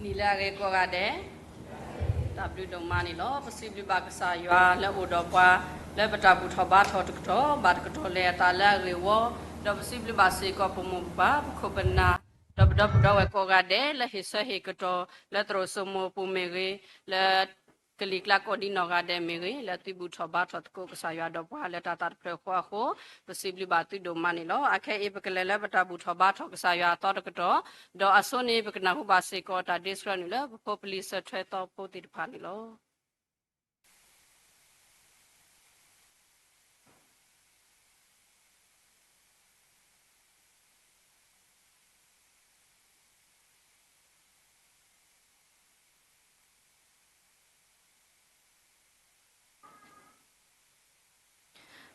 နံၤလၢအဂ့ၤကိးဂၤဒဲး, တၢ်ဘျုးဒိၣ်မးန့ၣ်လီၤ. ပစံးဘျုးဘၣ်ကစၢ်ယွၤလၢအိၣ်ဒီးပှၤ လၢပတၢ်ဘူၣ်ထီၣ်ဘါထီၣ်တကတီၢ် ဘၣ်တကတီၢ်လဲၤအသးလၢအဂ့ၢ်ဝီ, ဒီးပစံးဘျုးဘၣ်စ့ၢ်ကီးပမိၢ်ပပၢ် ပခိၣ်ပနၢ် ဒီးပဒီပုၢ်ဒီဝဲၢ်ကိးဂၤဒဲး လၢဟ့ၣ်ဆၢဟ့ၣ်ကတီၢ် လၢသရိာ်စိမိၤပူၤမ့ၢ်ဂ့ၤ, လၢ ကလံၤကျါကိးဒံနီၢ်ဂၤဒဲးမ့ၢ်ဂ့ၤ, လၢသုဘူၣ်ထီၣ်ဘါထီၣ်သကိးကစၢ်ယွၤဒီးပှၤလၢတၢ်သးတဖျၢၣ်ဃီအဃိ, ပစံးဘျုးဘၣ်သုဒိၣ်မးန့ၣ်လီၤ. အခဲအံၤပကလဲၤလၢပတၢ်ဘူၣ်ထီၣ်ဘါထီၣ်ကစၢ်ယွၤအသီတကတီၢ်, ဒီးအဆိန့ၣ်ပကနၢ်ဟူဘၣ်စ့ၢ်ကီးတၢ်ဒ့ဆှၢနုာ်လၢပဖိပလံၤစၢၤထွဲသီဖိသ့ၣ်တဖၣ်န့ၣ်လီၤ.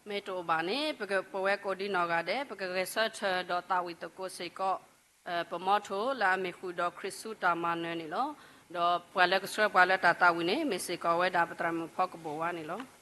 မ့ၢ်တအိၣ်ဘၣ်န့ၣ် ပကပဝဲကိးဒံနီၢ်ဂၤဒဲး ပကဂဲၤဆၢထၢၣ်ဒီးသးဝံၣ်သကိးစ့ၢ်ကီး ပမီထိၣ်လၢအမ့ၢ်ဃုာ်ဒီးခရံာ်ဆူတၢ်မၤနၢၤန့ၣ်လီၤ. ဒီးပှၤလၢကဆှၢပှၤလၢတၢ်သးဝံၣ်န့ၣ် မ့ၢ်စ့ၢ်ကီးဝဲဒၣ်ပသရၣ်မုၣ်ဖီကဘိၣ်ဝါန့ၣ်လီၤ.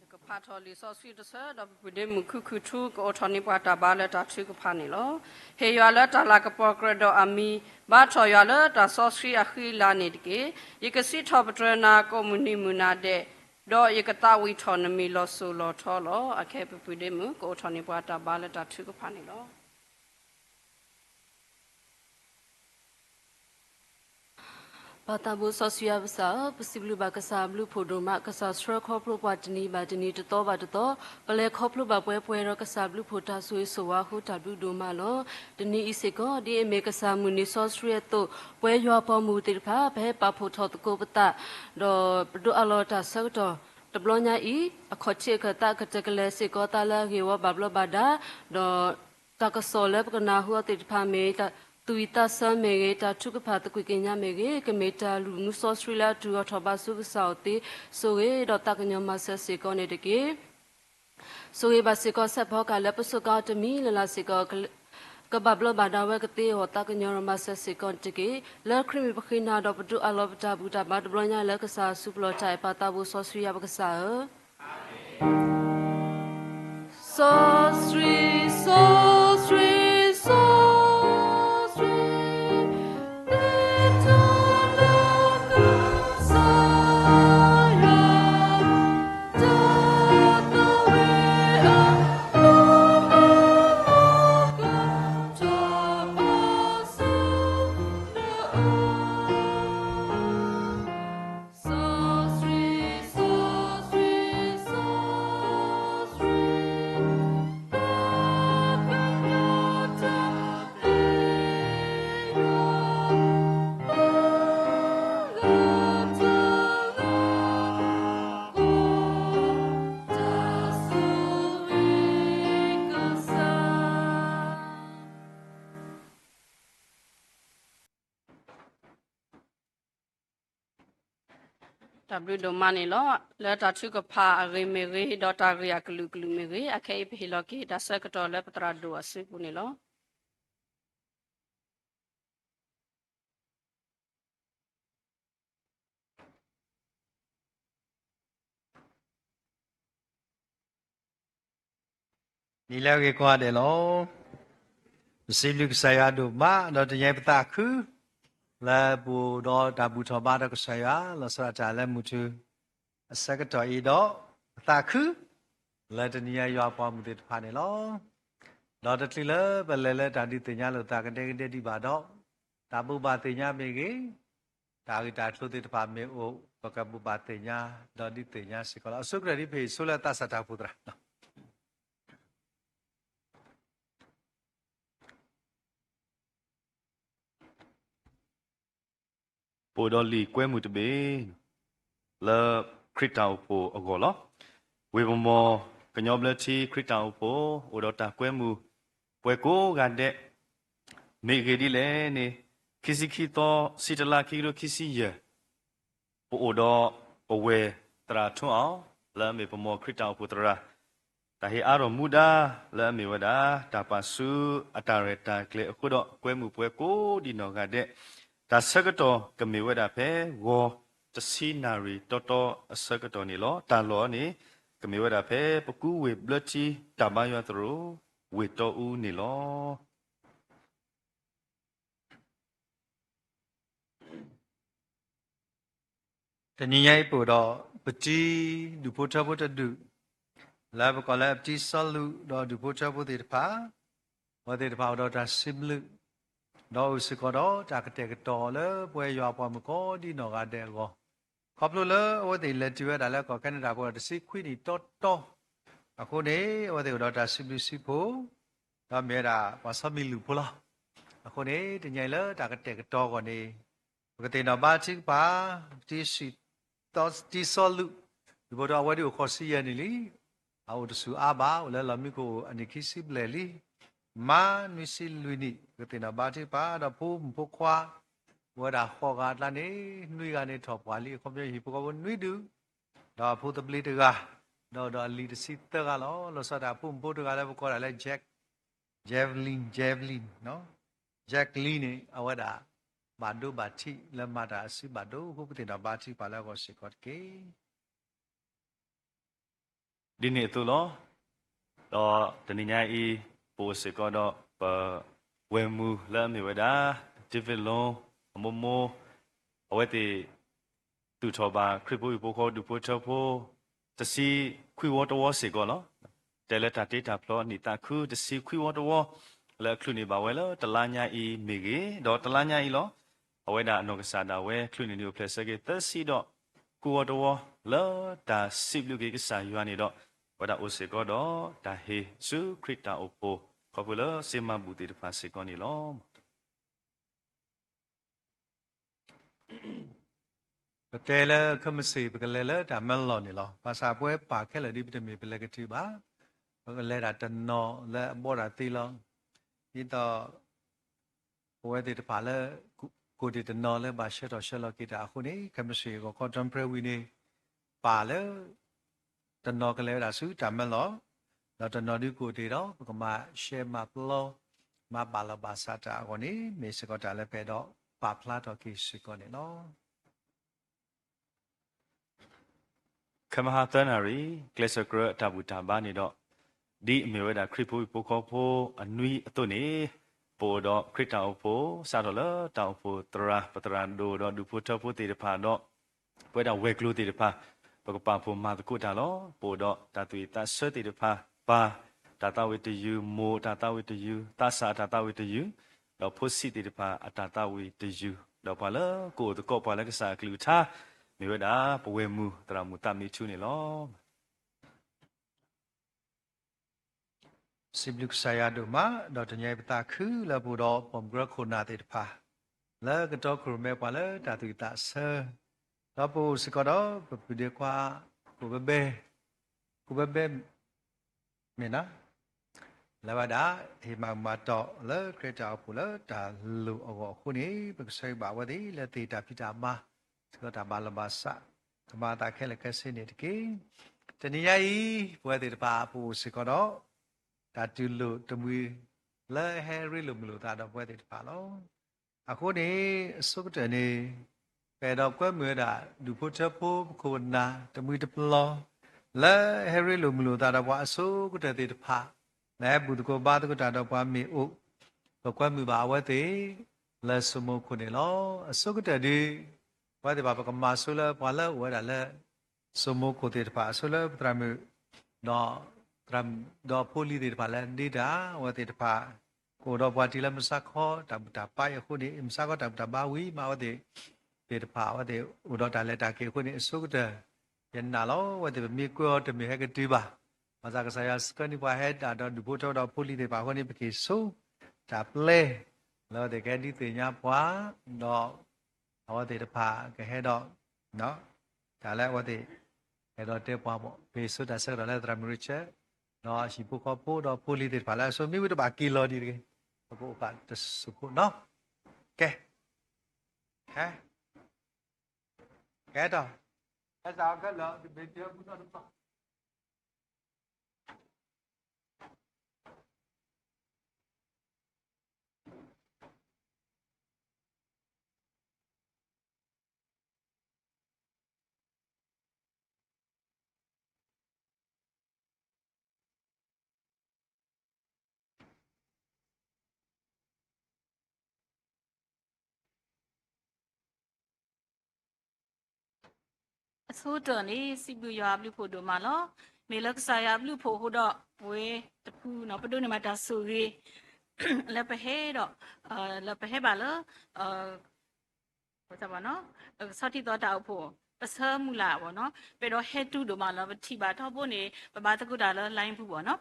ယကဖးထီၣ်လံာ်စီဆှံတဆၢ ဒီးပပုၢ်ဒ့မုၣ်ခုၣ်ခုၣ်ထူ ကအိးထီၣ်န့ၢ်ပှၤတၢ်ဘါလၢတၢ်ထုကဖၣ်န့ၣ်လီၤ. ဟ့ၣ်ယွၤလၢတၢ်လၤကပီၤကြၢးဒီးအမံၤ, ဘါထီၣ်ယွၤလၢတၢ်စီဆှံအဃံအလၤန့ၣ်တက့ၢ်. ယကစံးထီၣ်ပတြၢၤနၤကိးမုၢ်နံၤမုၢ်နၤဒဲး, ဒီးယကသးဝံၣ်ထီၣ်နမံၤလီၤစိၤလီၤထီလီၤ. အခဲအံၤပပုၢ်ဒ့မုၣ် ကအိးထီၣ်န့ၢ်ပှၤတၢ်ဘါလၢတၢ်ထုကဖၣ်န့ၣ်လီၤ. ပၢ်သးဘိစီဆှံယွၤပကစၢ်ဧၢ, ပစံးဘျုးဘၣ်ကစၢ်အဘျုးဖှိၣ်ဒိၣ်မး, ကစၢ်ဆှၢခီဖျိပှၤတနံၤဘၣ်တနံၤ တသီဘၣ်တသီ, ပလဲၤခီဖျိဘၣ်ပှဲၤပှဲၤဒီးကစၢ်အဘျုးဖှိၣ်တၢ်ဆိၣ်ဂ့ၤဆိၣ်ဝါအဃိ တၢ်ဘျုးဒိၣ်မးလီၤ. တနံၤအံၤစ့ၢ်ကီး ဒ်အမ့ၢ်ကစၢ်မုၢ်နံၤစီဆှံအသိး, ပဝဲယွၤပိာ်မုၣ်သ့ၣ်တဖၣ် ပဟဲပာ်ဖှိၣ်ထီၣ်သကိးပသး, ဒီးပဒိးအးလီၤတၢ်ဆၢကတီၢ် တဘျီညါအံၤ အခီၣ်ထံးအခၢၣ်သးကတၢၢ်ကလဲၤစ့ၢ်ကီးသးလၢအဂ့ၢ်ဝီဘၣ်ဘျီးဘၣ်ဒါ, ဒီး တၢ်ကစီၣ်လၢပကနၢ်ဟူအီၤသ့ၣ်တဖၣ်မ့ၢ် သူၣ်ဝံၣ်သးဆၢမ့ၢ်ဂ့ၤ, တၢ်ထုကဖၣ်သကွံာ်ကညးမ့ၢ်ဂ့ၤ, ကမ့ၢ်တၢ်လုၢ်မူစီဆှံလၢအတုၤအီၤထီၣ်ဘၣ်ဆူကစၢ်အအိၣ်သ့, ဆိၣ်ဂ့ၤဒီးသးကညီၤမၤစၢၤစ့ၢ်ကီးန့ၣ်တက့ၢ်. ဆိၣ်ဂ့ၤဘၣ်စ့ၢ်ကီးဆဲးဖီကဟၣ်လၢပစူးကါအီၤတမံၤလၢ်လၢ်စ့ၢ်ကီး, ကဘၣ်ဘျီးဘၣ်ဒါဝဲကသ့အဂီၢ် သးကညီၤမၤစၢၤစ့ၢ်ကီးန့ၣ်တက့ၢ်. လၢခရံာ်မံၤပဃ့နၤဒီးပဒိးအးလီၤပတၢ်ဘူၣ်တၢ်ဘါတဘျီညါလၢကစၢ်အစုပူၤလီၤတၢ်အဲၣ်ပၢ်သးဘိစီဆှံယွၤပကစၢ်ဧၢ. စီဆှံ, စီဆှံ, စီ တၢ်ဘျုးဒိၣ်မးန့ၣ်လီၤ. လၢတၢ်ထုကဖၣ်အဂ့ၢ်မ့ၢ်ဂ့ၤ, ဒီးတၢ်ဂ့ၢ်အကလုာ်ကလုာ်မ့ၢ်ဂ့ၤ, အခဲအံၤပဟ့ၣ်လီၤက့ၤတၢ်ဆၢကတီၢ်လၢပသရၣ်ဒိၣ်အစုပူၤန့ၣ်လီၤ. နံၤလၢအဂ့ၤကိးဂၤဒဲးလီၤ. ပစံးဘျုးကစၢ်ယွၤဒိၣ်မး ဒီးတနံၤအံၤပသးခု လၢပအိၣ်ဒီးတၢ်ဘူၣ်ထီၣ်ဘါဒီးကစၢ်ယွၤ လီၤဆီဒၣ်တၢ်လၢမုၢ်ထူၣ်အဆၢကတီၢ်အံၤဒီး ပသးခု လၢတနံၤအံၤယွၤပှၤမုၢ်သ့ၣ်တဖၣ်န့ၣ်လီၤ. ဒီးတချုးလၢပလဲၤလၢတၢ်ဒုးသ့ၣ်ညါလိာ်သးကဒဲကဒဲဒံးဘၣ်ဒီး တၢ်ဘိးဘၣ်သ့ၣ်ညါမ့ၢ်ဂ့ၤ, တၢ်ဂ့ၢ်တၢ်ကျိၤသ့ၣ်တဖၣ်မ့ၢ်အိၣ် ပကဘိးဘၣ်သ့ၣ်ညါ ဒီးဒုးသ့ၣ်ညါစ့ၢ်ကီးလီၤ. အဆိကတၢၢ်ဒ်ပဟ့ၣ်ဆိလၢသးစၢ်တၢ်အိၣ်ဖှိၣ်သရၣ် ပအိၣ်ဒီးလံာ်ကွဲမုာ်တဘ့ၣ် လၢခရံာ်တၢ်အိၣ်ဖှိၣ်အဂီၢ်လီၤ. ဝ့ၢ်ပမီၤကညီဘျၢထံခရံာ်တၢ်အိၣ်ဖှိၣ် အိၣ်ဒီးတၢ်ကွဲမုာ်ပှၤကိးဂၤဒဲး, မ့ၢ်အဂ့ၢ်ဒ်လဲၣ်န့ၣ် ခံဆံခံသီ ဆံတလါ ခံကထိခံဆံယဲၢ် ပအိၣ်ဒီးပဝဲၢ်သရၣ်ထိၣ်အီၤ လၢအမ့ၢ်ပမီၤခရံာ်တၢ်အိၣ်ဖှိၣ်သရၣ် တၢ်ဟ့ၣ်အါထီၣ်မူဒါ လၢအမ့ၢ်ဝဲဒၣ် တၢ်ပာ်ဆူအတၢ်ရဲၣ်တၢ်ကျဲၤအဃိဒီး ကွဲမုာ်ပှၤကိးဒံးနီၢ်ဂၤဒဲး, တၢ်ဆၢကတီၢ်ကမ့ၢ်ဝဲဒၣ်ဖဲ ဂီၤတဆံနၣ်ရံၣ်တီတီအဆၢကတီၢ်န့ၣ်လီၤ. တၢ်လီၢ်န့ၣ် ကမ့ၢ်ဝဲဒၣ်ဖဲ ပကူဝ့ၢ်ဘျၢထံ တၢ်ဘါယွၤသရိာ် ဝ့ၢ်တီအူန့ၣ်လီၤ. တနံၤညါအံၤပအိၣ်ဒီး ပတံဒူၣ်ဖိထၢဖိတဒူၣ် လၢပကိးလၢအပတံစီလူး ဒီးဒူၣ်ဖိထၢဖိသ့ၣ်တဖၣ်, အဝဲသ့ၣ်တဖၣ်အိၣ်ဒီးတၢ်စံးဘျုး, ဒီးအိၣ်စ့ၢ်ကီးဒီးတၢ်ကတဲာ်ကတီၤလၢပဝဲယွၤပှၤမုၣ်ကိးဒံးနီၢ်ဂၤဒဲးအဂီၢ်, ခီဖျိလၢအဝဲသ့ၣ်လဲၤတုၤဝဲဒၣ်လၢကီၢ်ခဲနဒၤပူၤဒီးတဆံခွံနံၣ်တီတီ, အဃိန့ၣ် အဝဲသ့ၣ်အိၣ်ဒီးတၢ်စံးဘျုးစံးဖှိၣ်, ဒီးမ့ၢ်ဝဲဒၣ်ပှၤစီမံၤလူၢ်ဖိလီၤ. အဃိန့ၣ် တနံၤညါအံၤလၢတၢ်ကတဲာ်ကတီၤအဂီၢ်န့ၣ် ပကသ့ၣ်နီၣ်ဘါထုကဖၣ် တံစံး တံစီလူး, ဒူၣ်ဖိထၢအဝဲဒၣ်အိၣ်ဃိးဆံယဲၢ်နံၣ်လံ, အအိၣ်တဆူၣ်အါဘၣ်, အိၣ်လၢလီၢ်မံခိၣ်အနံၣ်ခံဆံဘျဲၣ်လံ, မါနွံဆံလွံၢ်နံၣ်, ပကသ့ၣ်နီၣ်ဘါထုကဖၣ်, ဒီးဖိမုၣ်ဖိခွါ အိၣ်ဝဲဒၣ်ဃိးဂၤအကျါန့ၣ် နွံဂၤန့ၣ်ထီၣ်ပှၢ်လံ, အခီပညီဟံၣ်ဖိဃီဖိနွံဒူၣ်, ဒီးအဖိသဘျ့တဂၤ, ဒီးဒီးအလံၤတဆံသၢဂၤလီၤ. လီၤဆီဒၣ်တၢ်ဖိမုၣ်ဖိတဂၤလၢပကိးဒၣ်လၢ Jack, Javelin, Javelin, Jack Lee န့ၣ် အဝဲဒၣ် ဘၣ်ဒိဘၣ်ထံးလၢမၤတၢ်အစုဘၣ်ဒိအဃိ ပသ့ၣ်နီၣ်ဘါထုကဖၣ်လၢအဂီၢ်စ့ၢ်ကီးတက့ၢ်. ဒ်န့ၣ်အသိးလီၤ. ဒီးတနံၤညါအံၤ ပအိၣ်စ့ၢ်ကီးဒီးပဝဲၢ်မုၢ်လၢအမ့ၢ်ဝဲဒၣ် David Long အမိၢ်မိၢ်, အဝဲသ့ၣ် သူၣ်ထီၣ်ဘၣ်ခရံာ်ဖိဟံၣ်ဖိဃီဒူၣ်ဖိထၢဖိ တဆံခွံဝီတဝီစ့ၢ်ကီးလီၤ. တဲလၢတၢ်တ့တၢ်ဖျီနံၣ်သးခု တဆံခွံဝီတဝီ လၢအချုးန့ၢ်ဘၣ်ဝဲလၢတလါညါအံၤမ့ၢ်ဂ့ၤ, ဒီးတလါညါအံၤလီၤ. အဝဲဒၣ်အနီၢ်ကစၢ်ဒၣ်ဝဲချုးန့ၢ်နံၣ်အိၣ်ဖျဲၣ်ဆၢက့ၤသၢဆံဒီး ဃုဝီတဝီ လၢတၢ်စံးဘျုးက့ၤကစၢ်ယွၤန့ၣ်ဒီး အဝဲဒၣ်အိၣ်စ့ၢ်ကီးဒီးတၢ်ဟ့ၣ်ဆူခရံာ်တၢ်အိၣ်ဖှိၣ် ခီဖျိလၢစ့မၤဘူၣ်သ့ၣ်တဖၣ်စ့ၢ်ကီးန့ၣ်လီၤ. ပတဲလၢခဲမုၢ်ဆ့ၣ် ပကလဲၤလၢတၢ်မၢလီၢ်န့ၣ်လီၤ. ဘၣ်ဆၣ်ပဝဲပၢ်ခဲလၢာ်ဒ်ပတမ့ၢ်ပလဲၤကတုၤဘၣ်, ပကလဲၤဒၣ်တနီၤလၢအဘီတၢ်သ့လီၤ. ဒ်သိး ပဝဲသ့ၣ်တဖၣ်လၢ ကိၣ်တ့ၢ်တနီၤလၢဘၣ်ဆှၢထီၣ်ဆှၢလီၤက့ၤတၢ်အဃိန့ၣ် ခဲမုၢ်ဆ့ၣ်ဂီၤခီ temporary န့ၣ် ပၢ်လၢ တနီၤကလဲၤဝဲဒၣ်ဆူတၢ်မၢလီၢ်, ဒီးတနီၤဒုးကိၣ်တ့ၢ်ဒီး ပကမၤရှဲမၤပျီ မၤဘၣ်လီၤဘၣ်စးတၢ်အဂီၢ်န့ၣ် မ့ၢ်စ့ၢ်ကီးတၢ်လၢပအဲၣ်ဒိးပာ်ဖျါထီၣ်က့ၤစ့ၢ်ကီးန့ၣ်လီၤ. ခဲမုၢ်ဟါသၢနၣ်ရံၣ် ကျဲးစၢးကြၢးအတၢ်ဘူၣ်တၢ်ဘါန့ၣ်ဒီး ဒ်အမ့ၢ်ဝဲဒၣ်ခရံာ်ဖိဟံၣ်ဖိဃီဖိအနွံအသိးန့ၣ် ပအိၣ်ဒီးခရံာ်တၢ်အိၣ်ဖှိၣ် စးထီၣ်လၢတၢ်အိၣ်ဖှိၣ်သရၣ် ပသရၣ်ဒိၣ်ဒီးဒူၣ်ဖိထၢဖိသ့ၣ်တဖၣ်ဒီး ပဝဲဒၣ်ဝဲၤကျိၤသ့ၣ်တဖၣ် ပကပာ်ဖှိၣ်မၤသကိးတၢ်လီၤ. ပအိၣ်ဒီးတၢ်သူၣ်ဝံၣ်သးဆၢသ့ၣ်တဖၣ် ပၢ်တၢ်သးဝံၣ်တယုၢ်, မိၢ်တၢ်သးဝံၣ်တယုၢ်, သးစၢ်အတၢ်သးဝံၣ်တယုၢ်, ဒီးဖိဆံးသ့ၣ်တဖၣ်အတၢ်သးဝံၣ်တယုၢ်, ဒီးပှၤလၢကအိၣ်သကိးပှၤလၢကစၢ်အကလုၢ်ကထါ မ့ၢ်ဝဲဒၣ်ပဝဲၢ်မုၢ်သရၣ်မုၣ်သးမံထူန့ၣ်လီၤ. စံးဘျုးကစၢ်ယွၤဒိၣ်မး, ဒီးတနံၤအံၤပသးခုလၢပအိၣ်ဒီး ပိာ်မုၣ်ကရၢခိၣ်နၢ်သ့ၣ်တဖၣ် လၢကတီခိၣ်ရိၣ်မဲပှၤလၢတၢ်သူၣ်ဝံၣ်သးဆၢ, ဒီးပအိၣ်စ့ၢ်ကီးဒီး ပပုၢ်ဒ့ခွါ ကိၣ်ဘဲဘဲ, ကိၣ်ဘဲဘဲ မ့ၢ်နၤ, လၢဝဲဒၣ် ဟ့ၣ်မၤမၤတီၢ်လၢခရံာ်တၢ်အိၣ်ဖှိၣ်လၢတၢ်လိၣ်အဂီၢ်အဃိန့ၣ် ပကဆၢဂ့ၤဘၣ်အဝဲသ့ၣ်လၢသ့ၣ်တၢ်ဖံးတၢ်မၤ စ့ၢ်ကီးတၢ်ဘၣ်လီၤဘၣ်စး ကမၤအသးခဲလၢာ်ခဲဆ့န့ၣ်တက့ၢ်. တနံၤညါအံၤ ပဝဲသ့ၣ်တဖၣ်ပအိၣ်စ့ၢ်ကီးဒီး တၢ်တူၢ်လိာ်တမှံၤ လၢဟဲရ့လိာ်မုာ်လိာ်သးဒီးပဝဲသ့ၣ်တဖၣ်လီၤ. အဃိန့ၣ် အဆိကတၢၢ်န့ၣ် ပအဲၣ်ဒိးကွဲမုာ်ဝဲဒၣ် ဒူၣ်ဖိထၢဖိပခိၣ်ပနၢ်တမှံၤတပလီၢ် လၢဟဲရ့လိာ်မုာ်လိာ်သးဒီးပှၤအဆိကတၢၢ်သ့ၣ်တဖၣ် လၢဟဲဘူၣ်သကိးဘါသကိးတၢ်ဒီးပှၤမ့ၢ်အိၣ် ပကွဲမုာ်ဘၣ်အဝဲသ့ၣ် လၢစိမိခိၣ်န့ၣ်လီၤ. အဆိကတၢၢ်ဒုး ပဝဲသ့ၣ်တဖၣ်ပကမၤဆိလၢပှၤလၢအိၣ်ဝဲဒၣ်လၢ စိမိခိၣ်သ့ၣ်တဖၣ် အဆိလၢပသရၣ်မုၣ် ဒီးသရၣ်မုၣ်ဒီးဖိလံၤသ့ၣ်တဖၣ်လၢဒ့တၢ် အဝဲသ့ၣ်တဖၣ် ကအိၣ်ဒီးပှၤတုၤလၢမုၢ်ဆါခီ တၢ်ဘူၣ်တၢ်ဘါအံၤအဃိန့ၣ် မုၢ်ဆါခီတၢ်ဘူၣ်တၢ်ဘါဝံၤမး အဝဲသ့ၣ်သ့ၣ်တဖၣ် အဝဲသ့ၣ်အိၣ်ဒီးတၢ်လဲၤတၢ်က့ၤအဃိန့ၣ် အဆိကတၢၢ် ယနာ်လီၤ အဝဲသ့ၣ်ပမ့ၢ်ကွဲအီၤတမ့ၢ်ဟဲကတုၤဘၣ်. ဘၣ်ဆၣ်ကစၢ်ယွၤဆှၢန့ၢ်ပှၤဟဲဒၣ်ဒီးဒူၣ်ဖိထၢဒီးဖိလံၤသ့ၣ်တဖၣ်အဃိန့ၣ် ပက့ၤဆိ တၢ်ပျဲ လၢအဝဲသ့ၣ်ကဟဲဒုးသ့ၣ်ညါပှၤ ဒီး အဝဲသ့ၣ်တဖၣ်ကဟဲဒီး တၢ်လၢအဝဲသ့ၣ် အဲၣ်ဒိးတဲပှၤဘၣ် ပဆိတၢ်ဆၢကတီၢ်လၢသရၣ်မုၣ်ရံၣ်ဆၢၣ် ဒီးဟံၣ်ဖိဃီဖိဒီးဖိလံၤသ့ၣ်တဖၣ်လၢအဆိမ့ၢ်ဝံၤတဘၣ်က့ၤလီၤဒံးတဂ့ၤ ပကအိၣ်ဖးတစိၢ်ဖိနီၤ ကဲ ဟဲ ကဲဒီး ဟဲစးခဲလၢာ် တဘ့ၣ်တၢ်မူနီတပၤ အဆိကတၢၢ်န့ၣ် စံးဘျုးယွၤအဘျုးဖှိၣ်ဒိၣ်မးလီၤ. မ့ၢ်လၢကစၢ်ယွၤအဘျုးဖှိၣ်အဃိဒီး ပဝဲတဖုနီၤ ပဒိးန့ၢ်ဘၣ်တၢ်ဆိၣ်ဂ့ၤ လၢပဟဲဒီး လၢပဟဲဘၣ်လၢ ဆီၣ်တံၢ်သီတၢ်အိၣ်ဖှိၣ် ပဆၢမုၢ်လၢ်ဘၣ်နီၤ ပအဲၣ်ဒိးဟဲတုၤဒိၣ်မးလီၤ. ပထံၣ်ဘၣ်ထီဘိန့ၣ် ပဘါသကိးတၢ်လၢ line ပူၤဘၣ်နီၤ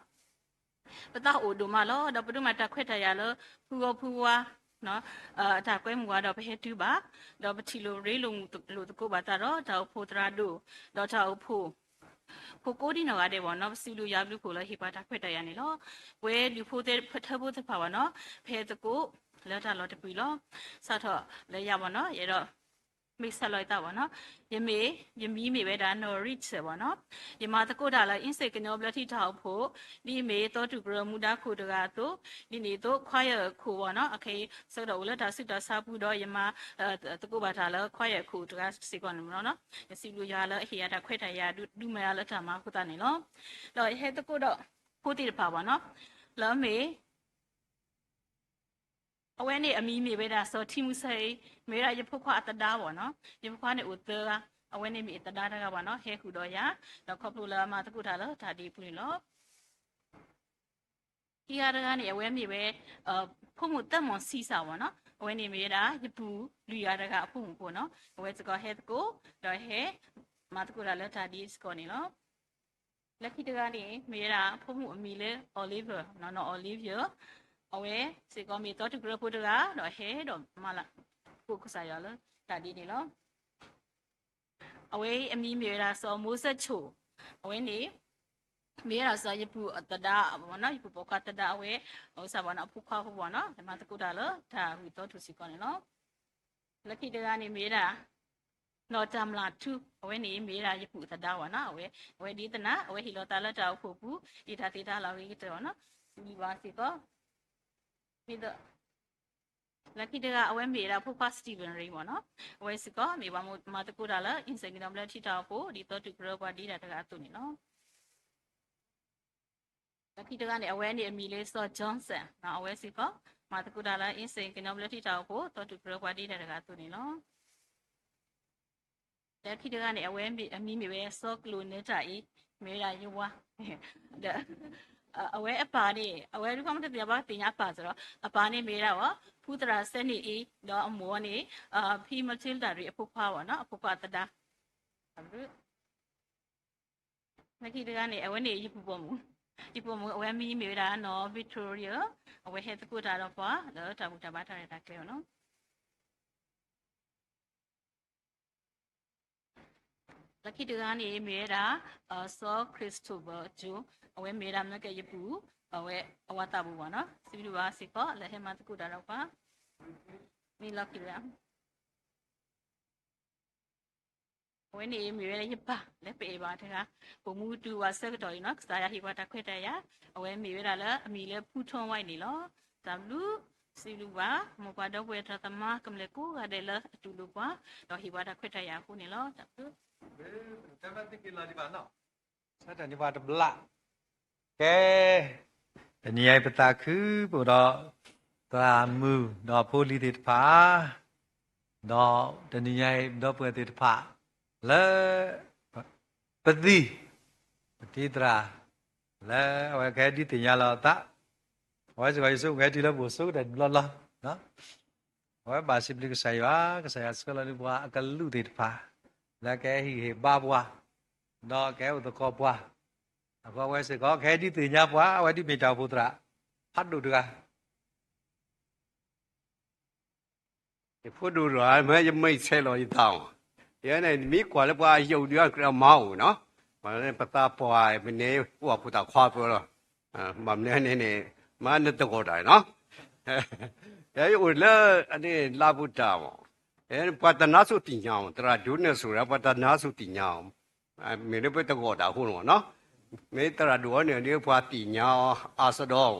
ပသးအိၣ်ဒိၣ်မးလီၤ. ဒီးပဒိးမၤတၢ်ခွဲးတၢ်ယာ်လၢ ဖုဂီၢ်ဖုဝါ အတၢ်ကွဲမုာ်ဝဲဒီးပဟဲတုၤဘၣ်, ဒီးပထံၣ်လိာ်ရ့လိာ်မုာ်လိာ်သကိးဘၣ်သးဒီး တၢ်အိၣ်ဖှိၣ်သရၣ်ဒိၣ် ဒီးတၢ်အိၣ်ဖှိၣ် ဖိကိးဒံနီၢ်ဂၤဒဲးဘၣ်နီၤ, ပစံးဘျုးယွၤဘျုးဖှိၣ်လၢဟ့ၣ်ပှၤတၢ်ခွဲးတၢ်ယာ်န့ၣ်လီၤ. ပဝဲဒူၣ်ဖိထၢဖိသ့ၣ်တဖၣ်ဘၣ်နီၤ, ပဟဲသကိးလၢတၢ်လီၢ်တပူၤလီၤ. စးထီၣ်လၢယၤဘၣ်နီၤ, ယအဲၣ်ဒိး မ့ၢ်စးလီၤယသးဘၣ်နီၤ, ယမ့ၢ် ယမံၤမ့ၢ်ဝဲဒၣ် နီၢ်ရံၣ်စၢၣ်ဘၣ်နီၤ, ယမၤသကိးတၢ်လၢ အ့စ့ၣ်ကညီဘျၢထံတၢ်အိၣ်ဖှိၣ်, ဒ်အမ့ၢ်သီတူၢ်ကရၢမူဒါခိၣ်တဂၤအသိး, ဒ်န့ၣ်အသိး choir ခိၣ်ဘၣ်နီၤ, အခဲအံၤဆၢကတီၢ်အိၣ်လၢတၢ်ဆူးတၢ်ဆါပူၤဒီး ယမၤသကိးဘၣ်တၢ်လၢ choir ခိၣ်တဂၤစ့ၢ်ကီးန့ၣ်လီၤ. ယစံးဘျုးယွၤလၢအဟ့ၣ်ယၤတၢ်ခွဲးတၢ်ယာ်ဒုးမၤယၤလၢတၢ်မၤအဃိသတးန့ၣ်လီၤ. ဒီးယဟဲသကိးဒီး ဖိသ့ၣ်တဖၣ်ဘၣ်နီၤ, လၢအမ့ၢ် အဝဲန့ၣ်အမံၤမ့ၢ်ဝဲဒၣ်စီၤထံမုၣ်ဆၢအံၤ, မ့ၢ်ဝဲဒၣ်ယဖိခွါအသဒါဘၣ်နီၤ, ယဖိခွါန့ၣ်အိၣ်သၢဂၤ, အဝဲန့ၣ်မ့ၢ်အသဒါတဂၤဘၣ်နီၤ, ဟဲဃုာ်ဒီးယၤ, ဒီးခီဖျိလၢအမၤသကိးတၢ်လၢတၢ်ဒ်အံၤအပူၤန့ၣ်လီၤ. ခံဂၤတဂၤန့ၣ် အဝဲမ့ၢ်ဝဲ ဖိမုၣ်သၢမီၢ်ဆံးစၢ်ဘၣ်နီၤ, အဝဲန့ၣ်မ့ၢ်ဝဲဒၣ် ယပုၢ်လွံၢ်ဂၤတဂၤအဖိမုၣ်ဖိနီၤ, အဝဲစ့ၢ်ကီးဟဲသကိး, ဒီးဟဲမၤသကိးတၢ်လၢတၢ်ဒ်စ့ၢ်ကီးန့ၣ်လီၤ. လၢခံတဂၤန့ၣ် မ့ၢ်ဝဲဒၣ် ဖိမုၣ်အမံၤလၢ Oliver နီၤ, နီၢ် Oliver, အဝဲစ့ၢ်ကီးမ့ၢ်သီတူၢ်ကရၢဖိတဂၤ, ဒီးဟဲဒီးမၤလၤကပီၤကစၢ်ယွၤလၢတၢ်ဒ်န့ၣ်လီၤ. အဝဲအံၤအမံၤမ့ၢ်ဝဲဒၣ်စီၤမိၤစဲးဆိၣ်, အဝဲန့ၣ် မ့ၢ်ဝဲဒၣ်စီၤယပုၢ်အသဒါဘၣ်နီၤ, ယပုၢ်ပိာ်ခွါသဒါအဝဲ, အဝဲစ့ၢ်ဘၣ်နီၤ အဖိခွါဖိဘၣ်နီၤ, မၤသကိးတၢ်လၢတၢ်ဂုၢ်သီထူၣ်စ့ၢ်ကီးန့ၣ်လီၤ. လၢခံတဂၤန့ၣ်မ့ၢ်ဝဲဒၣ် နီၢ်တၢ်မျၢ်ထူ, အဝဲန့ၣ်မ့ၢ်ဝဲဒၣ်ယပုၢ်အသဒါဘၣ်နီၤ, အဝဲ, အဝဲဒ်သနာ် အဝဲဟ့ၣ်လီၤသးလၢတၢ်အိၣ်ဖှိၣ်ပူၤ, ဒ်တၢ်သ့တၢ်လီၢ်ဂ့ၤကတၢၢ်ဘၣ်နီၤ, စံးဘျုးဘၣ်စ့ၢ်ကီး, မ့ၢ် လၢခံတဂၤ အဝဲမ့ၢ်ဝဲဒၣ်ဖိခွါ Steven Ray ဘၣ်နီၤ, အဝဲစ့ၢ်ကီး မ့ၢ်ပှၤမၤသကိးတၢ်လၢ အ့စ့ၣ် ကညီဘျၢထံတၢ်အိၣ်ဖှိၣ် ဒ်သီတူၢ်ကရၢပှၤဒ်တၢ်တဂၤအသိးန့ၣ်လီၤ. လၢခံတဂၤန့ၣ် အဝဲန့ၣ်အမံၤလၢစီၤ Johnson နီၤ, အဝဲစ့ၢ်ကီး မၤသကိးတၢ်လၢ အ့စ့ၣ် ကညီဘျၢထံတၢ်အိၣ်ဖှိၣ် သီတူၢ်ကရၢပှၤဒ်တၢ်တဂၤအသိးန့ၣ်လီၤ. လၢခံတဂၤန့ၣ် အဝဲအမံၤမ့ၢ်ဝဲစီၤကျိၤနၢတၢ်အံၤ, မ့ၢ်ဝဲဒၣ်ယဝၤ, ဒီး အဝဲအပၢ်န့ၣ် အဝဲဒုးခီမ့ၢ်တသ့ၣ်ညါဘၣ်သ့ၣ်ညါအပၢ်စ့ၢ်ဒီး အပၢ်န့ၣ်မ့ၢ်ဝဲဒၣ်ဝဲ ဖုသရၣ်စဲန့ၣ်အံၤ, ဒီးအမိၢ်န့ၣ် ဖံ Matilda Ray အဖိခွါဘၣ်နီၤ, အဖိခွါအသဒါ လၢခံတဂၤန့ၣ် အဝဲန့ၣ်ယပုၢ်ပိာ်မုၣ်, ယပုၢ်ပိာ်မုၣ် အဝဲအမံၤမ့ၢ်ဝဲဒၣ်နီၢ် Victoria, အဝဲဟဲသကိးတၢ်ဒီးပှၤလၢတၢ်ဘူၣ်တၢ်ဘါတၢ်ရဲၣ်တၢ်ကျဲၤအီၤနီၤ. လၢခံတဂၤန့ၣ် မ့ၢ်ဝဲဒၣ် စီၤ Christopher Joe, အဝဲမ့ၢ်ဝဲဒၣ်မၢကဲၣ် ယပုၢ်, အဝဲအဝၤသးပူၤဘၣ်နီၤ, စံးဘျုးဘၣ်စ့ၢ်ကီး လၢဟဲမၤသကိးတၢ်ဒီးပှၤ, မ့ၢ်လီၢ်ခံဝဲ အဝဲန့ၣ်မ့ၢ်ဝဲလၢယပၢ်လၢပအဲၣ်ဘၣ်တဂၤ, ပိာ်မုၣ်တူၢ်ဝဲဆၢကတီၢ်အံၤနီၤ ကစၢ်ယွၤဟ့ၣ်ပှၤတၢ်ခွဲးတၢ်ယာ်, အဝဲမ့ၢ်ဝဲဒၣ်လၢအမံၤလၢဖူထီဝါအံၤန့ၣ်လီၤ. တၢ်ဘျုး, စံးဘျုးဘၣ် မ်ပှၤဒီပုၢ်ဝဲၢ်တၢ်သမါကမျၢၢ်ကိးဂၤဒဲးလၢအတူၢ်လိာ်ပှၤ, ဒီးဟ့ၣ်ပှၤတၢ်ခွဲးတၢ်ယာ်အဃိန့ၣ်လီၤ. တၢ်ဘျုး ဆၢတၢ်န့ၢ်ဘၣ်တဘျီ, ကဲ, တနံၤညါအံၤပသးခုပအိၣ်ဒီး သရၣ်မုၣ်ဒီးဖိလံၤသ့ၣ်တဖၣ်, ဒီးတနံၤညါအံၤပဒီပုၢ်ဝဲၢ်သ့ၣ်တဖၣ် လၢ ပသံၣ်, ပတံၤသရၣ်, လၢအဝဲကဟဲဒုးသ့ၣ်ညါလီၤအသး, အဝဲစ့ၢ်ကီးယဆိကမိၣ်ကဟဲတုၤလၢပအိၣ်ဆိကတၢၢ်တဘျီလီၤ. အဝဲဘၣ်စံးဘျုးကစၢ်ယွၤ, ကစၢ်ယွၤဆှၢလီၤန့ၢ်ပှၤအကလူးသ့ၣ်တဖၣ် လၢကဟဲဟ့ၣ်ဂံၢ်ဟ့ၣ်ဘါပှၤ, ဒီးကဟဲအိၣ်သကိးပှၤ, အဃိအဝဲစ့ၢ်ကီးကဟဲဒုးသ့ၣ်ညါပှၤ, အဝဲဒုးမ့ၢ်တၢ်အိၣ်ဖှိၣ်သရၣ်ဖးဒိၣ်တဂၤ ယဖိဒိၣ်တဂၤ မ့ၢ်ယမ့ၢ်ဆဲးလီၤယသးအီၤ, ယဲန့ၣ် မ့ၢ်ကွၢ်လၢပှၤယုၢ်ဒုးအကြၢးမၤအိၣ်နီၤ, ပသးပှၢ်မ့ၢ်န့ၣ် အိၣ်အဖိသၣ်ခွါပၢလီၤ, ဘၣ်မနုၤန့ၣ်န့ၣ် မၤနတဂီၢ်တၢ်နီၤ, ယအိၣ်လၢအန့ၣ်လါပူၤတၢ်မး, ပှၤတနါစိၤသ့ၣ်ညါအီၤ, သရၣ်ဒိၣ်န့ၣ်ဆိၣ်ဒီး ပှၤတနါစိၤသ့ၣ်ညါအီၤ မ့ၢ်လၢပတဂီၢ်တၢ်အဃိန့ၣ်နီၤ, မ့ၢ်သရၣ်ဒိၣ်အီၤန့ၣ် ပှၤသ့ၣ်ညါအီၤအါစဒီး,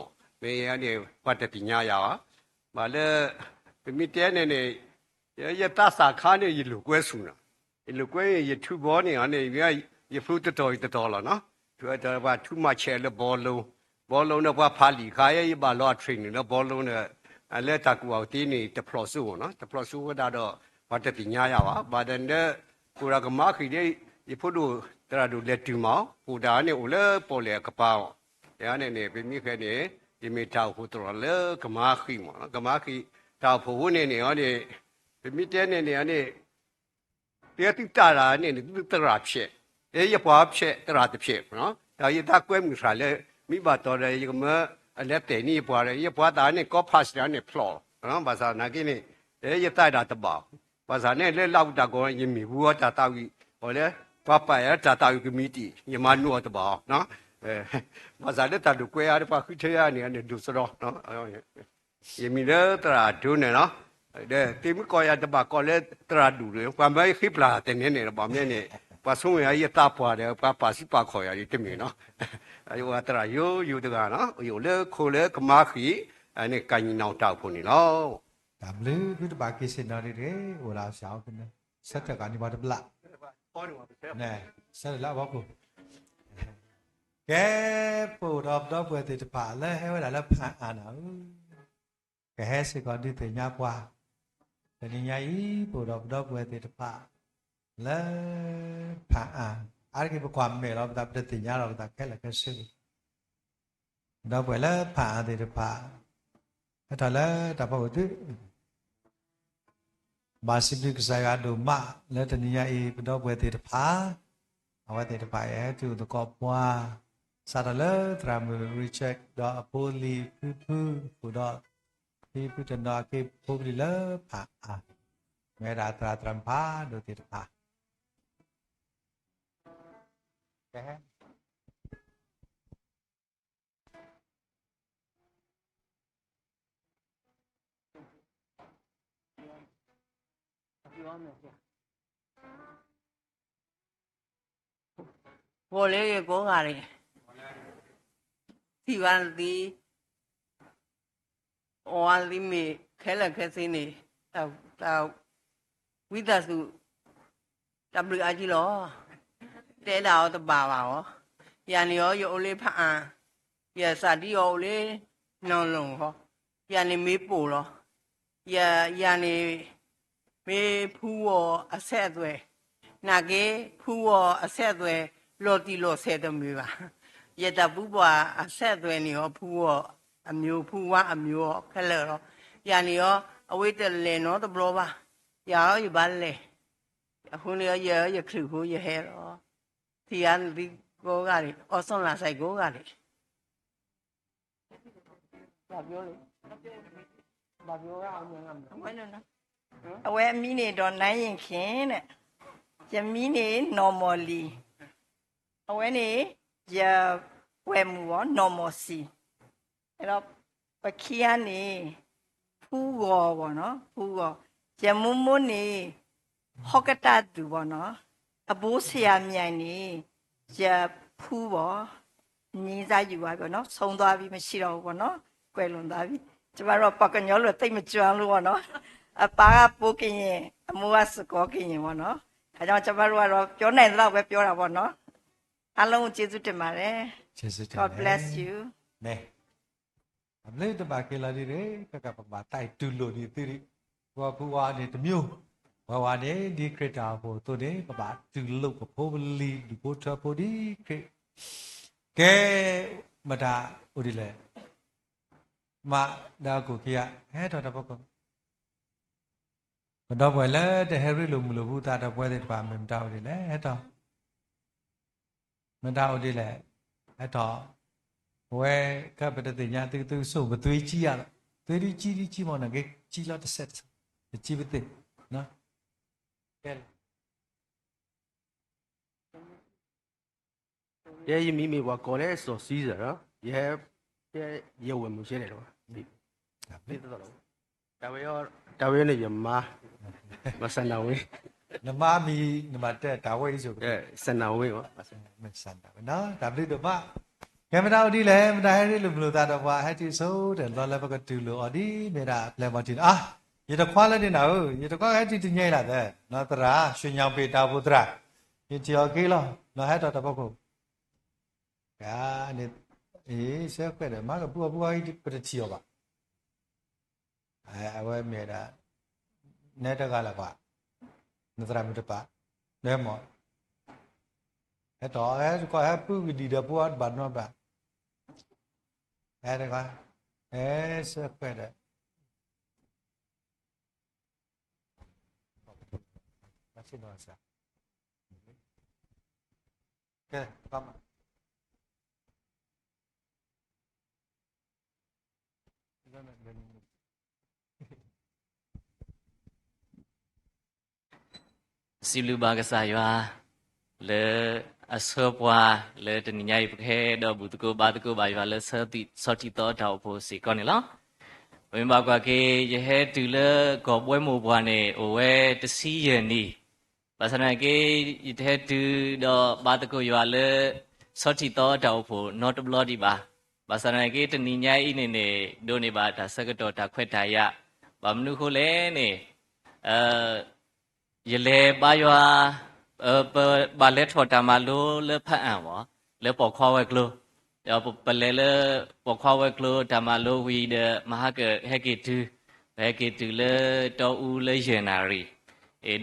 မ့ၢ်န့ၣ် ပှၤတသ့ၣ်ညါယၤဘၣ်, ဘၣ်လၢ ပမ့ၢ်တဲန့ၣ်န့ၣ် ယသးစၢ်ခါန့ၣ် ယလိာ်ကွဲဆူၣ်နီၤ, ယလိာ်ကွဲန့ၣ် ယထူဘီန့ၣ်န့ၣ် ယဖျိတတီၤယတတီၤလီၤနီၤ, ပှၤထူမၤဆဲးလၢဘီလိ, ဘီလိန့ၣ် ပှၤဖးလံာ်ခါ ယဘၣ်လီၤအ training လၢဘီလိန့ၣ်, လၢတၢ်ကူၣ်ဘၣ်ကူၣ်သ့န့ၣ် တဖျိးစိမးနီၤ, တဖျိးစိဝဲဒၣ်ဒီး ပှၤတသ့ၣ်ညါယၤဘၣ်, ဘၣ်ဒီးလၢ ကိၣ်ဒီးကမါဃံးဒီး ယဖိဒိၣ်သရၣ်ဒိၣ်လဲၤတုၤမး, ကိၣ်တၢ်န့ၣ်အိၣ်လၢပီၣ်လဲၣ်အကပၤမး, ယန့ၣ်န့ၣ် ပမ့ၢ်ဃဲန့ၣ် ယမ့ၢ်တၢ်အိၣ်ဖှိၣ်သရၣ်လၢကမါဃံးမး, ကမါဃံး တၢ်အိၣ်ဖှိၣ်အဃိန့ၣ်န့ၣ်န့ၣ် ပမ့ၢ်တဲန့ၣ်န့ၣ်န့ၣ် ပသုတၢ်တၢ်န့ၣ် သုသရၣ်ဖျဲး, ယပှၤဖျဲးသရၣ်တဖျဲး, ဒီးယသးကွဲမုာ်တၢ်လၢ မ့ၢ်ဘၣ်တီဒီး ယကမၢအလဲၤတဲာ်န့ၢ်ယပှၤဒီး ယပှၤသးန့ၣ် ကီဖးစတၢ်န့ၣ်ဖျိး, ဘၣ်ဆၣ်နာ်က့န့ၣ် ယသးဒၣ်တဘၣ်, ဘၣ်ဆၣ်န့ၣ်လၢလၢပူၤတၢ်ကီ ယမ့ၢ်ဘူးအီၤတၢ်သးဝံၣ်, အီၤလၢ ပှၤပာ်ယၤလၢတၢ်သးဝံၣ်ကမံးတံာ် ယမၤနုၤအီၤတဘၣ်အီၤ, ဘၣ်ဆၣ်လၢတၢ်ဒိၣ်ကွဲအါဒီး ပှၤဃုထၢယၤန့ၣ် အန့ၣ်ဒိၣ်စရီ ယမံၤလၢသရၣ်ဒိၣ်န့ၣ်လီၤ. ဒီးသုမ့ၢ်ကိးယၤတဘၣ်ကိးလၢသရၣ်ဒိၣ်ဒီး ပှၤမၢယဃ့ပျၢ်တန့ၢ်န့ၣ် ပှၤဆိမိၣ်ယၤယသးပှၢ်ဒီး ပှၤပာ်စုပာ်ခီၣ်ယၤဒ်တမ့ၢ်နီၤ, ယအိၣ်သရၣ်ယိယိတဂၤနီၤ, ယအိၣ်လၢခိလၢကမါဃံး, န့ၣ်ကၣ်ညီၣ်နီၣ်တၢ်အိၣ်ဖှိၣ်န့ၣ်လီၤ. တၢ်ဘျုး သုတဘၣ်က့ၤဆ့ၣ်နီၤဒ်တဂ့ၤ, အိၣ်လၢအစှၤအိၣ်ကန့ၣ် ဆၢထၢၣ်ကန့ၢ်ပှၤတဘျီ, ဆၢထၢၣ်လၢအဖီခိၣ်, ကဲ, ပအိၣ်ဒီးပဒီပုၢ်ဝဲၢ်သ့ၣ်တဖၣ်လၢဟဲဝဲဒၣ်လၢဖၣ်အၣ်န့ၣ်ဧၢ, ကဟဲစ့ၢ်ကီးဒုးသ့ၣ်ညါပှၤ, တနံၤညါအံၤ ပအိၣ်ဒီးပဒီပုၢ်ဝဲၢ်သ့ၣ်တဖၣ် လၢဖၣ်အၣ်, အါတက့ၢ်ပကွၢ်မဲာ်လီၤပသး ပတသ့ၣ်ညါလီၤပသးခဲလၢာ်ခဲဆ့, ပဒီပုၢ်ဝဲၢ်လၢဖၣ်အၣ်သ့ၣ်တဖၣ် ဟဲထီၣ်လၢတၢ်ဖီခိၣ်သု ဘၣ်စံးဘျုးကစၢ်ယွၤဒိၣ်မးလၢတနံၤညါအံၤ ပဒီပုၢ်ဝဲၢ်သ့ၣ်တဖၣ်, အဝဲသ့ၣ်တဖၣ်အံၤဟဲတုၤအိၣ်သကိးပှၤ, စးထီၣ်လၢသရၣ်မုၣ် Richard ဒီးအဖိလံၤဖုဖု, ဃုာ်ဒီးဖုဖုတနီၤအခ့အပှၤဖိပလံၤလၢဖၣ်အၣ်, မ့ၢ်ဝဲဒၣ်သရၣ်သရၣ်မုၣ်ဖးဒိၣ်သ့ၣ်တဖၣ်, ဂီၤလၢယကိးဂၤန့ၣ်, ထံၣ်ဘၣ်နသ့, အီၣ်ဝဲသ့မ့ၢ်ခဲလၢာ်ခဲဆ့န့ၣ်, တၢ်, တၢ်, ဝံသးစူၤ တၢ်ဘျုးအါကံလီၤ. တဲဒၣ်အီၤတဘၣ်ဘၣ်အီၤ, ယၤန့ၣ်အီၤ ယအိၣ်လၢဖၣ်အၣ်, ယစးဒံအီၤအိၣ်လၢနီၢ်လိၣ်ဃီ, ယၤန့ၣ်မ့ၢ်ပိာ်လီၤ. ယၤ, ယၤန့ၣ် မ့ၢ်ဖူဝီၤအဆက်အသွယ်, နာ်က့ ဖူဝီၤအဆက်အသွယ် လီၤတံၢ်လီၤဆဲးတမုာ်ဘၣ်. ယတၢ်ပူၤပှၤအဆက်အသွယ်န့ၣ်အီၤ ဖူဝီၤအမျိုး, ဖူဝါအမျိုးအီၤခဲလၢာ်လီၤ. ယၤန့ၣ်အီၤ အဝဲတလဲၤနီတဘျီဘၣ်. ယၤအီၤယဘၣ်လဲၤ, အဃိန့ၣ်အီၤ ယဲယချုးဃိယဟဲလီၤ. ထံၣ်ဧါနသ့ကိးဂၤန့ၣ်, အီၣ်စီၣ်လၢ်စဲးကိးဂၤန့ၣ် အဝဲအမံၤန့ၣ် ဒီးနါယ့ၣ်ခ့န့ၣ်, ယမံၤန့ၣ် နီၢ်မီၢ်လံၤ, အဝဲန့ၣ် ယကွဲၢ်မုၣ်အီၤ နီၢ်မီၢ်စံၤ, ဒီးပခံဂၤန့ၣ် ဖူဂီၤဘၣ်နီၤ, ဖူဂီၤ, ယမိၢ်မိၢ်န့ၣ် ဟီၣ်ကတၢၢ်သူၣ်ဘၣ်နီၤ, အဘိဆရာမင်းန့ၣ် ယဖူဘီ နင်းစားယူပါပေါ့နော် ဆုံးသွားပြီ မရှိတော့ဘူးပေါ့နော် ကွယ်လွန်သွားပြီ ကျမတို့က ပှၤကညီလို သိပ်မကျွမ်းလို့ပေါ့နော် အပါက ပိုကရင် အမိက စကီးကရင်ပေါ့နော် ဒါကြောင့် ကျမတို့ကတော့ ပြောနိုင်သလောက်ပဲ ပြောတာပေါ့နော် အားလုံးကို ကျေးဇူးတင်ပါတယ် God bless you အဘျုးတဘၣ်က့ၤလီၤဒ်န့ၣ် ကကပဘၣ်တၢ်တူၢ်လိာ်ဒ်သုဒ် ပှၤဖုဝါန့ၣ်တမျိုး ပှၤဝါန့ၣ် ဒ်ခရံာ်တၢ်အိၣ်ဖှိၣ်အသိးန့ၣ် ပဘၣ်တူၢ်လိာ်ပဖိပလံၤ ဒူၣ်ဖိထၢဖိဒ်ခရံာ် ကဲ မတၤအိၣ်ဒ်လဲၣ် မၤဒီးအကိၣ်ခံဂၤ ဟဲထီၣ်တၢ်ဖီခိၣ် ပဒီပုၢ်ဝဲၢ်လၢတဟဲရ့လိာ်မုာ်လိာ်ဘၣ်သးဒီးပဝဲသ့ၣ်တဖၣ် မ့ၢ်မတၤအိၣ်ဒ်လဲၣ် ဟဲထီၣ် မတၤအိၣ်ဒ်လဲၣ် ဟဲထီၣ် ပဝဲခဲပတသ့ၣ်ညါသုသုကဆိၣ် ပသွံၣ်ကံယၤလီၤ သွံၣ်ဒ်ကံဒ်ကံမ့ၢ်နီၢ်က့ ကံလီၤတစဲးတစဲး ပကံပသ့ၣ် ကဲ ယဲယမံၤမ့ၢ်ပှၤကိးလၢစီၤစံစၢ်ဒီး ယဟဲ ယဝဲၢ်မုၢ်ဆဲလဲၣ်လီၤ တၢ်ဝဲန့ၣ်ယမါ မဆန္ဒဝင်း နမါမံၤ နဘၣ်တဲတၢ်ဝဲအံၤစိ ဆန္ဒဝင်း မဆန္ဒဝင်း တၢ်ဘျုးဒိၣ်မး ကဲမတၤအိၣ်ဒ်လဲၣ် မတၤဟဲရ့လိာ်မုာ်လိာ်သးဒီးပှၤ ဟဲတုၤဆိတၢ်လီၤလၢပကတူၢ်လိာ်အီၤဒ်မ့ၢ်ဒၣ်အပျဲၢ်မီၤထံးန့ၣ် အါ ယတခွါလၢန့ၣ်နၤဧၢ ယတခွါဟဲတုၤတညါအံၤလၢ်သၢ နီၢ်သရၣ် ရွှေညောင်ပင်တၢ်အိၣ်ဖှိၣ်သရၣ် ယထံၣ်အီၤက့ၤလီၤ နီၢ်ဟဲထီၣ်တၢ်ဖီခိၣ် ကန့ၣ် အ့ ဆၢခွဲးဒီး မၤကပူၤအပူၤအံၤ ပတထံၣ်အီၤဘၣ် အဝဲမ့ၢ်ဒၣ် နဲတဂၤလၢၤကွၢ် နသရၣ်မုၣ်တပာ် နမ့ၢ် ဟဲထီၣ် ဟဲတကီၢ် ဟဲပုၢ်ကဒံၣ်ဒီးပှၤတဘၣ်နီတဘျီ ဟဲတဂၤ ဟဲဆၢခွဲးဒီး ကဲ စံးဘျုးဘၣ်ကစၢ်ယွၤ လၢအဆှၢပှၤ လၢတနံၤညါအံၤ ပကဟဲဒီးဘူၣ်သကိးဘါသကိးဘၣ်ယွၤလၢ ဆီၣ်တံၢ်သီအတၢ်အိၣ်ဖှိၣ်စ့ၢ်ကီးန့ၣ်လီၤ. ပမ့ၢ်ဘၣ်ကွၢ်က့ၤ ယဟဲတုၤလၢကီၢ်ဘှဲမိၢ်ပှၢ်န့ၣ် အိၣ်ဝဲတဆံယဲၢ်နံၣ် ဘၣ်ဆၣ်သနာ်က့ ယတဟဲတုၤဒီးဘါသကိးယွၤလၢ ဆီၣ်တံၢ်သီအတၢ်အိၣ်ဖှိၣ်နီတဘျီဒံးဘၣ်. ဘၣ်ဆၣ်သနာ်က့ တနံၤညါအံၤန့ၣ်န့ၣ် ဒိးန့ၢ်ဘၣ်တၢ်ဆၢကတီၢ်တၢ်ခွဲးတၢ်ယာ်, ဘၣ်မနုၤအဃိလဲၣ်န့ၣ် ယလဲၤဘါယွၤ, ပဘၣ်လဲၤထီၣ်တၢ်မၤလိလၢဖးအၣ်မး, လၢပိာ်ခွါဝဲၤကျိၤ, ဒီးပလဲၤလၢပိာ်ခွါဝဲၤကျိၤတၢ်မၤလိဝံၤဒီး မဟါကၢၣ်ဟဲက့ၤတုၤ, ပဟဲက့ၤတုၤလၢတီအူလၢယဲၢ်နၣ်ရံၣ်, ဒီး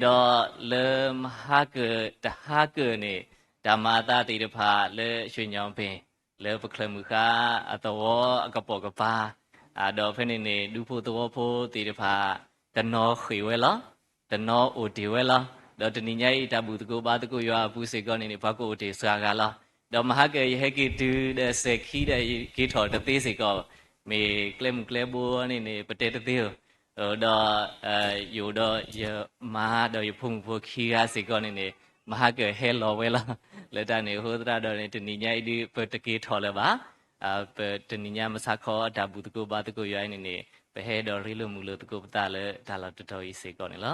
လၢမဟါကၢၣ်တဟါကၢၣ်န့ၣ် တၢ်မၤအသးသ့ၣ်တဖၣ်လၢ ရွှေညောင်ပင် လၢပချၢၣ်မုၢ်ဃါအသဝီအကပိာ်ကပၤ, ဒီးဖဲန့ၣ်န့ၣ် ဒူဖိသဝီဖိသ့ၣ်တဖၣ် တနီၤဃ့ၢ်ဝဲလီၤ, တနီၤအိၣ်တ့ၢ်ဝဲလီၤ. ဒီးတနံၤညါအံၤ တၢ်ဘူၣ်သကိးဘါသကိးယွၤအပူၤစ့ၢ်ကီးန့ၣ်န့ၣ် ပှၤကအိၣ်တ့ၢ်စှၤဂၤလီၤ. ဒီးမဟါကၢၣ်ယဟဲက့ၤတုၤဒီးစဲၤခံဒီးက့ၤထီၣ်တသ့စ့ၢ်ကီး, မ့ၢ်ကျဲမုၢ်ကျဲဘိန့ၣ်န့ၣ် ပတဲတသ့ဧိၤ, ဒီး ယအိၣ်ဒီးယမါဒီးယဖိမုၣ်ဖိခံဂၤစ့ၢ်ကီးန့ၣ်န့ၣ် မဟါကၢၣ်ဟဲလီၤဝဲလီၤ. လၢတၢ်န့ၣ်အဃိသတးဒီးန့ၣ် တနံၤညါအံၤဒုး ပတက့ၤထီၣ်လၢၤဘၣ်. ပတနံၤညါမုၢ်ဆါခီအတၢ်ဘူၣ်သကိးဘါသကိးယွၤအံၤန့ၣ်န့ၣ် ပဟဲဒီးရ့လိာ်မုာ်လိာ်သကိးပသးလၢတၢ်လီၢ်တတီၤအံၤစ့ၢ်ကီးန့ၣ်လီၤ.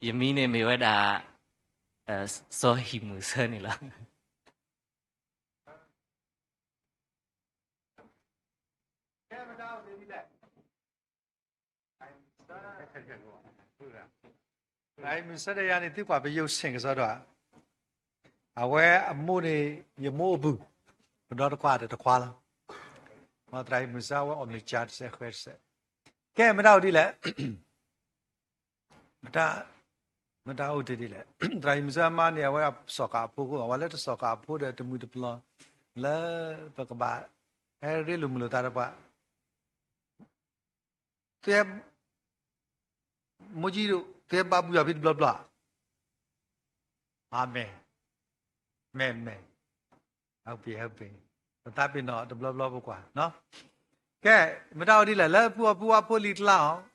ယမံၤန့ၣ်မ့ၢ်ဝဲဒၣ် စီၤဟံၣ်မုၢ်ဆၢန့ၣ်လီၤ. တရံးမုၢ်ဆၢဒီးယၤန့ၣ် သုကွၢ်ပယိၤဆ့ၣ်ကစီဒီး, အဝဲအမိၢ်န့ၣ် ယမိၢ်အပုၢ်, ပဒီတခွါဒီးတခွါလီၤ. တရံးမုၢ်ဆၢအဝဲအီၣ်မ့ၤကၠါတစဲးဃဲတစဲး, ကဲမတၤအိၣ်ဒ်လဲၣ် မတၤ, မတၤအိၣ်တ့ၢ်ဒ်လဲၣ်. တရံးမုၢ်ဆၢအမါန့ၣ် အဝဲစီၤဃၣ်အဖိအဃိ အဝဲလၢတစီၤဃၣ်အဖိဒီးတမုၢ်တပျီၤ လၢပကဘၣ် ဟဲရ့လိာ်မုာ်လိာ်သးဒီးပှၤ သုဟဲ မိၢ်ကံဒိၣ် သုဟဲဘါဘူၣ်ယွၤဖဲတဘျီဘျီဧါ. အၤမ့ၣ်, မ့ၢ်မ့ၢ်, ပသးပ့ၤနီၣ်တဘျီဘျီ ပကွၢ်, ကဲ မတၤအိၣ်ဒ်လဲၣ် လၢပှၤဖုဝါဖိလံၤကျါအီၤ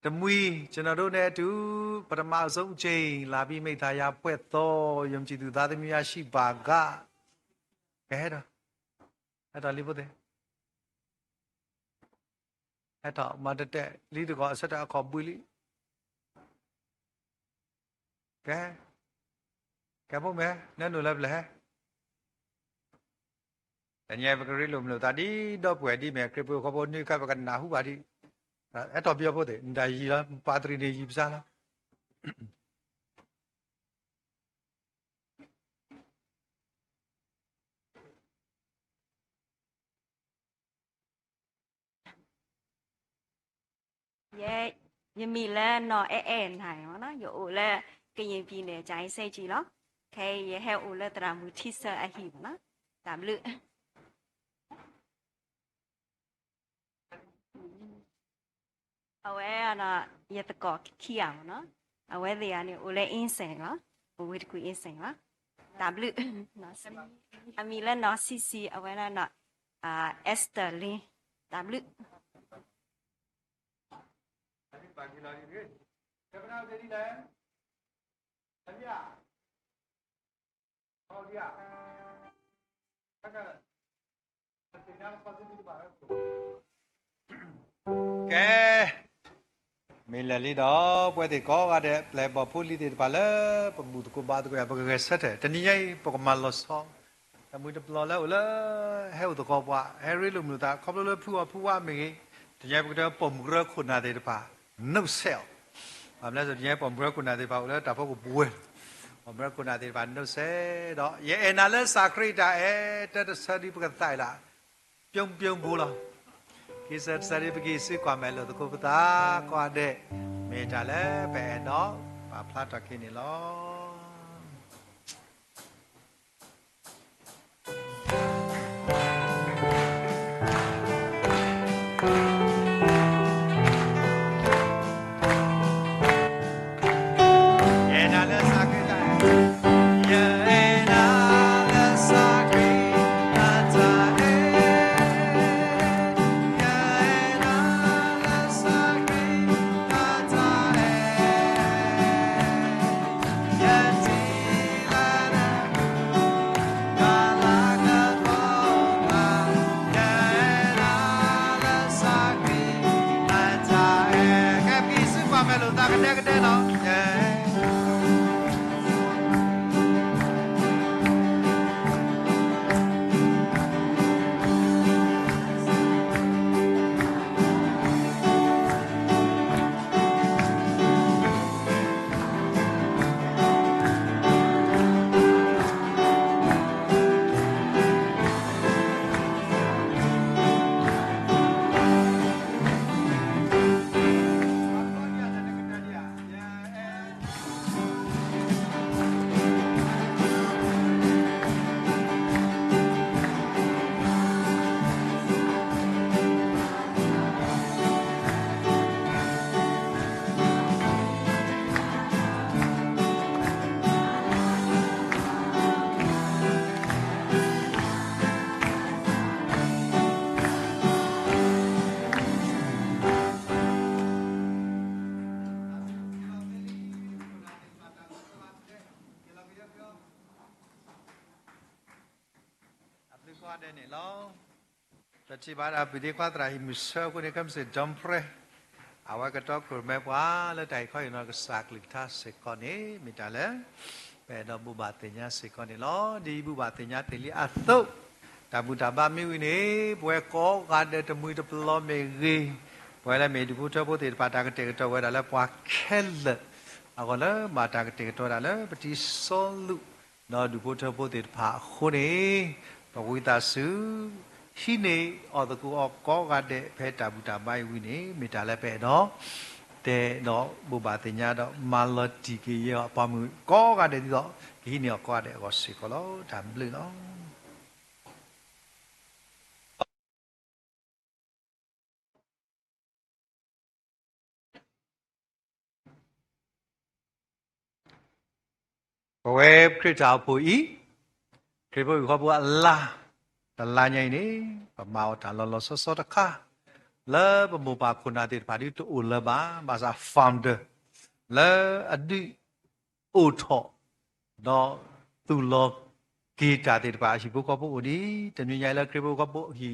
တမှံၤ ကျွန်တော်တို့နဲ့အတူ ပထမဆုံးအကြိမ် လာပြီး မိတ်သတ်ရာ အဖွဲ့သော ယုံကြည်သူ သားသမီးများ ရှိပါက ကဟဲဒီး ဟဲဒီးလံဖိသ့ၣ် ဟဲထီၣ်မၤတတဲာ်လံတကီၢ်အဆၢတၢ်အခီၣ်ဘှံးလံ. ကဲ, ကဲဖိမ့ၢ် နနုာ်လၢပျၢၤဟဲ တနံၤအံၤ ပကရ့လိာ်မုာ်လိာ်သးဒ်ဒီပုၢ်ဝဲၢ်ဒ်မ့ၢ်ခရံာ်ဖိဃီဖိနွံခါ ပကနၢ်ဟူဘၣ်ဒံး, အဲၣ်တီၢ်ပယီၤဖိသ့ၣ် နတၢ်ယံာ်လီၤ ပှၤတရံးန့ၣ်ယံာ်ပစၢ်လီၤ. ယဲ, ယမံၤလၢနီၢ်အဲၣ်အဲၣ်နၤမ့ၢ်နီၤ, ယအိၣ်လၢကယံၣ်ပံၤန့ၣ် ကၠၤအ့စ့ကံလီၤ. ခဲအံၤ ယဟဲအိၣ်လၢသရၣ်မုၣ်ထံဆၢအဟံၣ်မ့ၢ်နီၤ, တၢ်ဘျုး. အဝဲ, ယသကိးခံဂၤမ့ၢ်နီၤ, အဝဲသ့ၣ်ဂၤန့ၣ် အိၣ်လၢအ့စ့ၣ်လီၤ, အိၣ်ဝ့ၢ်တကူၣ်အ့စ့ၣ်လီၤ, တၢ်ဘျုး. အမံၤလၢနီၢ်ဆံဆံ, အဝဲဒၣ်နီၢ်, အ့စတၢၢ်လ့, တၢ်ဘျုး. ကဲ, မ့ၢ်လဲၣ်လံဒီး ပဝဲသ့ၣ်ကိးဂၤဒဲး ပျဲၢ်ဘီၣ်ဖိလံၤသ့ၣ်တဖၣ်လၢ ပဘူၣ်သကိးဘါသကိးယၤ ပကဂဲၤဆၢထၢၣ် တနံၤညါအံၤ ပကမၤလီၤဆီ တၢ်မုၢ်တပျီၤလၢအိၣ်လၢ ဟဲအိၣ်သကိးပှၤ ဟဲရ့လိာ်မုာ်လိာ်သး ခီဖျိလၢဖုအီၣ်ဖုဝါမ့ၢ်ဂ့ၤ, တနံၤညါပကတဲပိာ်မုၣ်ကရၢခိၣ်နၢ်သ့ၣ်တဖၣ် နုတ်ဆက်အီၤ, ဘၣ်မနုၤလဲၣ် တနံၤညါပိာ်မုၣ်ကရၢခိၣ်နၢ်သ့ၣ်တဖၣ်အိၣ်လၢတၢ်ဖိကပှဲၤ, ပိာ်မုၣ်ကရၢခိၣ်နၢ်သ့ၣ်တဖၣ် နုတ်ဆက်ဒီး ယအဲၣ်နၤလၢစၢ်ခရံာ်တၢ်အဲၣ် တၢ်တဆၢဒုးပကသးအံၤလၢ ပျိပျိပူၤလီၤ. ခံဆၢတဆၢဒုး ပကဟံးစုကွၢ်မဲာ်လိာ်သကိးပသးကိးဂၤဒဲး, မ့ၢ်တၢ်လၢပအဲၣ်ဒီး ပာ်ဖျါထီၣ်က့ၤန့ၣ်လီၤ. ယအဲၣ်နၤလၢစၢ်ခရံာ်တၢ်အဲၣ်, ယအဲၣ်နၤလၢစၢ်ခရံာ်အတၢ်အဲၣ်, ယအဲၣ်နၤလၢစၢ်ခရံာ်အတၢ်အဲၣ်, ယထံၣ်လၢန ကဲ ပကဟံးစုကွၢ်မဲာ်လိာ်သးကဒဲကဒဲလီၤ. အဘျုးကိးဂၤဒဲးန့ၣ်လီၤ. ပထံၣ်ဘၣ်ဒၣ်ပဒ့ခွါသရၣ်ဟံၣ်မုၢ်ဆၢအဃိန့ၣ် ကဲမ့ၢ်စ့ၣ် John Pray အဝဲကတီခိၣ်ရိၣ်မဲပှၤလၢတၢ်ဟ့ၣ်ခီဟ့ၣ်နီၤကစၢ်ကလုၢ်ကထါစ့ၢ်ကီးန့ၣ် မ့ၢ်တၢ်လၢ ပအဲၣ်ဒိးဘိးဘၣ်သ့ၣ်ညါစ့ၢ်ကီးန့ၣ်လီၤ. ဒ်အံၤဘူၣ်ဘၣ်သ့ၣ်ညါတ့ၢ်လံအသိး, တၢ်ဘူၣ်တၢ်ဘါမ့ၢ်ဝံၤန့ၣ် ပဝဲကိးဂၤဒဲးတမှံၤတပျီၤမ့ၢ်ဂ့ၤ, ပဝဲလၢမ့ၢ်ဒူၣ်ဖိထၢဖိသ့ၣ်တဖၣ် တၢ်ကတဲာ်ကတီၤဝဲဒၣ်လၢပှၤခဲလၢာ်အဂီၢ်လၢ ဘၣ်တၢ်ကတဲာ်ကတီၤဝဲဒၣ်လၢပတံၤစီလူး ဒီးဒူၣ်ဖိထၢဖိသ့ၣ်တဖၣ်အဃိန့ၣ်, ပဝံသးစူၤ ဟံးန့ၢ်အီၣ်သကိးအီၤကိးဂၤဒဲး ဖဲတၢ်ဘူၣ်တၢ်ဘါအံၤဝံၤန့ၣ် မ့ၢ်တၢ်လၢပအဲၣ်ဒိး တဲဒီးဘိးဘၣ်သ့ၣ်ညါဒီး မၤလီၤတံၢ်က့ၤယဲအီၤ ပှၤမုၣ်ကိးဂၤဒဲးဒ်သိး ကဟံးန့ၢ်အီၤကိးဂၤဒဲးအဂီၢ်စ့ၢ်ကီးလီၤ. တၢ်ဘျုးလီၤ. ပဝဲခရံာ်တၢ်အိၣ်ဖှိၣ်အံၤ, ခရံာ်ဖိဟံၣ်ဖိဃီဖိအလါ, တလါညါအံၤန့ၣ် ပမၤအီၣ်တၢ်လီၤလီၤဆီဆီတခါ, လၢပမိၢ်ပၢ်ခိၣ်နၢ်သ့ၣ်တဖၣ်ဒ်တအိၣ်လၢၤဘၣ်, ဘၣ်ဆၣ် founder လၢအဒုးအိၣ်ထီၣ် ဒီးသူၣ်လီၤက့ၤတၢ်သ့ၣ်တဖၣ် အဟံၣ်ဖိဃီဖိအိၣ်ဒံး, တနွံညါအံၤလၢခရံာ်ဖိဃီဖိဟံၣ်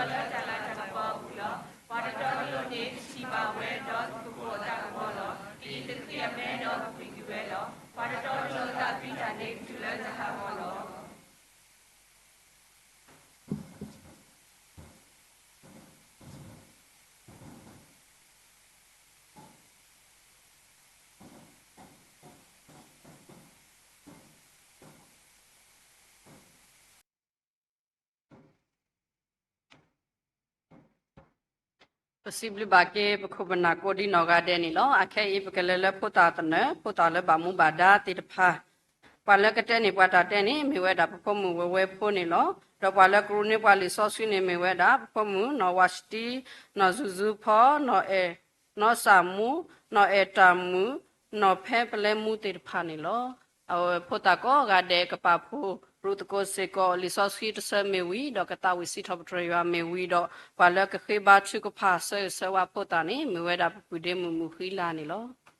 ပှၤတတီတလိၤန့ၣ် တထံၣ်ဘၣ်ဝဲဒီးသကိးအသးကဘီလီၤ. ဒ်အံၤ, သုခရံာ်အမဲဒီးကပံာ်ကွံာ်ဝဲလီၤ. ပှၤတတီတလိၤအသးဖံးတၢ်န့ၣ် ကတုၤလၢတၢ်ဟးဂီၤလီၤ. ပစံးဘျုးဘၣ်က့ၤ ပခိၣ်ပနၢ်ကိးဒံနီၢ်ဂၤဒဲးန့ၣ်လီၤ. အခဲအံၤ ပကလဲၤလၢဖိသၣ်သနၢၣ်, ဖိသၣ်လၢဘၣ်မူဘၣ်ဒါသ့ၣ်တဖၣ်, ပှၤလၢကတဲန့ၢ်ပှၤတၢ်တဲန့ၣ် မ့ၢ်ဝဲဒၣ် ပဖိမုၣ်ဝဲဝဲဖိန့ၣ်လီၤ. ဒီးပှၤလၢကရူးန့ၢ်ပှၤလံာ်စီဆှံန့ၣ် မ့ၢ်ဝဲဒၣ် ပဖိမုၣ်နီၢ်ဝါၡတံ, နီၢ်ဇူၤဇူဖီ, နီၢ်အဲၣ်, နီၢ်စၢ်မူ, နီၢ်အဲၣ်တၢ်မုၣ်, နီၢ်ဖဲပလဲမူသ့ၣ်တဖၣ်န့ၣ်လီၤ. အဝဲဖိသၣ်ကိးဂၤဒဲး ကပာ်ဖှိၣ်ရူၢ်သကိးစ့ၢ်ကီး လံာ်စီဆှံတဆၢမ့ၢ်ဝံၤ, ဒီးကသးဝံၣ်စံးထီၣ်ပတြၢၤယွၤမ့ၢ်ဝံၤဒီး ပှၤလၢကဃ့ဘါထုကဖၣ်ဆၢဂ့ၤဆၢဝါဖိသၣ်န့ၣ် မ့ၢ်ဝဲဒၣ် ပပုၢ်ဒ့မုၣ်မုၢ်ဃံလၤန့ၣ်လီၤ.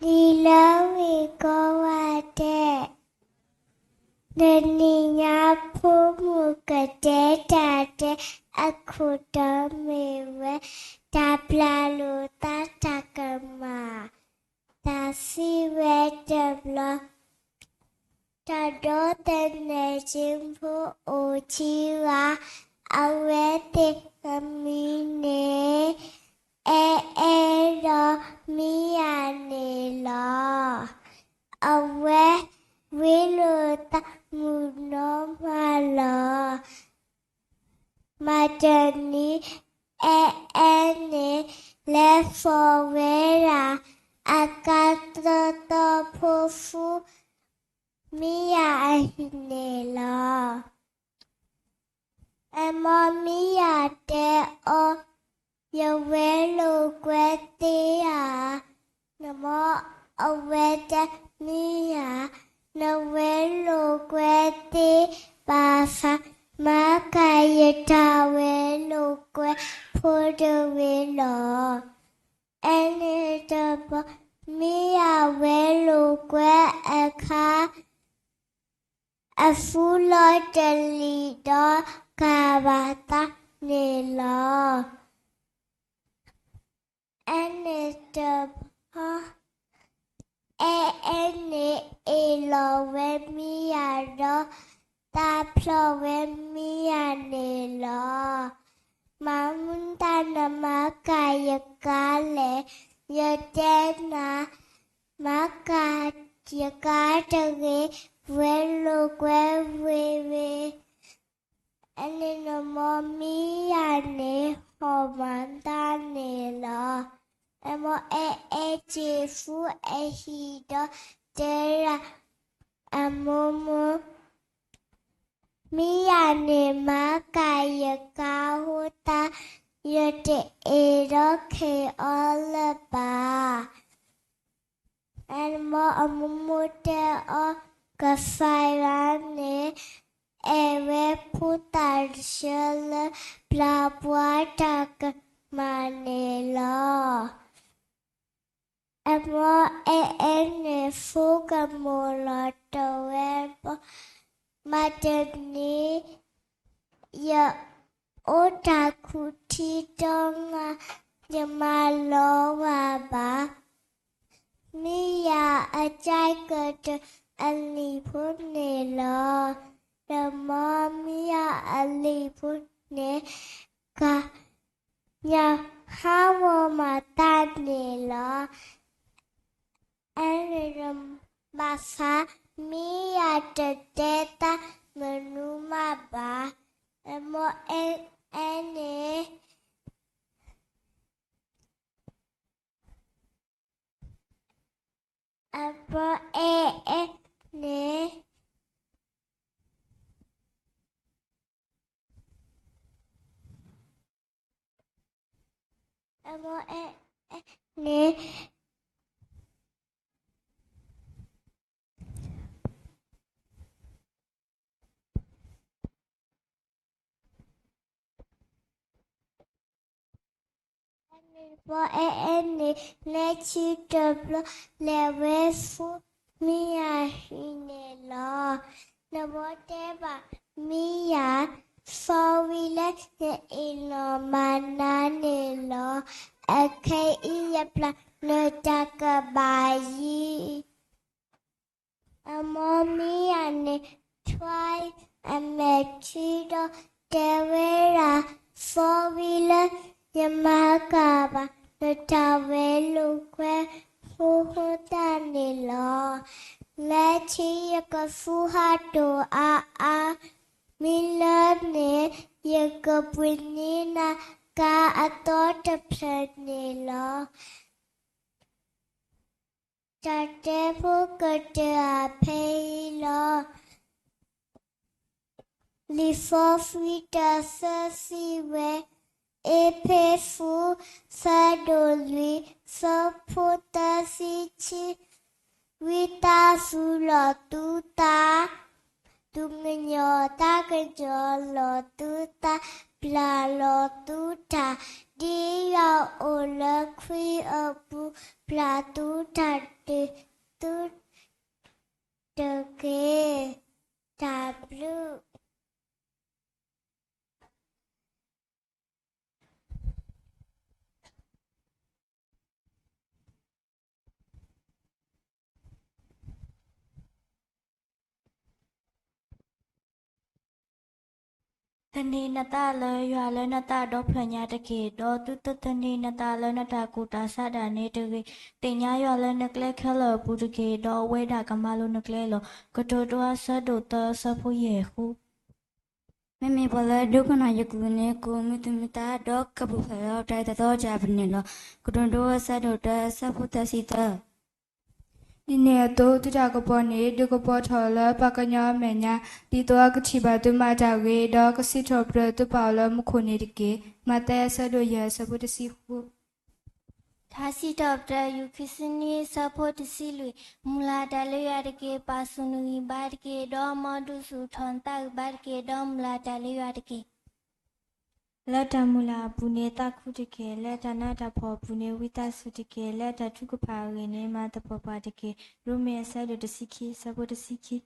လံာ်လၢဝ့ၢ်ကိးဂၤဒဲး, တနံၤညါဖိမုၣ်ကတဲတၢ်တဲအခိၣ်တီမ့ၢ်ဝဲ တၢ်ပျၢ်လိာ်သးတၢ်ကမၣ်, တၢ်စံးဝဲတဘျီ တၢ်ဒီသနၢၣ်ကၠ့ဖိအိၣ်ခံဂၤ, အဝဲသ့ၣ်သမံၤန့ၣ် အဲၣ်အဲၣ်ဒီးမံယၤန့ၣ်လီၤ. အဝဲဝံလိာ်သးမုၢ်နီၢ်မးလီၤ. မၤတနံၤ အဲၣ်အဲၣ်န့ၣ် လဲၤဖီၣ်ဝဲဒၣ် အကါသီသီဖိဖု မံယၤအဟံၣ်န့ၣ်လီၤ. အမ့ၢ်မံယၤတဲအီၤ, ယဝဲလိာ်ကွဲသ့ဧါ. နမ့ၢ်အဝဲတဲ မံယၤ, နဝဲလိာ်ကွဲသ့ဘၣ်ဆၣ်, မၤကၤယတၢ်ဝဲလိာ်ကွဲဖိတဂ့ၤလီၤ. အဲၣ်န့ၣ်တဘျီ မံယၤဝဲလိာ်ကွဲအခါ အဖုလီၤတလံၤဒီးကၤဘၣ်သးန့ၣ်လီၤ. အဲၣ်န့ၣ်တဘီ, အဲၣ်အဲၣ်န့ၣ်အ့ၣ်လိာ်ဝဲမံယၤဒီး သးဖျိးဝဲမံယၤန့ၣ်လီၤ. မၤမနုၤတၢ်နမၤကၤယကါလဲၣ်, ယတဲနၤ, မၤကၤယကါတဂ့ၤ, ဝဲလိာ်ကွဲဝ့ၤဝ့ၤ အန့ၣ်နမိၢ်မံယၤန့ၣ်ဟီၣ်မၤတၢ်န့ၣ်လီၤ. အမိၢ်အဲၣ်အဲၣ်က့ၤဖုအဟံၣ်ဒီးတဲဒၣ်အမိၢ်, မံယၤန့ၣ်မၤကၤယကါဟိတၢ်, ယတအ့ၣ်ဒီးခ့အီလၢၤဘၣ်. အမိၢ်အမိၢ်တဲအီၤ ကဖးယၤန့ၣ် အဲၣ်ဝဲဖိသၣ်တဆၢလၢ ပျၢ်ပှၤတၢ်ကမၣ်န့ၣ်လီၤ. အမိၢ်အဲၣ်အဲၣ်န့ၣ် ဖိကမိၣ်လီၤတဝဲဘီ, မၤတနံၤ ယအိၣ်တၢ်ခူၣ်ထံတီနၢ်, ယမၤလီၤဂာ်ဘၣ်. မံယၤအကဲကတၢၢ်အလံၤဖိန့ၣ်လီၤ. ဒီးမ့ၢ်မံယၤအလံၤဖိန့ၣ် ကညးဟးဂီၤမၤတၢ်န့ၣ်လီၤ. အန့ၣ်ဘၣ်ဆၣ် မံယၤတတဲတၢ်မနုၤမးဘၣ်. အမိၢ်အဲၣ်အဲၣ်န့ၣ် အမိၢ်အဲၣ်အဲၣ်န့ၣ် အမိၢ်အဲၣ်အဲၣ်န့ၣ် အမိၢ်အဲၣ်အဲၣ်န့ၣ် လၢခံတဘျီ လဲၤဝဲဆူမံယၤဟံၣ်န့ၣ်လီၤ. နမိၢ်တဲဘၣ်မံယၤ, ဖီဝံၤလၢနအ့ၣ်နီၢ်မၤနၤန့ၣ်လီၤ. အခဲအံၤယပျၢ်နတၢ်ကမၣ်ယံၤ အမိၢ်မံယၤန့ၣ် ထွဲအမဲာ်ထံဒီးတဲဝဲဒၣ်, ဖီဝံၤလၢယမၤကၤဘၣ် နတၢ်ဝဲလိာ်ကွဲဖိတၢ်န့ၣ်လီၤ. လၢခံယကသူၣ်ဟးဒိၣ်အါအါ, မ့ၢ်လၢန့ၣ် ယကပှ့ၤန့ၢ်နၤကါအသီတဖျၢၣ်န့ၣ်လီၤ. တၢ်တဲဖိကတၢၢ်အဖဲအံၤလီၤ. လံာ်စီဆှံတၢ်သၢသံဝဲ, အ့းဖ့းစူး ဆၢဒိၣ်လွံၢ် ဆၢဖိသၢဆံခံ, ဝံသးစူၤလီၤသုသး, သူၣ်ကညီၤသးကညီၤလီၤသုသး, ပျၢ်လီၤသုတၢ်, ဒ်ယွၤအိၣ်လၢခရံာ်အပူၤ, ပျၢ်သုတၢ်ဒုးသုတက့ၢ်. တၢ်ဘျုး သန့ၤနသးလၢယွၤလၢနသးဒီဖျၢၣ်ညါတက့ၢ်, ဒီးသုတသန့ၤနသးလၢနတၢ်ကူၣ်တၢ်ဆးဒၣ်န့ၣ်တဂ့ၤ. သ့ၣ်ညါယွၤလၢနကျဲခဲလၢာ်အပူၤတက့ၢ်, ဒီးအဝဲဒၣ်ကမၤလိၤနကျဲလီၤ. ကတိၤဒိ အဆၢဒိၣ်သၢ အဆၢဖိယဲၢ်ဃု. မ့မ့ၢ်ပှၤလၢဒိကနၣ်ယကလုၢ်န့ၣ် ကအိၣ်မူသူၣ်မံသး ဒီးကပူၤဖျဲးလီၤတၢ်အၢတၢ်သီတၢ်အပူၤန့ၣ်လီၤ. ကတိၤဒိ အဆၢဒိၣ်တၢ အဆၢဖိသၢဆံသၢ. ဒ်န့ၣ်အသိး သုတၢ်ကပီၤန့ၣ် ဒုးကပီၤထီၣ်လၢပှၤကညီအမဲာ်ညါ, ဒ်သိးအကထံၣ်ဘၣ်သုမၤတၢ်ဂ့ၤ, ဒီးကစံးထီၣ်ပတြၢၤသုပၢ်အိၣ်လၢမူခိၣ်န့ၣ်တက့ၢ်. မးသဲ အဆၢဒိၣ်ယဲၢ် အဆၢဖိတဆံဃု. ထါစံးထီၣ်ပတြၢၤ ယူၢ်ခံဆံနွံ အဆၢဖိတဆံလွံၢ်, မုၢ်လၢ်တၢ်လၢယွၤတက့ၢ်, ပာ်ဆူၣ်နဂံၢ်ဘါတက့ၢ်, ဒီးမ်ဒုးဆူၣ်ထီၣ်နသးဂံၢ်ဘါတက့ၢ်, ဒီးမုၢ်လၢ်တၢ်လၢယွၤတက့ၢ်. လၢတၢ်မုၢ်လၢ်အပူၤန့ၣ် သးခုတက့ၢ်, လၢတၢ်နးတၢ်ဖှီၣ်အပူၤန့ၣ် ဝံသးစူၤတက့ၢ်, လၢတၢ်ထုကဖၣ်အဂ့ၢ်န့ၣ် မၤသပှၢ်ပှၢ်တက့ၢ်. ရိမ့ၤ အဆၢဒိၣ်တဆံခံ အဆၢဖိတဆံခံ.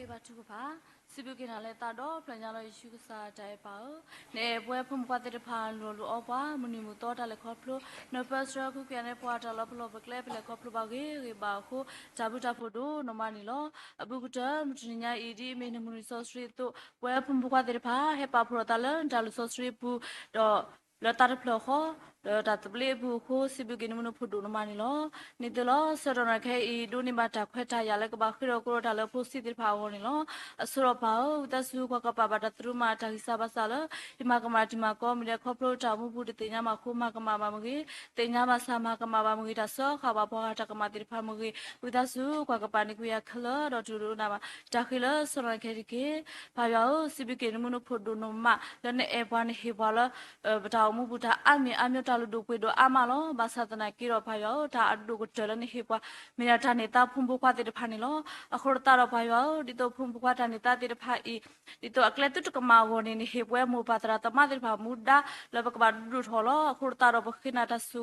ဃ့ဘါထုကဖၣ်, စံးဘျုးက့ၤနၤလၢသးဒီဖျၢၣ်ညါလီၤ ယ့ၣ်ၡူးကစၢ်တၢ်အဲၣ်ပၢ်ဧၢ, နအဲၣ်ပဝဲဖိမုၣ်ဖိခွါသ့ၣ်တဖၣ် လူၤအီၣ်လူၤအီပှၤ မုၢ်နံၤမုၢ်သီတၢ်လဲၤခီဖျိ, နပၢဆှၢဃုကွံာ်န့ၣ် ပှၤတၢ်လီၤပလိာ်ပကျဲ ပလဲၤခီဖျိဘၣ်ဂ့ၤဂ့ၤဘၣ်အဃိ တၢ်ဘျုးတၢ်ဖှိၣ်ဒိၣ်နီၢ်မးန့ၣ်လီၤ. အဘူးကတၢၢ် မုၢ်တနံၤညါအံၤ ဒ်အမ့ၢ်နမုၢ်နံၤစီဆှံအသိး ပဝဲဖိမုၣ်ဖိခွါသ့ၣ်တဖၣ် ဟဲပာ်ဖှိၣ်ထီၣ်သးလၢနတၢ်လုၢ်စီဆှံပူၤ ဒီးလၢတၢ်တဖျၢၣ်ဃီ ဒီးတၢ်သဘျ့အပူၤအဃိ စံးဘျုးက့ၤနမုၢ်နဖိဒိၣ်နီၢ်မးန့ၣ်လီၤ. န့ၣ်သုလီၤ ဆၢကတီၢ်နၢ်ခဲအံၤ ဒိးန့ၢ်ဘၣ်တၢ်ခွဲးတၢ်ယာ်လၢကဘၣ်ဃ့ထီၣ်ကီထီၣ်တၢ်လၢဖိဆံးသ့ၣ်တဖၣ်အဂီၢ်န့ၣ်လီၤ. အဆိဒီးပၢ်ဧၢ, ဝံသးစူၤကွၢ်ကပာ်ဘၣ်တၢ်သရူးမးတၢ်ဂံၢ်စၢ်ဘါစၢ်လၢ ယမၤကမၣ်တံၤမၤကီမ့ၢ်ဒီး ခီဖျိတၢ်အိၣ်မူပူၤတသ့ၣ်ညါဘၣ်အဃိ မၤကမၣ်ဘၣ်မ့ၢ်ဂ့ၤ, သ့ၣ်ညါဘၣ်ဆၣ်မၤကမၣ်ဘၣ်မ့ၢ်ဂ့ၤ, တၢ်စၢဃာ်ဘၣ်ပှၤဂၤတၢ်ကမၣ်သ့ၣ်တဖၣ်မ့ၢ်ဂ့ၤ, ဝံသးစူၤကွၢ်ကပာ်န့ၢ်ကွံာ်ယၤခဲလၢာ် ဒီးတူၢ်လိာ်နၤဘၣ်တၢ်ဃ့လၢဆၢကတီၢ်နၢ်ခဲတက့ၢ်. ပၢ်ယွၤဧၢ, စံးဘျုးက့ၤနမုၢ်နဖိဒိၣ်နီၢ်မး လၢနအဲၣ်ပှၤနဟ့ၣ်ပှၤလၢ ပတၢ်အိၣ်မူပူၤတၢ်အါမံၤအါမံၤ တၢ်လုၢ်ဒိၣ်ပှ့ၤဒိၣ်အါမးလီၤ. ဘၣ်ဆၣ်သနာ်က့ဒီးပၢ်ယွၤဧၢ, တၢ်အဒိၣ်ကတၢၢ်လၢနဟ့ၣ်ပှၤ မ့ၢ်ဒၣ်တၢ်န့ၢ်သါဖိမုၣ်ဖိခွါသ့ၣ်တဖၣ်န့ၣ်လီၤ. အဃိသတးဒီးပၢ်ယွၤဧၢ, ဒ်သိးဖိမုၣ်ဖိခွါတၢ်န့ၢ်သါသ့ၣ်တဖၣ်အံၤ ဒ်သိးအကျဲသုတကမၣ်အဂီၢ်န့ၣ် နဟ့ၣ်ပဝဲမိၢ်ပၢ်သရၣ်သမါသ့ၣ်တဖၣ်မူဒါလၢပကဘၣ်ဒိၣ်ထီၣ်လီၤ. အဃိသတးဒီးပဃ့နၤတၢ်ဆူ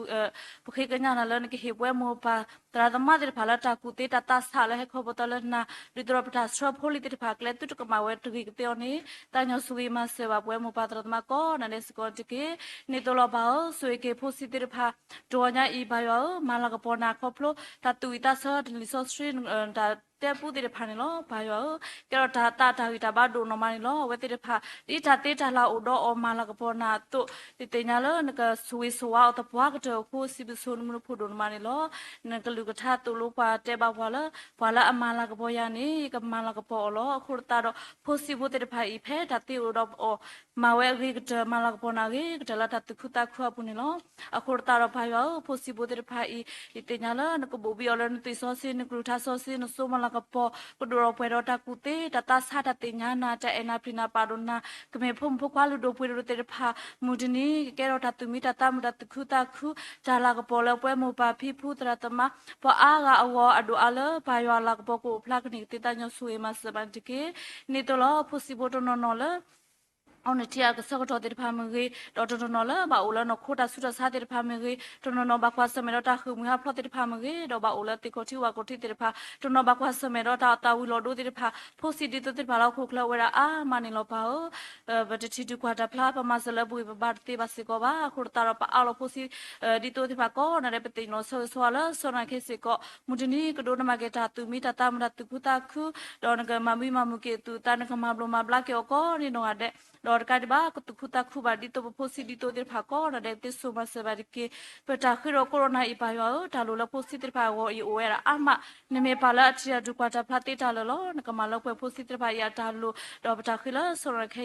ပဃ့ကညးနၤလၢနကဟ့ၣ်ပဝဲမိၢ်ပၢ် သရၣ်သမါသ့ၣ်တဖၣ်လၢတၢ်ကူၣ်သ့တၢ်သးဆးလၢဟဲခီဖျိသးလၢနၤ, ဒ်သိးဒီးပတၢ်ဆှၢဖိလံၤသ့ၣ်တဖၣ် ကျဲသုတကမၣ်ဝဲတဂ့ၤကသ့အီၤန့ၣ် သးကညီၤဆိၣ်ဂ့ၤမၤစၢၤဘၣ်ပဝဲမိၢ်ပၢ်သရၣ်သမါကိးဂၤဒဲးစ့ၢ်ကီးတက့ၢ်. န့ၣ်သိးလီၤပၢ်ဧၢ, ဆိၣ်ဂ့ၤက့ၤဖိဆံးသ့ၣ်တဖၣ် တဂီၤညါအံၤပၢ်ယွၤဧၢ, မၤလၤကပီၤနၤခီဖျိ တၢ်သူၣ်ဝံၣ်သးဆၢ တၢ်လံာ်စီဆှံ တၢ်တဲပူသ့ၣ်တဖၣ်န့ၣ်လီၤ. ပၢ်ယွၤဧၢ, ကဲထီၣ်တၢ်သးတၢ်ဂံၢ်တၢ်ဘါဒိၣ်နီၢ်မးန့ၣ်လီၤ. အဝဲသ့ၣ်တဖၣ် ဒ်တၢ်သ့တၢ်လၤအိၣ်ဒီးအီၤ မၤလၤကပီၤနၤအသိး ဒုးသ့ၣ်ညါလၢနကဆိၣ်ဂ့ၤဆိၣ်ဝါအီၤသပှၢ်ကတၢၢ်အဃိ စံးဘျုးဆိနမုၢ်နဖိဒိၣ်နီၢ်မးန့ၣ်လီၤ. နကလုၢ်ကထါသိၣ်လိပှၤတဲဘၣ်ပှၤလၢ ပှၤလၢအမၤလၤကပီၤယၤန့ၣ် ယကမၤလၤကပီၤအီၤလီၤ. အဃိသတးဒီး ဖိဆံးဖိသ့ၣ်တဖၣ်အံၤ ဖဲတၢ်သ့အိၣ်ဒီးအီၤ မၤဝဲအဂ့ၤကတၢၢ် မၤလၤကပီၤနၤအဂ့ၤကတၢၢ်လၢတၢ်သူၣ်ခုသးခုအပူၤန့ၣ်လီၤ. အဃိသတးဒီးပၢ်ယွၤဧၢ, ဖိဆံးဖိသ့ၣ်တဖၣ်အံၤ ဒုးသ့ၣ်ညါလၢနကဘိၣ်ဘံအီၤလၢနသွံၣ်စီဆှံ နကလုၢ်ကထါစီဆှံ နစိမၤလၤ ကပီၤ ကဒိၣ်ထီၣ်ပှဲၤဒီးတၢ်ကူၣ်သ့, တၢ်သးဆါ, တၢ်သ့ၣ်ညါနၤ, တၢ်အဲၣ်နၤ, ပျံၤနၤ, ပာ်ဒိၣ်နၤ, ကမ့ၢ်ဖိမုၣ်ဖိခွါလုၢ်ဒိၣ်ပှ့ၤဒိၣ်သ့ၣ်တဖၣ်, မုၢ်တနံၤ ကကဲထီၣ်တၢ်သူၣ်မံတၢ်သးမုာ်, တၢ်သူၣ်ခုသးခု, တၢ်လၤကပီၤလၢပဝဲမိၢ်ပၢ်ဖံဖုသရၣ်သမါ ပှၤအါဂၤအဂီၢ် အဒိၣ်အါလၢပၢ်ယွၤလၤကပီၤကအိၣ်ဖျါကန့ၢ်ကသ့ သးကညီၤဆိၣ်ဂ့ၤမၤစၢၤဘၣ်န့ၣ်တက့ၢ်. ဒ်သိးလီၤ ဖိဆံးဖိတနီၤနီၤလၢ အီနုၢ်ထံအကဆၢကတီၢ်သ့ၣ်တဖၣ်မ့ၢ်ဂ့ၤ, ဒီးတနီၤနီၤလၢဘၣ်အိၣ်လၢနီၢ်ခိတၢ်ဆူးတၢ်ဆါသ့ၣ်တဖၣ်မ့ၢ်ဂ့ၤ, တနီၤနီၤဘၣ်ကွၢ်ဆၢၣ်မဲာ်ဒီးတၢ်ဃ့ၢ်မှံဟးဖျိးသ့ၣ်တဖၣ်မ့ၢ်ဂ့ၤ, ဒီးဘၣ်အိၣ်လၢသ့ၣ်ခီၣ်ထံးဝၣ်ခီၣ်ထံးသ့ၣ်တဖၣ်, တနီၤဘၣ်ကွၢ်ဆၢၣ်မဲာ်ဒီးတၢ်သၣ်ဝံၤလီၤဒိသ့ၣ်တဖၣ်, ဖိဆံးဒ်သိးသ့ၣ်တဖၣ်လၢဟီၣ်ခိၣ်ချၢအိၣ်ဝဲဒၣ်အါမးန့ၣ်လီၤပၢ်ဧၢ. ပတထံၣ်ဒုးကွၢ်တၢ်ဖျါ, ပမၤစၢၤလၢပဂံၢ်ပဘါတသ့ဘၣ်စ့ၢ်ကီးဘၣ်. အဃိသတးဒီး ပအၢၣ်လီၤဖိဆံး ဒ်သိးသ့ၣ်တဖၣ်ကိးဂၤဒဲး ပသ့ၣ်နီၣ်ဆိၣ်ဂ့ၤဆိၣ်ဝါလၢစီၤနၤခဲစ့ၢ်ကီး, မုၢ်တနံၤကဒိးန့ၢ်ဘၣ်က့ၤတၢ်သူၣ်မံတၢ်သးမုာ်, တၢ်သူၣ်ခုသးခု, ဒီးနကမၤဘံမၤမုာ်က့ၤအသူၣ်အသး, နကမၤဘျိးမၤဘျါက့ၤအီၤကိးဂၤဒဲး, ဒီးတကးဒံးဘၣ် ကသူၣ်ခုသးခုဘၣ်ဒ်သိးပဖိဆံးဒ်သိးသ့ၣ်တဖၣ်ကိးဂၤဒဲး သ့စိာ်မၤစၢၤဘၣ်တက့ၢ်. ပတၢ်ဃ့ဒီးကိးဒီးနၤအံၤပၢ်ယွၤဧၢ, တၢ်လိၣ်လၢဖိဆံးသ့ၣ်တဖၣ်အဂီၢ်အံၤအိၣ်ဝဲဒၣ်အါမး, နမ့ၢ်ပၢ်လၢအထံၣ်တၢ်ဒုးကွၢ်တၢ်ဖျါသ့တၢ်လၢာ်လီၤ. နကမၤလၢပှဲၤဖိဆံးသ့ၣ်တဖၣ်အံၤအတၢ်လိၣ်, ဒီးပတၢ်ဃ့လၢစီၤနၤခဲအံၤတက့ၢ်. ခရံာ်ဧ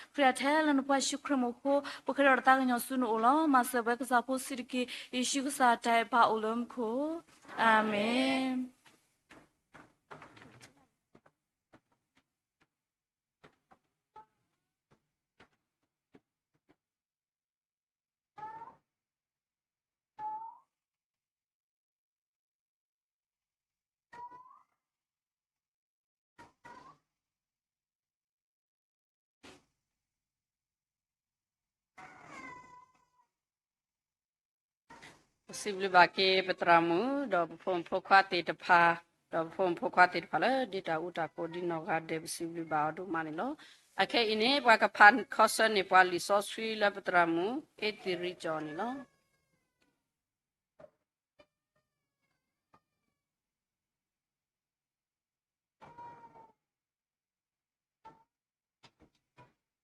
ၢ, ထဲလၢနဖိယ့ၣ်ၡူးခရံာ်အမံၤအဃိ ပဃ့ဒီးတၢ်သးကညီၤဆူနအိၣ်လီၤ. မၤစၢၤပှၤကစၢ်ဖိဆံးတက့ၢ်. ယ့ၣ်ၡူးကစၢ်အတၢ်အဲၣ်ပၢ်အိၣ်လၢမူခိၣ်, အၤမ့ၣ်. ပစံးဘျုးဘၣ်က့ၤပသရၣ်မုၣ် ဒီးပဖိမုၣ်ဖိခွါသ့ၣ်တဖၣ်, ဒီးပဖိမုၣ်ဖိခွါသ့ၣ်တဖၣ်လၢဒ့တၢ်အူတၢ်ကိးဒ်နီၢ်ဂၤဒဲး ပစံးဘျုးဘၣ်အီၤဒိၣ်မးန့ၣ်လီၤ. အခဲအံၤန့ၣ် ပှၤကဖးခီဆၢန့ၢ်ပှၤလံာ်စီဆှံလၢပသရၣ်မုၣ် အ့သံရံကၠီန့ၣ်လီၤ.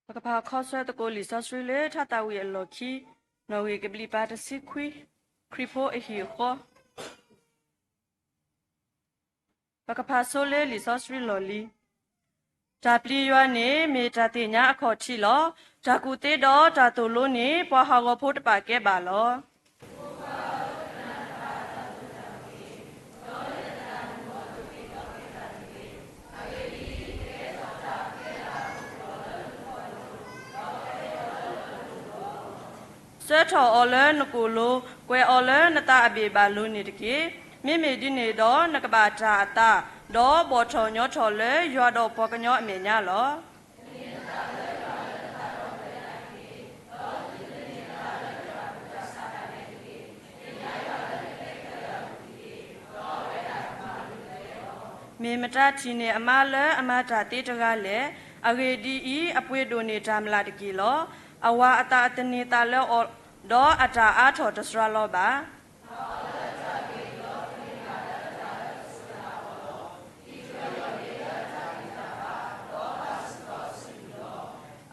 ပကဖးခီဆၢသကိးလံာ်စီဆှံလၢထါသးဝံၣ်အလီၢ်ခံ, နီၣ်ဂံၢ်ကဘျံးပၤတဆံခွံ, ခရံာ်ဖိအဟံၣ်အဃီ. ပကဖးဆိလၢလံာ်စီဆှံလီၢ်လံၤ. တၢ်ပျံၤယွၤန့ၣ်မ့ၢ်တၢ်သ့ၣ်ညါအခီၣ်ထံးလီၤ. တၢ်ကူၣ်သ့ဒီးတၢ်သိၣ်လိန့ၣ် ပှၤဟးဂီၤဖိတဖၣ်ကဲဘၣ်လီၤ. ဆှၢထီၣ်အီၤလၢနကိာ်လိၤ, ကွဲးအီၤလၢနသးအဘ့ၣ်ဘၣ်လိၤန့ၣ်တက့ၢ်. မ့မ့ၢ်ဒ်န့ၣ်ဒီး နကဘၣ်တၢ်အသး, ဒီးဘီၣ်ထီၣ်ညီထီၣ်လၢယွၤဒီးပှၤကညီအမဲာ်ညါလီၤ. မ့ၢ်မတၤထံၣ်န့ၢ်အမါလၢအမၤတၢ်သ့တဂၤလဲၣ်. အဂ့ၢ်ဒ်အံၤ, အပှ့ၤဒိၣ်န့ၢ်တၢ်မျၢ်တက့ၢ်လီၤ. အဝၤအသးအသန့ၤသးလၢအီၤ, ဒီးအတၢ်အါထီၣ်တစှၤလီၤဘၣ်.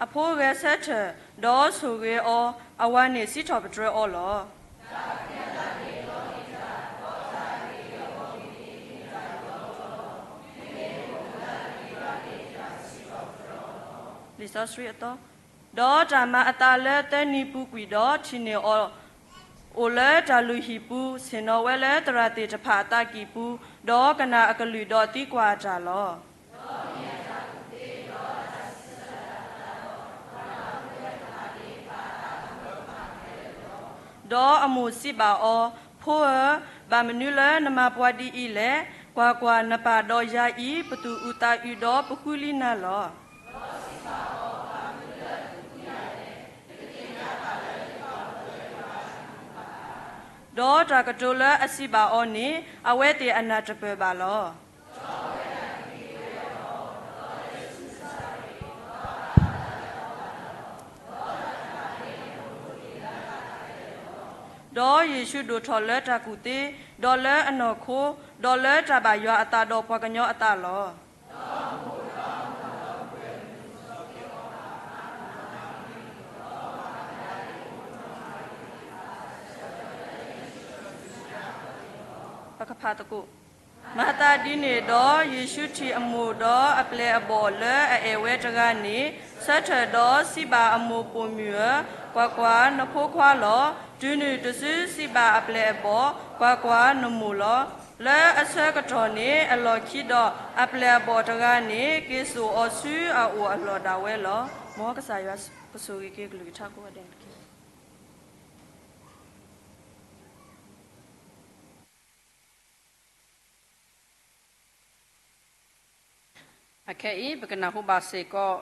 အဖိဂဲၤဆၢထၢၣ်, ဒီးဆိၣ်ဂ့ၤအီၤ, အဝၤန့ၣ်စံးထီၣ်ပတြၢၤအီၤလီၤ. လံာ်စီဆှံအသီ, ဒီးတၢ်မၤအသးလၢသၢနံၤပူၤကွံာ်ဒီး ထံၣ်န့ၢ်အီၤ အိၣ်လၢတၢ်လုၢ်ဟံၣ်ပူၤ, ဆ့ၣ်နီၤဝဲလၢသရၣ်သ့ၣ်တဖၣ်အသးကံၢ်ပူၤ, ဒီးကနၣ်အကလုၢ်ဒီးသံကွၢ်အတၢ်လီၤ. ဒီးအမိၢ်စံးဘၣ်အီၤ, ဖိဧၢ, ဘၣ်မနုၤလၢနမၤပှၤဒ်အံၤလဲၣ်. ကွၢ်ကွၢ်, နပၢ်ဒီးယၤအံၤ ပသူၣ်အုးသးအုးဒီးပဃုလံနၤလီၤ. ဒီးတၢ်ကတိၤလၢအစံးဘၣ်အီၤန့ၣ် အဝဲသ့ၣ်အနၢ်တပၢၢ်ဘၣ်လီၤ. ဒီးယ့ၣ်ၡူးဒိၣ်ထီၣ်လၢတၢ်ကူၣ်သ့, ဒီးလၢအနီၢ်ခိ, ဒီးလၢတၢ်ဘၣ်ယွၤအသးဒီးပှၤကညီအသးလီၤ. ပကဖးသကိး, မၤသးဒ်န့ၣ်ဒီး ယ့ၣ်ၡူးထံၣ်အမိၢ်ဒီးအပျဲၢ်အဘီၣ်လၢအအဲၣ်ဝဲတဂၤန့ၣ် ဆၢထၢၣ်ဒီးစံးဘၣ်အမိၢ်ပိာ်မုၣ်ဧၢ, ကွၢ်ကွၢ်, နဖိခွါလီၤ. တုၤနုၤတစုစံးဘၣ်အပျဲၢ်အဘီၣ်, ကွၢ်ကွၢ်, နမိၢ်လီၤ. လၢအဆၢကတီၢ်န့ၣ်အလီၢ်ခံဒီး အပျဲၢ်အဘီၣ်တဂၤန့ၣ် က့ၤစိာ်အီၤဆူအအိၣ်အလီၢ်ဒၣ်ဝဲလီၤ. မ်ကစၢ်ယွၤကဆိၣ်ဂ့ၤက့ၤကလုၢ်ကထါကိးဂၤဒဲးန့ၣ်တက့ၢ်. အခဲအံၤ ပကနၢ်ဟူဘၣ်စ့ၢ်ကီး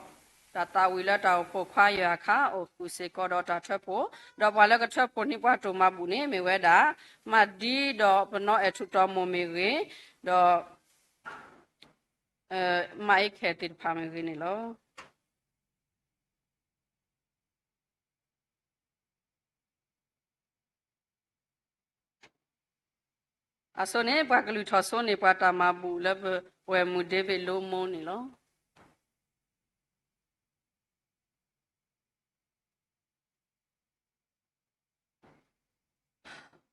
တၢ်သးဝံၣ်လၢတၢ်အိၣ်ဖှိၣ်ခွါယွၤအခါ အိၣ်ဃုာ်စ့ၢ်ကီးဒီးတၢ်ထၢဖှိၣ်, ဒီးပှၤလၢကထၢဖှိၣ်န့ၢ်ပှၤတိၢ်မၤဘူၣ်န့ၣ် မ့ၢ်ဝဲဒၣ် မၤဒံဒီးပနီၢ်အဲၣ်ထူၣ်တီမီၢ်မ့ၢ်ဂ့ၤ, ဒီး မၤအ့ခဲသ့ၣ်တဖၣ်မ့ၢ်ဂ့ၤန့ၣ်လီၤ. အဆိန့ၣ် ပှၤကလုၢ်ထီၣ်ဆိန့ၢ်ပှၤတၢ်မၤဘူၣ်လၢပဝဲၢ်မုၢ် David Lomo န့ၣ်လီၤ.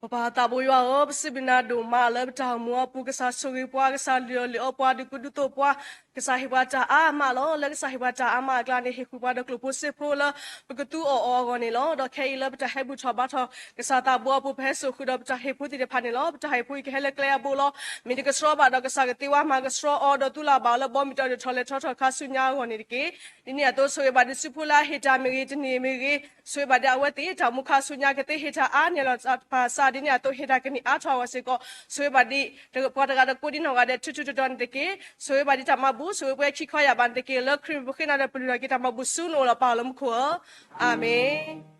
ပပၢ်သးဘိယွၤဧၢ, ပစံးဘျုးနၤဒိၣ်မးလၢပတၢ်အိၣ်မူအပူၤ ကစၢ်ဆိၣ်ဂ့ၤပှၤ, ကစၢ်လုၢ်အီၣ်လုၢ်အီပှၤ, ဒုးကူဒုးသိးပှၤ, ကစၢ်ဟ့ၣ်ပှၤတၢ်အါမးလီၤ. လၢကစၢ်ဟ့ၣ်ပှၤတၢ်အါမးအကျါန့ၣ် ဟ့ၣ်ဃုာ်ပှၤဒီးကျိၣ်ဖိစ့ဖိလၢ ပကသူအီၣ်အီအဂီၢ်န့ၣ်လီၤ. ဒီးခဲအံၤလၢပတၢ်ဟဲဘူၣ်ထီၣ်ဘါထီၣ် ကစၢ်သးဘိအပူၤ ပဟဲစိာ်ဃုာ်ဒီးပတၢ်ဟ့ၣ်ဖိသ့ၣ်တဖၣ်န့ၣ်လီၤ. ပတၢ်ဟ့ၣ်ဖိအံၤကဟဲလၢကျဲအဘိလီၤ. မ့ၢ်တကဆှီဘၣ်ဒီး ကစၢ်ကသ့ဝဲမၤကဆှီအီၤ ဒီးသူလၢ်ဘၣ်အီၤလၢဘီမုၢ်တၢ်အဒိၣ်ထီၣ်လဲၤထီၣ်ထီၣ်ခါဆူညါအဂီၢ်န့ၣ်တက့ၢ်. ဒ်န့ၣ်အသိး ဆိၣ်ဂ့ၤဘၣ်ဒံးစုဖိလၢအဟ့ၣ်တၢ်မ့ၢ်ဂ့ၤ, တနံၤမ့ၢ်ဂ့ၤ, ဆိၣ်ဂ့ၤဘၣ်ဒံးအဝဲသ့ၣ် တၢ်မူခါဆူညါကသ့ဟ့ၣ်တၢ်အါန့ၢ်လီၤသးတဖၣ်စး ဒ်န့ၣ်အသိးဟ့ၣ်တၢ်ကန့ၢ်အါထီၣ်အဂီၢ်စ့ၢ်ကီး, ဆိၣ်ဂ့ၤဘၣ်ဒံး ပှၤတဂၤဒီးကိးဒံးနီၢ်ဂၤဒဲး ထူထူတီတီန့ၣ်တက့ၢ်. ဆိၣ်ဂ့ၤဘၣ်ဒံးတၢ်မၤဘူၣ်, ဆိၣ်ဂ့ၤပှၤခံခီယၢ်ဘးန့ၣ်တက့ၢ်. လၢခရံာ်ပဃ့နၤဒီးပလုၢ်ထီၣ်က့ၤတၢ်မၤဘူၣ်ဆူနအိၣ်လီၤ ပၢ်လၢမူခိၣ်ဧၢ, အၤမ့ၣ်.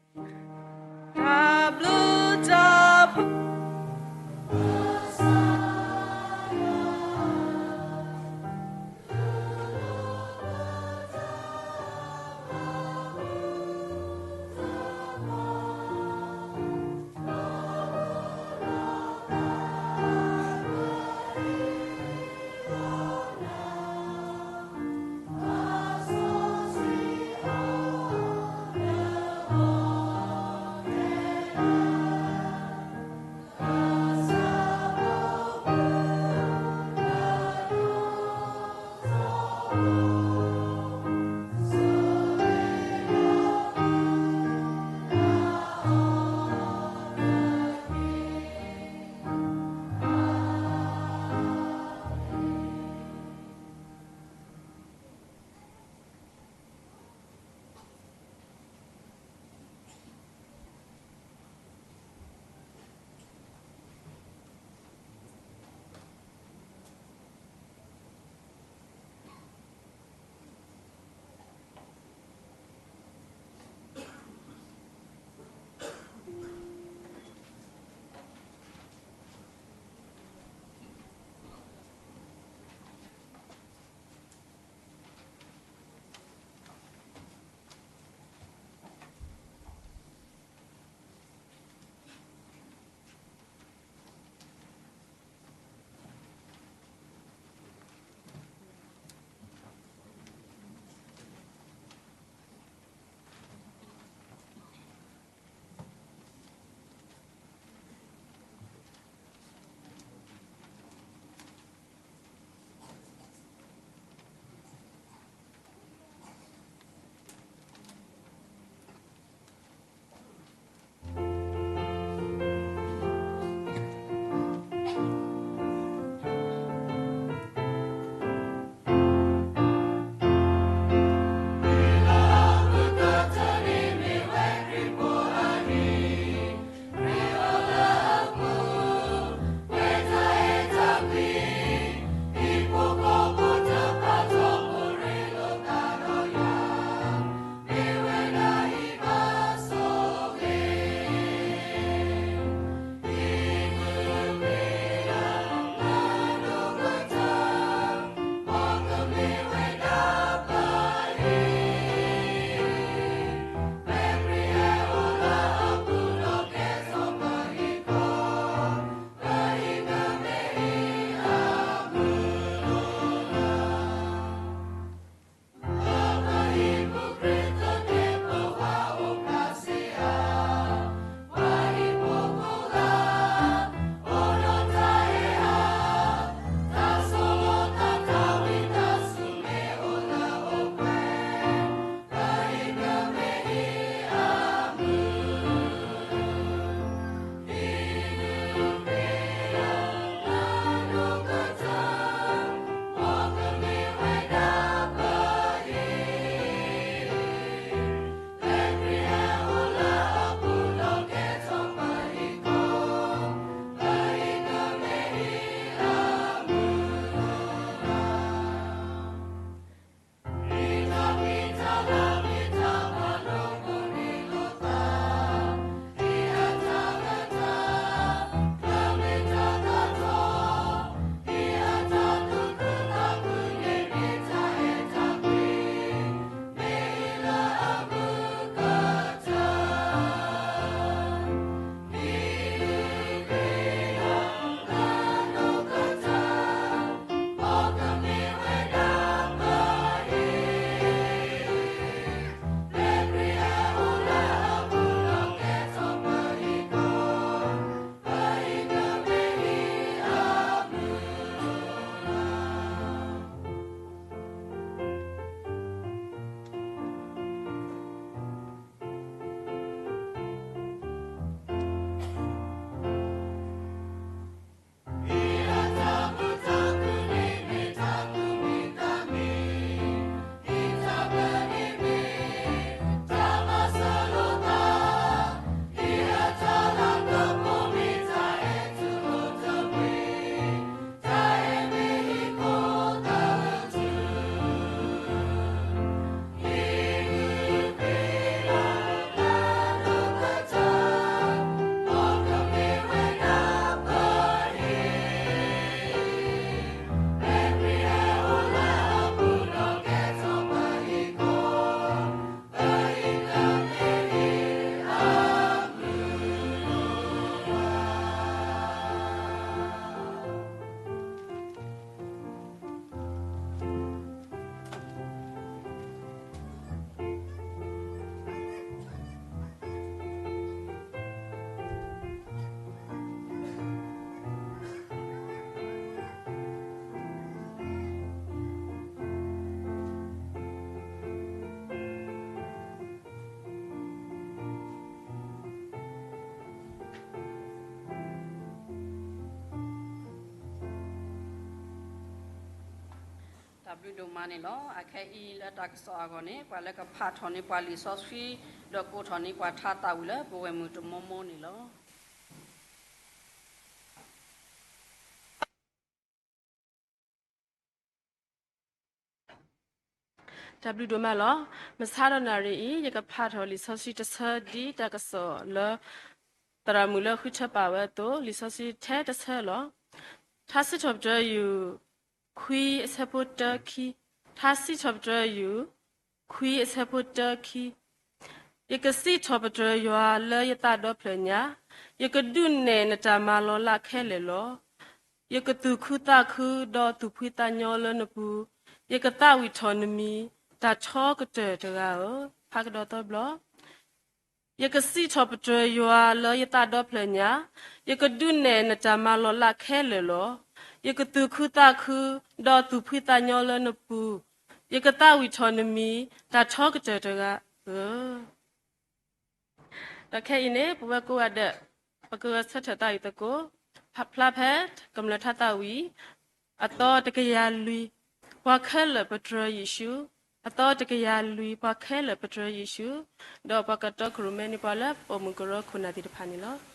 တၢ်ဘျုးတၢ်ဖှိၣ် ဒိၣ်မးန့ၣ်လီၤ. အခဲအံၤလၢတၢ်ကစီၣ်အဂီၢ်န့ၣ် ပှၤလၢကဖးထီၣ်န့ၢ်ပှၤလံာ်စီဆှံ ဒီးကိးထီၣ်န့ၢ်ပှၤထါသးဝံၣ်လၢပဝဲၢ်မုၢ်တမိၢ်မိၢ်န့ၣ်လီၤ. တၢ်ဘျုးဒိၣ်မးလီၤ. မဆါဒီးနၣ်ရံၣ်အံၤ ယကဖးထီၣ်လံာ်စီဆှံတဆၢဒ်တၢ်ကစီၣ်လၢ သရၣ်မုၣ်လၢဃုထၢပာ်ဝဲအသိး လံာ်စီဆှံထဲတဆၢလီၤ. ထါစံးထီၣ်ပတြၢၤယုၢ် ခွံအဆၢဖိတၢခံ, ထါစံးထီၣ်ပတြၢၤယုၢ် ခွံအဆၢဖိတၢခံ. ယကစံးထီၣ်ပတြၢၤယွၤလၢယသးဒီဖျၢၣ်ညါ, ယကဒုးနဲၣ်နတၢ်မၤလီၤလးခဲလၢာ်လီၤ. ယကသူၣ်ခုသးခုဒီးသူၣ်ဖှံသးညီလၢနပူၤ, ယကသးဝံၣ်ထီၣ်နမံၤ တၢ်ထီကတၢၢ်တဂၤဧၢ. ဖးကဒီးသီဘျီ ယကစံးထီၣ်ပတြၢၤယွၤလၢယသးဒီဖျၢၣ်ညါ, ယကဒုးနဲၣ်နတၢ်မၤလီၤလးခဲလၢာ်လီၤ. ယကသူၣ်ခုသးခု ဒီးသူၣ်ဖှံသးညီလၢနပူၤ, ယကသးဝံၣ်ထီၣ်နမံၤ တၢ်ထီကတၢၢ်တဂၤဧၢ. ဒီးခဲအံၤန့ၣ် ပဝဲကိးဂၤဒဲး ပကဂဲၤဆၢထၢၣ်သးဝံၣ်သကိး ဖျါဖဲကမျၢၢ်ထါသးဝံၣ် အသီတကယၤလွံၢ်, ပှၤခဲလၢာ်ပတြၢၤယ့ၣ်ၡူး, အသီတကယၤလွံၢ် ပှၤခဲလၢာ်ပတြၢၤယ့ၣ်ၡူး, ဒီးပှၤကတီကရူၢ်မဲန့ၢ်ပှၤလၢပိာ်မုၣ်ကရၢခိၣ်နၢ်သ့ၣ်တဖၣ်န့ၣ်လီၤ.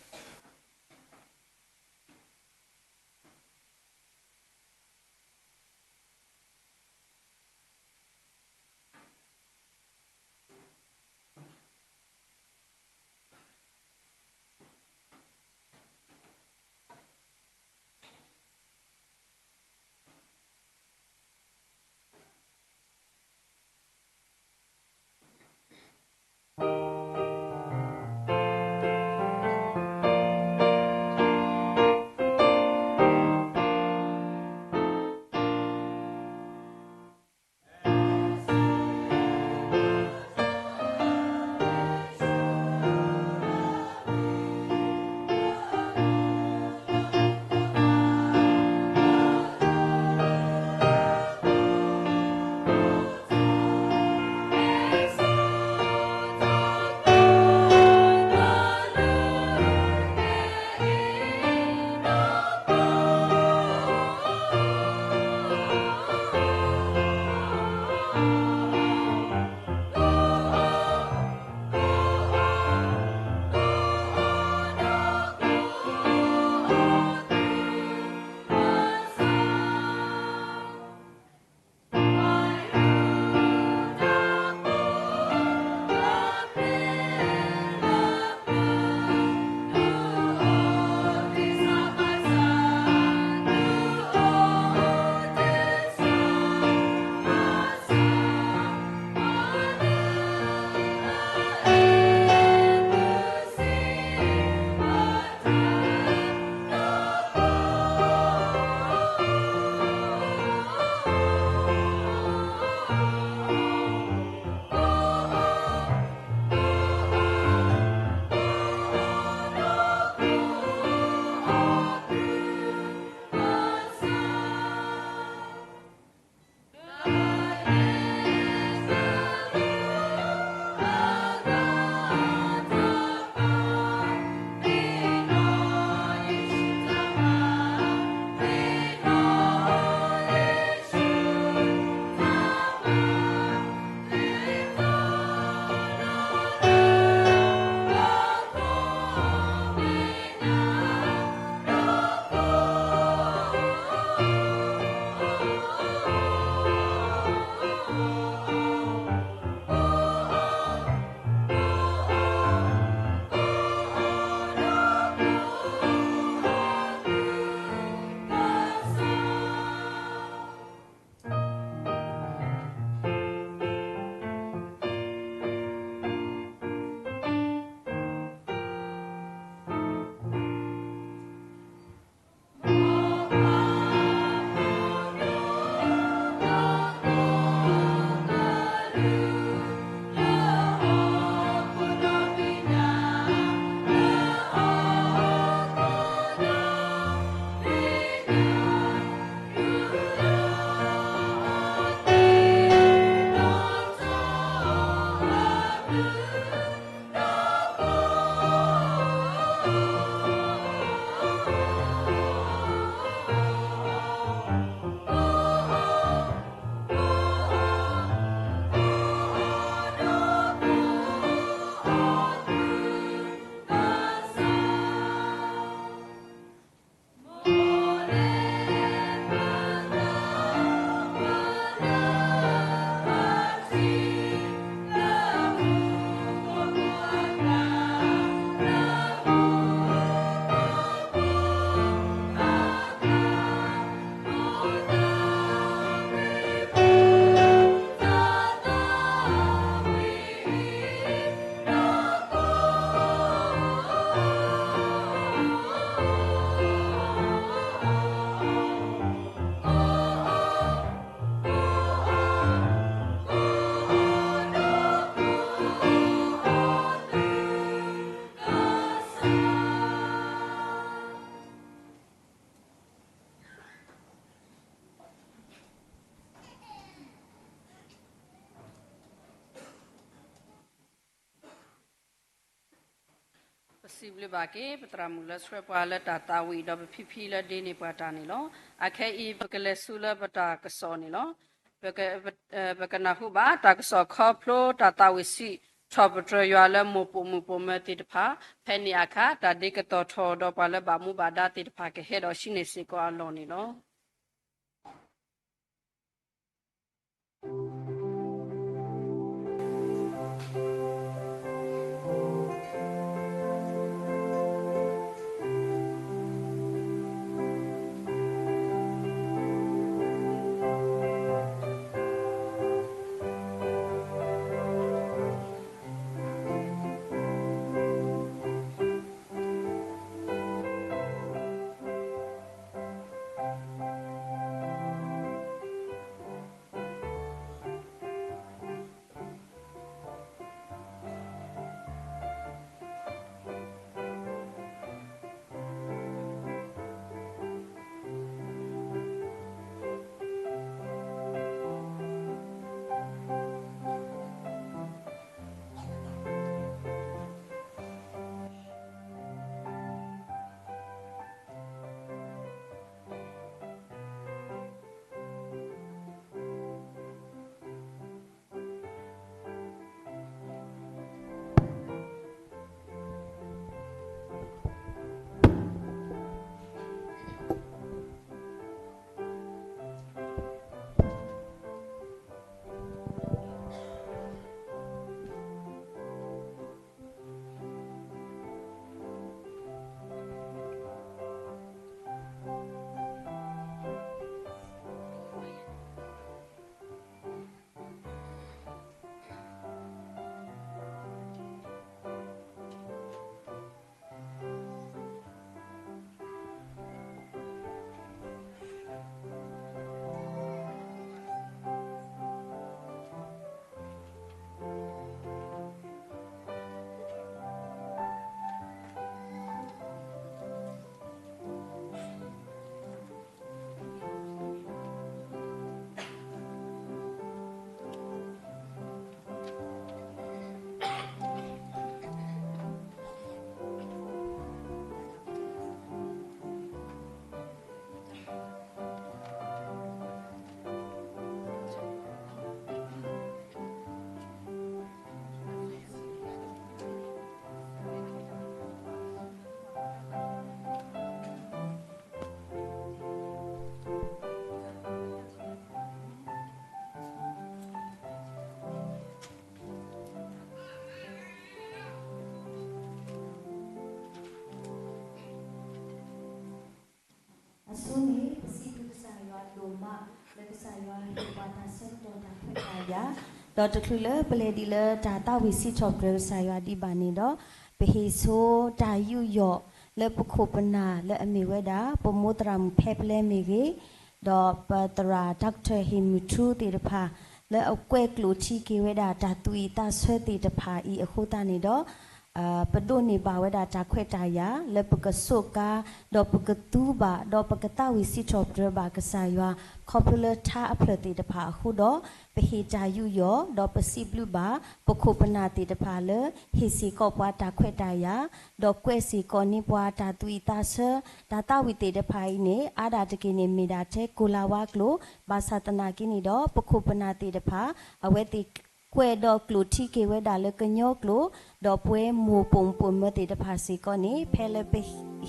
စံးဘျုးဘၣ်က့ၤ ပသရၣ်မုၣ်လၢဆှၢပှၤလၢတၢ်သးဝံၣ်ဒီးပဖံဖံလၢဒ့န့ၢ်ပှၤတၢ်န့ၣ်လီၤ. အခဲအံၤ ပကလဲၤဆူလၢပတၢ်ကစီၣ်န့ၣ်လီၤ. ပက ပကနၢ်ဟူဘၣ်တၢ်ကစီၣ်ခီဖျိတၢ်သးဝံၣ်စံးထီၣ်ပတြၢၤယွၤလၢမိၢ်ပိာ်မုၣ်ပိာ်မၢၤသ့ၣ်တဖၣ်, ဖဲန့ၣ်အခါ တၢ်ဒ့ကတီၤထီၣ်ဒီးပှၤလၢဘၣ်မူဘၣ်ဒါသ့ၣ်တဖၣ်ကဟဲဒီးဟံးန့ၢ်စ့ၢ်ကီးအလီၢ်န့ၣ်လီၤ. အဆိန့ၣ် ပစံးဘျုးကစၢ်ယွၤဒိၣ်မး လၢကစၢ်ယွၤဟ့ၣ်ပှၤတၢ်ဆၢကတီၢ်တၢ်ခွဲးတၢ်ယာ်, ဒီးတချုးလၢပလဲၤဒံးလၢတၢ်သးဝံၣ်စံးထီၣ်ပတြၢၤကစၢ်ယွၤဒံးဘၣ်န့ၣ်ဒီး, ပဟ့ၣ်ဆိတၢ်ယူးယီၣ်လၢပခိၣ်ပနၢ်လၢအမ့ၢ်ဝဲဒၣ် ပမိၢ်သရၣ်မုၣ်ဖဲပလဲမ့ၢ်ဂ့ၤ, ဒီးပသရၣ် Doctor ဟ့ၣ်မုၢ်ထူသ့ၣ်တဖၣ် လၢအကွဲးကျိာ်ထံက့ၤဝဲဒၣ်တၢ်သူၣ်အံၣ်သးဆၢသ့ၣ်တဖၣ်အံၤအဃိသတးန့ၣ်ဒီး ပဒိးန့ၢ်ဘၣ်ဝဲဒၣ်တၢ်ခွဲးတၢ်ယာ် လၢပကစူးကါ ဒီးပကသူဘၣ် ဒီးပကသးဝံၣ်စံးထီၣ်ပတြၢၤဘၣ်ကစၢ်ယွၤ ခီဖျိလၢထါအဖျၢၣ်သ့ၣ်တဖၣ်အဃိဒီး, ပဟ့ၣ်တၢ်ယူးယီၣ် ဒီးပစံးဘျုးဘၣ် ပခိၣ်ပနၢ်သ့ၣ်တဖၣ်လၢ ဟ့ၣ်စ့ၢ်ကီးပှၤတၢ်ခွဲးတၢ်ယာ်, ဒီးကွဲးစ့ၢ်ကီးန့ၢ်ပှၤတၢ်သူၣ်အံၣ်သးဆၢ, တၢ်သးဝံၣ်သ့ၣ်တဖၣ်အံၤန့ၣ် အါဒၣ်တက့ၢ်န့ၣ် မ့ၢ်ဒၣ်ထဲကိၤလၤဝါကျိာ်, ဘၣ်ဆၣ်သနာ်က့န့ၣ်ဒီး ပခိၣ်ပနၢ်သ့ၣ်တဖၣ် အဝဲသ့ၣ် ကွဲးဒီးကျိာ်ထံက့ၤဝဲဒၣ်လၢကညီကျိာ်, ဒီးပှၤမိၢ်ပိာ်မုၣ်ပိာ်မၢၤသ့ၣ်တဖၣ်စ့ၢ်ကီးန့ၣ် ဖဲလၢပ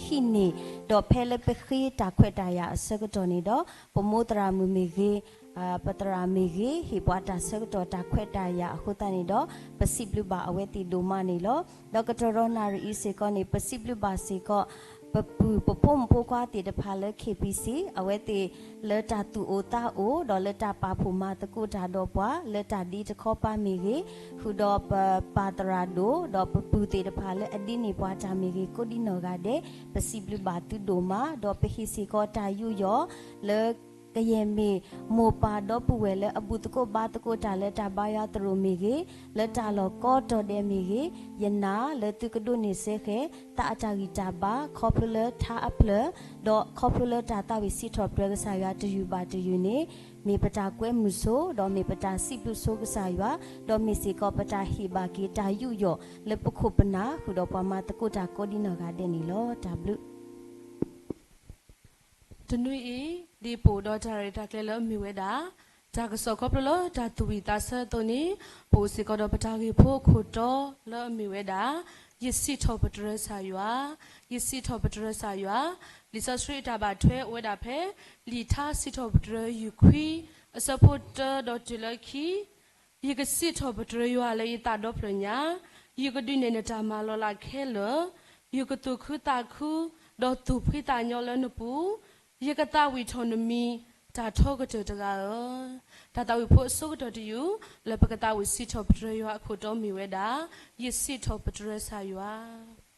ဟံးန့ၢ်, ဒီးဖဲလၢပဃ့တၢ်ခွဲးတၢ်ယာ်အဆၢကတီၢ်န့ၣ်ဒီး, ပမိၢ်သရၣ်မုၣ်မ့ၢ်ဂ့ၤ, ပသရၣ်မ့ၢ်ဂ့ၤ, ဟ့ၣ်ပှၤတၢ်ဆၢကတီၢ်တၢ်ခွဲးတၢ်ယာ်အဃိသတးန့ၣ်ဒီး, ပစံးဘျုးဘၣ်အဝဲသ့ၣ်ဒိၣ်မးန့ၣ်လီၤ. ဒီးကတီၢ်ဒီးနၣ်ရံၣ်အံၤစ့ၢ်ကီးန့ၣ် ပစံးဘျုးဘၣ်စ့ၢ်ကီး ပပုၢ်ပဖိမုၣ်ဖိခွါသ့ၣ်တဖၣ်လၢ KBC အဝဲသ့ၣ်လၢတၢ်သူၣ်အိၣ်သးအိၣ် ဒီးလၢတၢ်ပာ်ဖှိၣ်မၤသကိးတၢ်ဒီးပှၤ လၢတၢ်ဒ့တခီပၤမ့ၢ်ဂ့ၤ, ဃုာ်ဒီးပပၢ်သရၣ်ဒိၣ် ဒီးပပုၢ်သ့ၣ်တဖၣ်လၢအဒ့န့ၢ်ပှၤတၢ်မ့ၢ်ဂ့ၤ ကိးဒံနီၢ်ဂၤဒဲး, ပစံးဘျုးဘၣ်သုဒိၣ်မး, ဒီးပဟ့ၣ်စ့ၢ်ကီးတၢ်ယူးယီၣ်လၢ ကယဲၢ်မ့ၢ်မိၢ်ပၢ်ဒီပုၢ်ဝဲၢ်လၢအဘူၣ်သကိးဘါသကိးတၢ်လၢတၢ်ဘါယွၤသရိာ်မ့ၢ်ဂ့ၤ, လၢတၢ်လီၢ်ကိးတီၤဒဲးမ့ၢ်ဂ့ၤ, ယနာ်လၢသုကဒိးန့ၢ်စ့ၢ်ကီး သးအတၢ်ဂံၢ်တၢ်ဘါ ခီဖျိလၢထါအဖျၢၣ်, ဒီးခီဖျိလၢတၢ်သးဝံၣ်စံးထီၣ်ပတြၢၤကစၢ်ယွၤတယုၢ်ဘၣ်တယုၢ်န့ၣ်, မ့ၢ်ပတၢ်ကွဲမုာ်ဆိ, ဒီးမ့ၢ်ပတၢ်စံးဘျုးဆိကစၢ်ယွၤ, ဒီးမ့ၢ်စ့ၢ်ကီးပတၢ်ဟ့ၣ်ဘၣ်က့ၤတၢ်ယူးယီၣ်လၢပခိၣ်ပနၢ် ဃုာ်ဒီးပှၤမၤသကိးတၢ်ကိးဒံနီၢ်ဂၤဒဲးန့ၣ်လီၤ. တၢ်ဘျုး တနွံအံၤ ဒ်ပအိၣ်ဒီးတၢ်ရဲၣ်တၢ်ကျဲၤလၢအမ့ၢ်ဝဲဒၣ် တၢ်ကစီၣ်ခီဖျိလၢတၢ်သူၣ်ဝံၣ်သးဆၢအသိးန့ၣ်, ပအိၣ်စ့ၢ်ကီးဒီးပတၢ်ဂ့ၢ်ဖိအခိၣ်တီလၢအမ့ၢ်ဝဲဒၣ် ယစံးထီၣ်ပတြၢၤကစၢ်ယွၤ, ယစံးထီၣ်ပတြၢၤကစၢ်ယွၤ. လံာ်စီဆှံအတၢ်ဘၣ်ထွဲအိၣ်ဝဲဒၣ်ဖဲ လံာ်ထါစံးထီၣ်ပတြၢၤ ယုၢ်ခွံ အဆၢဖိတၢဒီးတုၤလၢခံ ယကစံးထီၣ်ပတြၢၤယွၤလၢယသးဒီဖျၢၣ်ညါ, ယကဒုးနဲၣ်နတၢ်မၤလီၤလးခဲလၢာ်, ယကသူၣ်ခုသးခု ဒီးသူၣ်ဖှံသးညီလၢနပူၤ, ယကသးဝံၣ်ထီၣ်နမံၤ တၢ်ထီကတၢၢ်တဂၤဧၢ. တၢ်သးဝံၣ်ဖိအဆိကတၢၢ်တယုၢ် လၢပကသးဝံၣ်စံးထီၣ်ပတြၢၤယွၤအခိၣ်တီမ့ၢ်ဝဲဒၣ်, ယစံးထီၣ်ပတြၢၤကစၢ်ယွၤ.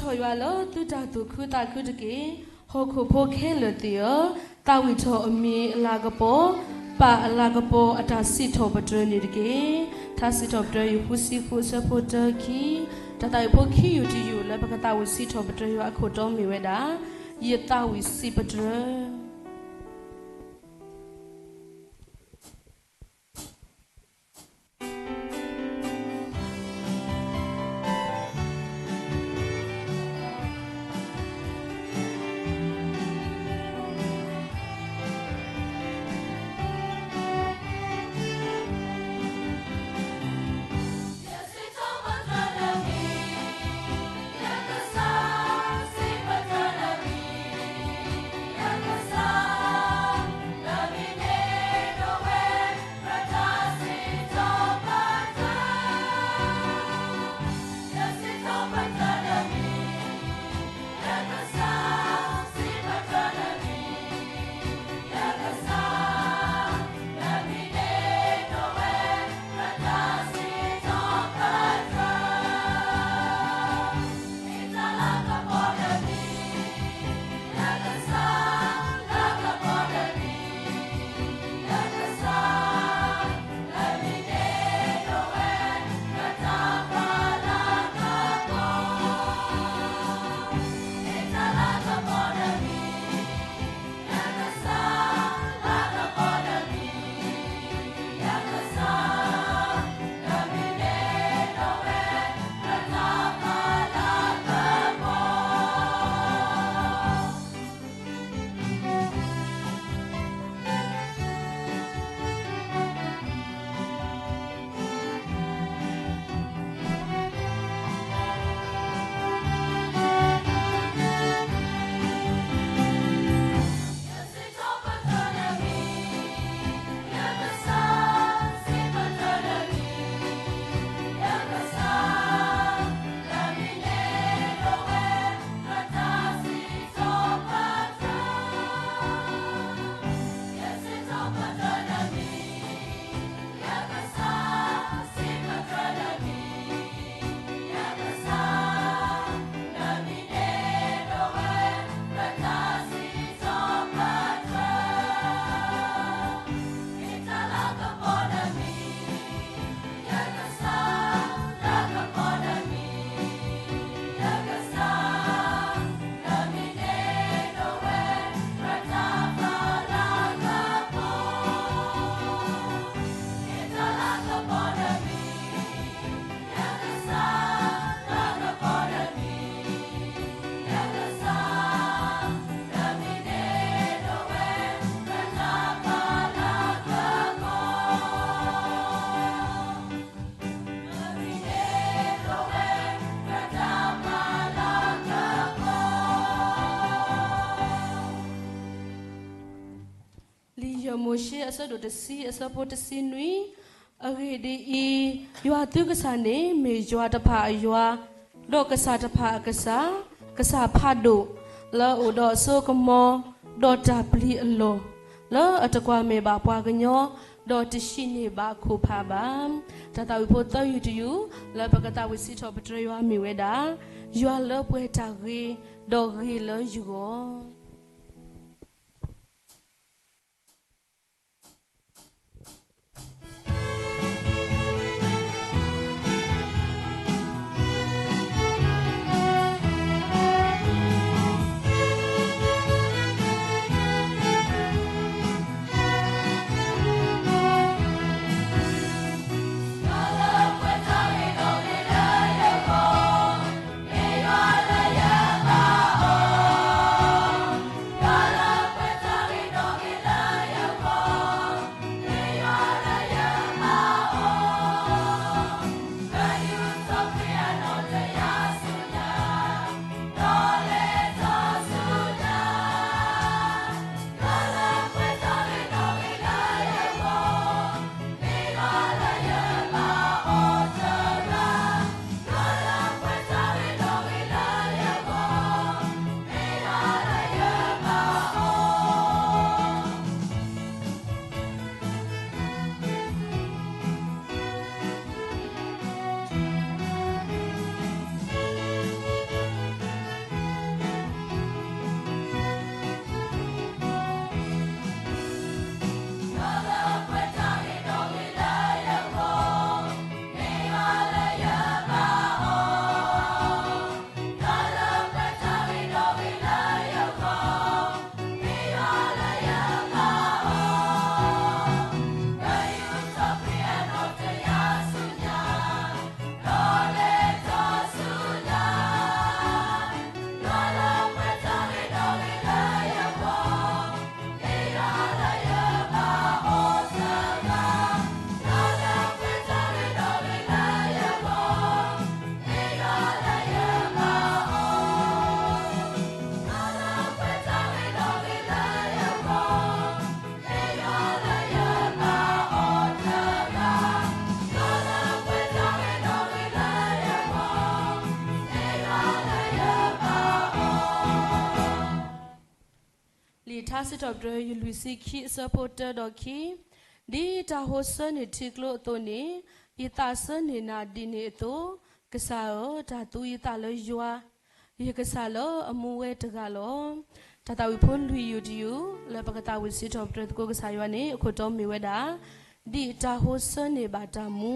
ထီၣ်ယွၤလၢသုတၢ်သူၣ်ခုသးခုတက့ၢ်. ဟီၣ်ခိၣ်ဖိခဲလၢာ်သ့ၣ်ဧၢ, သးဝံၣ်ထီၣ်အမံၤအလၤကပီၤ, ပာ်အလၤကပီၤအတၢ်စံးထီၣ်ပတြၢၤန့ၣ်တက့ၢ်. ထါစံးထီၣ်ပတြၢၤ ယူၢ်ဃုဆံဃု အဆၢဖိတၢ ခံ, တၢ်သးဝံၣ်ဖိခံယူၢ်တယူၢ်လၢပကသးဝံၣ်စံးထီၣ်ပတြၢၤယွၤအခိၣ်တီမ့ၢ်ဝဲဒၣ်, ယသးဝံၣ်စံးပတြၢၤ. လံာ်ယဲၢ်မိၤၡ့အဆၢဒိၣ်တဆံအဆၢဖိတဆံနွံ, အဂ့ၢ်ဒ်အံၤ, ယွၤသုကစၢ်န့ၣ် မ့ၢ်ယွၤတဖၣ်အယွၤ, ဒီးကစၢ်တဖၣ်အကစၢ်, ကစၢ်ဖးဒိၣ်, လၢအအိၣ်ဒီးအစိကမီၤ, ဒီးတၢ်ပျံၤအလီၢ်, လၢအတကွၢ်မဲာ်ဘၣ်ပှၤကညီ, ဒီးတဟံးန့ၢ်ဘၣ်အခိၣ်ဖးဘၣ်. တၢ်သးဝံၣ်ဖိသၢယူၢ်တယူၢ် လၢပကသးဝံၣ်စံးထီၣ်ပတြၢၤယွၤမ့ၢ်ဝဲဒၣ်, ယွၤလၢပှဲၤတၢ်ဂ့ၤ, ဒီးဂ့ၤလၢယဂီၢ်. လံာ်ထါစံးထီၣ်ပတြၢၤ လွံၢ်ဆံခံ အဆၢဖိတၢဒီးခံ, ဒ်တၢ်ဟိဆၢန့ၢ်ထံကျိအသိးန့ၣ်, ယသးဆၢန့ၢ်နၤဒ်န့ၣ်အသိး, ကစၢ်ဧၢ, တၢ်သူယသးလၢယွၤ, ယကစၢ်လၢအမူဝဲတဂၤလီၤ. တၢ်သးဝံၣ်ဖိလွံၢ်ယုၢ်တယုၢ် လၢပကသးဝံၣ်စံးထီၣ်ပတြၢၤသကိးကစၢ်ယွၤန့ၣ် အခိၣ်တီမ့ၢ်ဝဲဒၣ်, ဒ်တၢ်ဟိဆၢန့ၢ်ဘၣ်တၢ်မူ.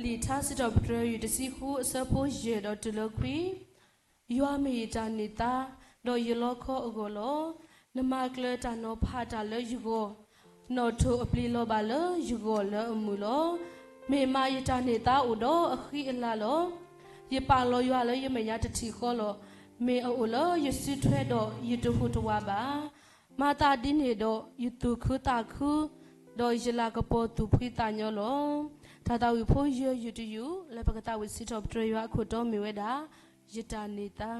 လံာ်ထါစံးထီၣ်ပတြၢၤ ယူၢ်တဆံဃု အဆၢဖိယဲၢ်ဒီးတုၤလၢခွံ, ယွၤမ့ၢ်ယတၢ်န့ၢ်သါ, ဒီးယလီခီအဂီၢ်လီၤ. နမၤကျၢၤတၢ်နီၤဖးတၢ်လၢယဂီၢ်, နီၣ်ထိၣ်အပျံၤလီၤဘၣ်လၢယဂီၢ်လၢအမုာ်လီၤ. မ့ၢ်မးယတၢ်န့ၢ်သါအိၣ်ဒီးအဃံအလၤလီၤ. ယပာ်လီၤယွၤလၢယမဲာ်ညါတထံၣ်ဃီလီၤ. မ့ၢ်အအိၣ်လၢယစုထွဲဒီးယတဟူးတဝးဘၣ်. မၤသးဒ်န့ၣ်ဒီးယသူၣ်ခုသးခု, ဒီးယလၤကပီၤသူၣ်ဖှံသးညီလီၤ. တၢ်သးဝံၣ်ဖိယဲၢ်ယုၢ်တယုၢ် လၢပကသးဝံၣ်စံးထီၣ်ပတြၢၤယွၤအခိၣ်တီမ့ၢ်ဝဲဒၣ်, ယတၢ်န့ၢ်သါ.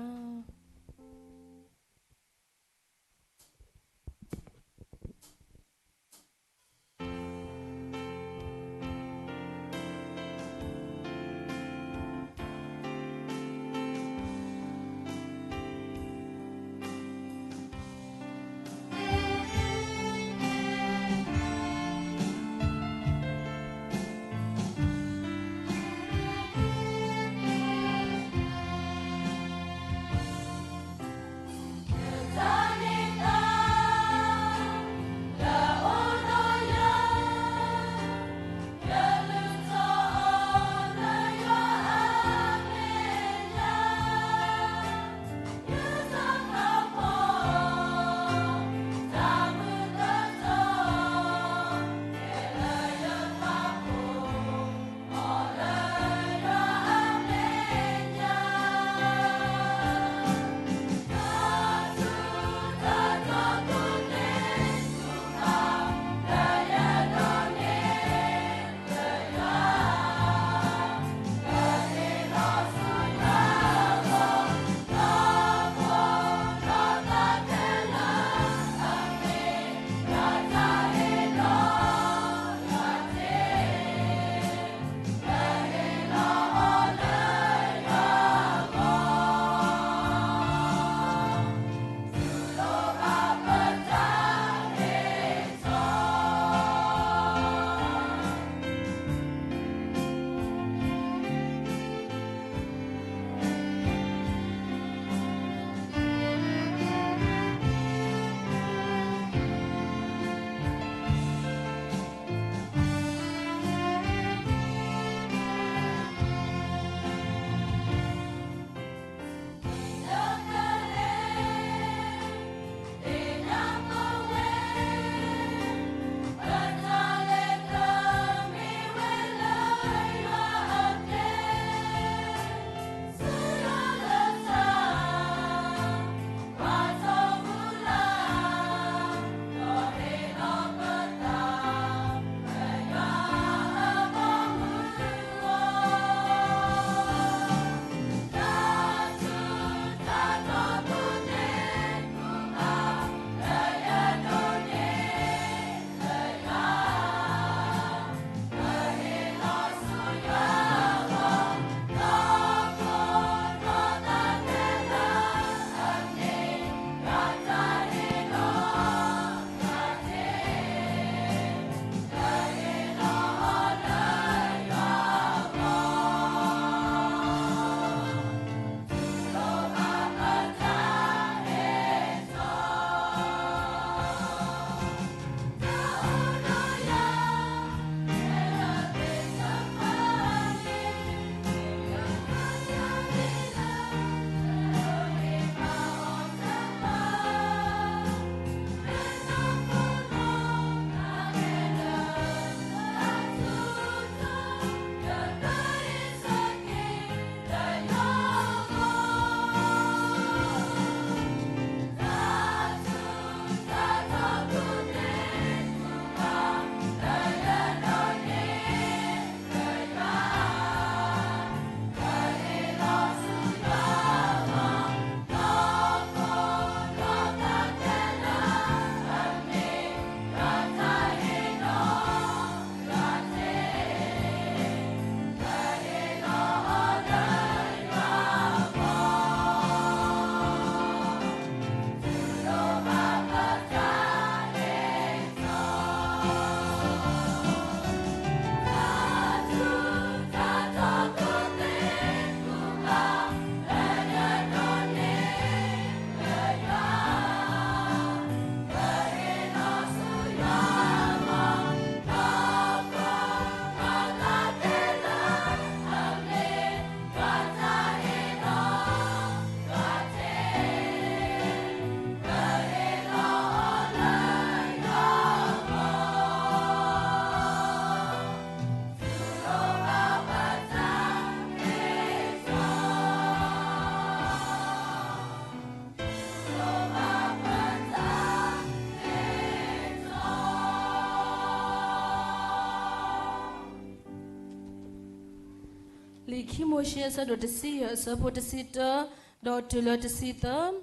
ခံမိၤၡ့အဆၢဒိၣ်တဆံယဲၢ်အဆၢဖိတဆံတၢ ဒီးတုၤလၢတဆံသၢ,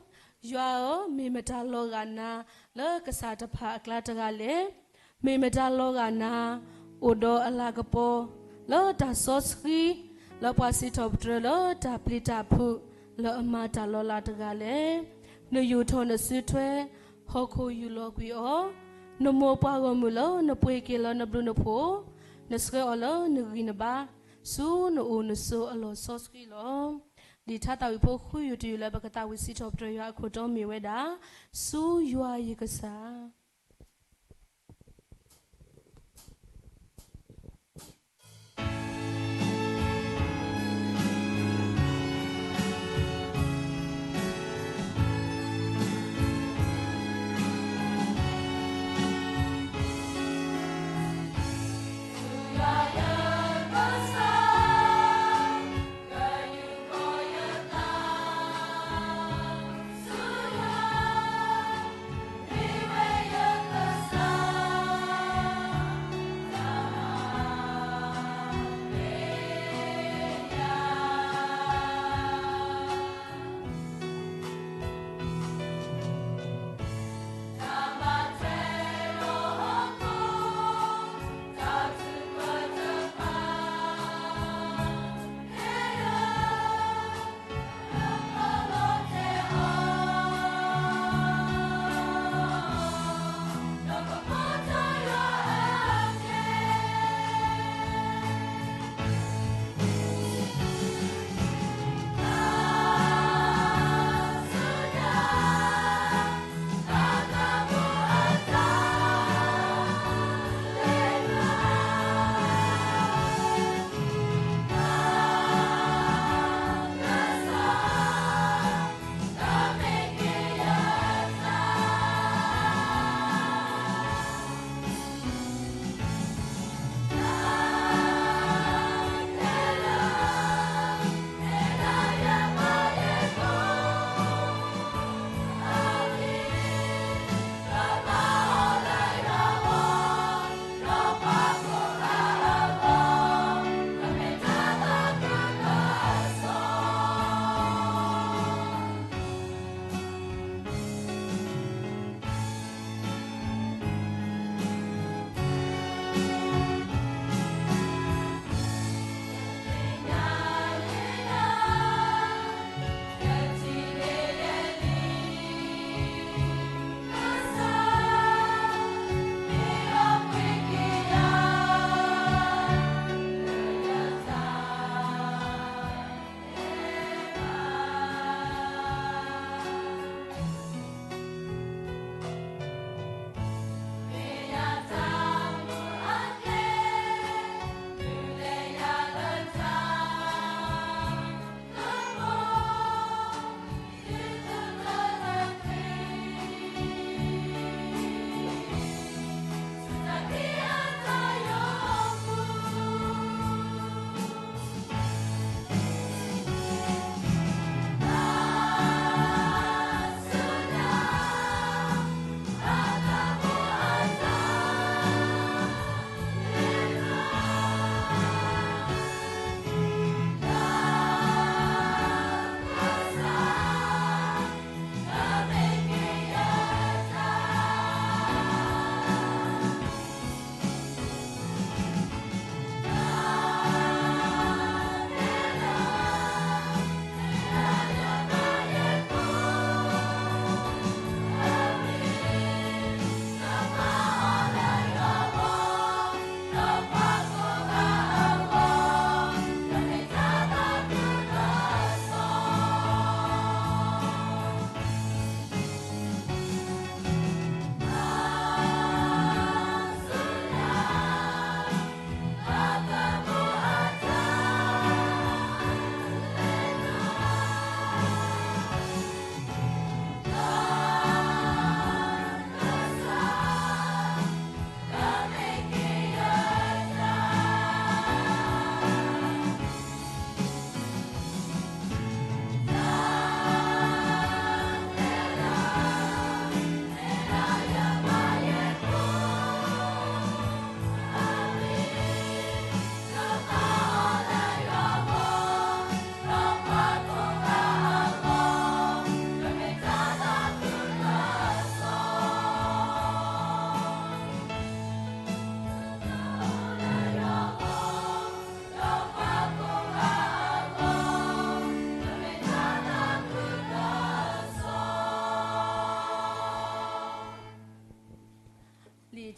ယွၤဧၢ, မ့ၢ်မတၤလီၤဂာ်နၤလၢကစၢ်တဖၣ်အကျါတဂၤလဲၣ်. မ့ၢ်မတၤလီၤဂာ်နၤ အိၣ်ဒီးအလၤကပီၤ လၢတၢ်စီဆှံ လၢပှၤစံးထီၣ်ပတြၢၤလၢတၢ်ပျံၤတၢ်ဖုး လၢအမၤတၢ်လီၤလးတဂၤလဲၣ်. နယူာ်ထီၣ်နစုထွဲ ဟီၣ်ခိၣ်ယူၢ်လီၤကွံာ်အီၤ, နမိၢ်ပှၢ်ဂီၢ်မုၢ်လၢနပှ့ၤက့ၤလၢနဘျုးနဖှိၣ်, နဆှၢအီၤလၢနဂံၢ်နဘါ ဆူနအိၣ်နဆိးအလီၢ်စီဆှံလီၤ. လံာ်ထါသးဝံၣ်ဖိဃုယုၢ်တယုၢ်လၢပကသးဝံၣ်စံးထီၣ်ပတြၢၤယွၤအခိၣ်တီမ့ၢ်ဝဲဒၣ်, ဆူယွၤယကစၢ်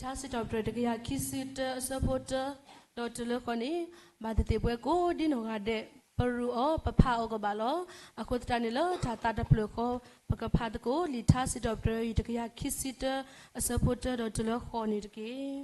ထါစံးထီၣ်ပတြၢၤတကယၤခံဆံတၢအဆၢဖိတၢ, ဒီးတုၤလၢဃိးန့ၣ်, ဘၣ်သ့ၣ်သ့ၣ်ပှၤကိးဒ်နီၢ်ဂၤဒဲး, ပရူးအီၤပဖးအီၤကဘၣ်လီၤ. အဃိသတးန့ၣ်လၢ တၢ်သးတဖျၢၣ်ဃီ, ပကဖးသကိးလံာ်ထါစံးထီၣ်ပတြၢၤအံၤတကယၤခံဆံတၢအဆၢဖိတၢ ဒီးတုၤလၢဃိးန့ၣ်တက့ၢ်.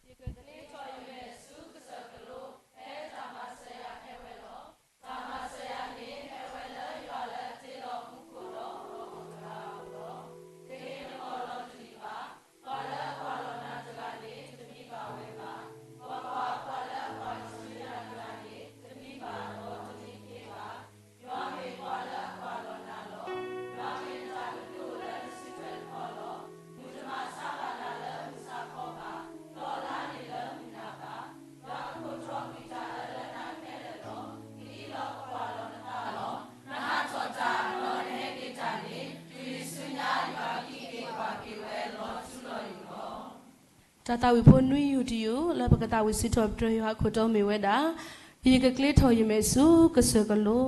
ယကသ့ၣ်ထီၣ်ယမဲာ်ဆူကစၢၢ်ကလိ, ဖဲတၢ်မၤစၢၤယၤဟဲဝဲလီၤ. တၢ်မၤစၢၤယၤန့ၣ် ဟဲဝဲလၢယွၤလၢအတ့လီၤမူခိၣ်ဒီးလီၤကီၢ်တဂၤအအိၣ်လီၤ. တဟ့ၣ်တမီၢ်လီၤတလံာ်ဘၣ်. ပှၤလၢအကွၢ်လီၤနၤတဂၤန့ၣ် တမံဘၣ်ဝဲဘၣ်. ကွၢ်ကွၢ်, ပှၤလၢအကွၢ်ဆူနၤတဂၤန့ၣ် တမံဘၣ်ဒီးတမံခ့ဘၣ်. ယွၤမ့ၢ်ပှၤလၢအကွၢ်လီၤနၤလီၤ. ယွၤမ့ၢ်တၢ်ကဒိၣ်လၢနစုထွဲတခီလီၤ. မုၢ်တမၤဆါဘၣ်နၤလၢမုၢ်ဆါခီဘၣ်, ဒီးလါန့ၣ်လၢမုၢ်နၤဘၣ်. ယွၤကခိၣ်ထီၣ်ကွံာ်တၢ်လၢလၢနၤခဲလၢာ်လီၤ. နအံးလီၤကကွၢ်လီၤနသးလီၤ. နဟးထီၣ်တၢ်ဒီးနဟဲက့ၤတၢ်န့ၣ် တုၤနံၤဆူညါယွၤကဟံးက့ၤကွၢ်က့ၤဝဲလီၤထူလီၤယိာ်လီၤ. တၢ်သးဝံၣ်ဖိနွံယုၢ်တယုၢ် လၢပကသးဝံၣ်စံးထီၣ်ပတြၢၤယွၤအခိၣ်တီမ့ၢ်ဝဲဒၣ်, ယကကျ့ထီၣ်ယမဲာ်ဆူကစၢၢ်ကလိ.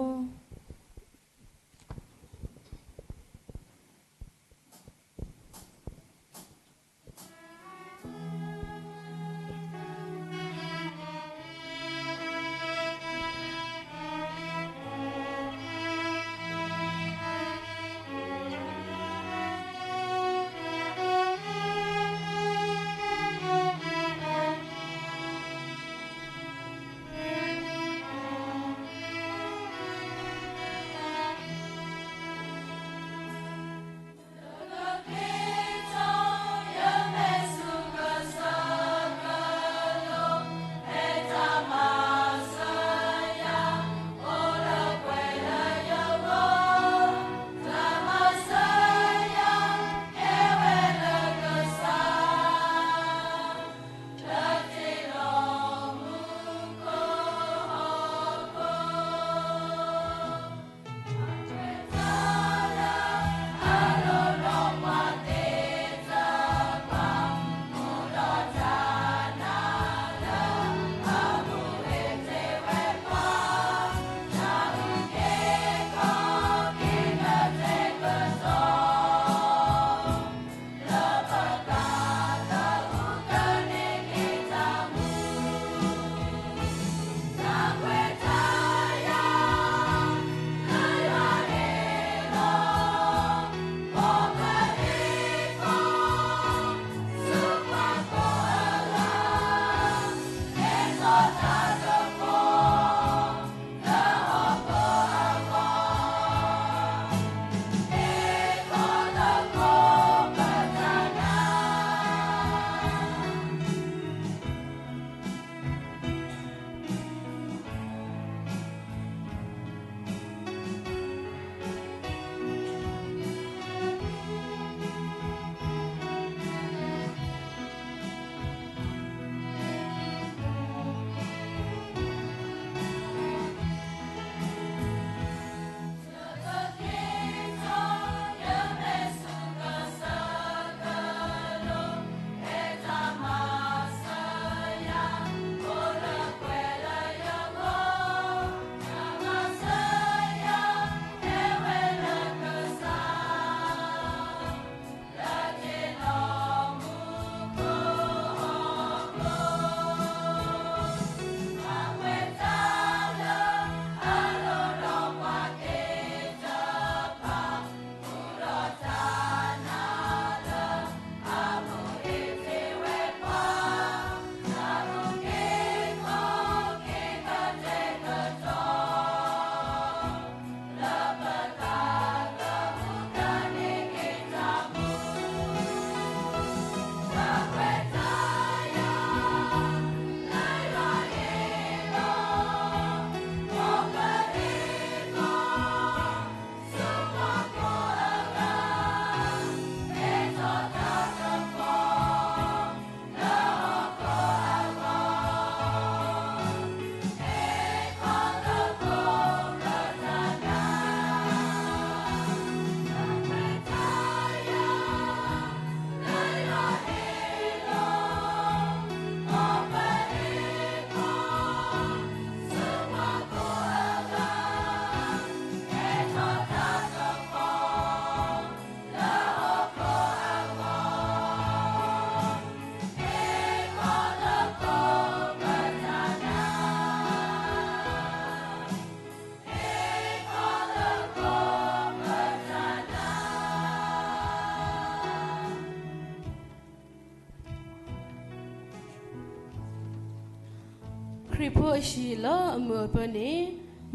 ခရံာ်ဖိအဟံၣ်လၢအမုာ်အပၢၤန့ၣ်,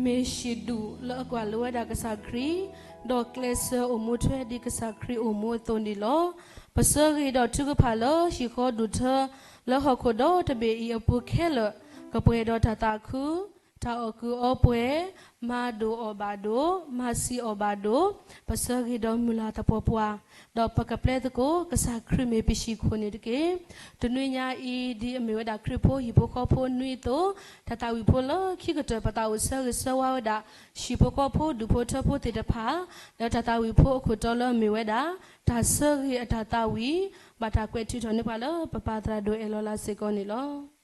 မ့ၢ်ဟံၣ်ဒူၣ်လၢအကွၢ်လိဝဲဒၣ်ကစၢ်ခရံာ်, ဒီးကျဲးစၢးအိၣ်မူထွဲဒ်ကစၢ်ခရံာ်အိၣ်မူအသိးန့ၣ်လီၤ. ပဆၢဂ့ၤဒီးထုကဖၣ်လၢဟံၣ်ဃီဒူၣ်ထၢလၢဟီၣ်ခိၣ်ဒီတဘ့ၣ်အံၤအပူၤခဲလၢာ်, ကပှဲၤဒီးတၢ်သးခု, တၢ်အီၣ်ကုးအီပှဲၤ, မၤဒိၣ်အီၣ်ဘၣ်ဒိၣ်, မၤဆံးအီၣ်ဘၣ်ဒိၣ်, ပဆၢဂ့ၤဒီးမုၢ်လၢ်သပှၢ်ပှၢ်, ဒီးပကပျဲသကိးကစၢ်ခရံာ်မ့ၢ်ပဟံၣ်ခိၣ်န့ၣ်တက့ၢ်. တနွံညါအံၤ ဒ်အမ့ၢ်ဝဲဒၣ်ခရံာ်ဖိဟံၣ်ဖိဃီဖိနွံအသိး, တၢ်သးဝံၣ်ဖိလၢခံကတၢၢ် ပသးအိၣ်ဆၢဂ့ၤဆၢဝါဝဲဒၣ် ဟံၣ်ဖိဃီဖိဒူၣ်ဖိထၢဖိသ့ၣ်တဖၣ်, လၢတၢ်သးဝံၣ်ဖိအခိၣ်တီလၢအမ့ၢ်ဝဲဒၣ် တၢ်ဆၢဂ့ၤအတၢ်သးဝံၣ်, ဘၣ်တၢ်ကွဲးထုးထီၣ်န့ၢ်ပှၤလၢပပၢ်သရၣ်ဒိၣ်အဲၣ်လီၤလးစ့ၢ်ကီးန့ၣ်လီၤ.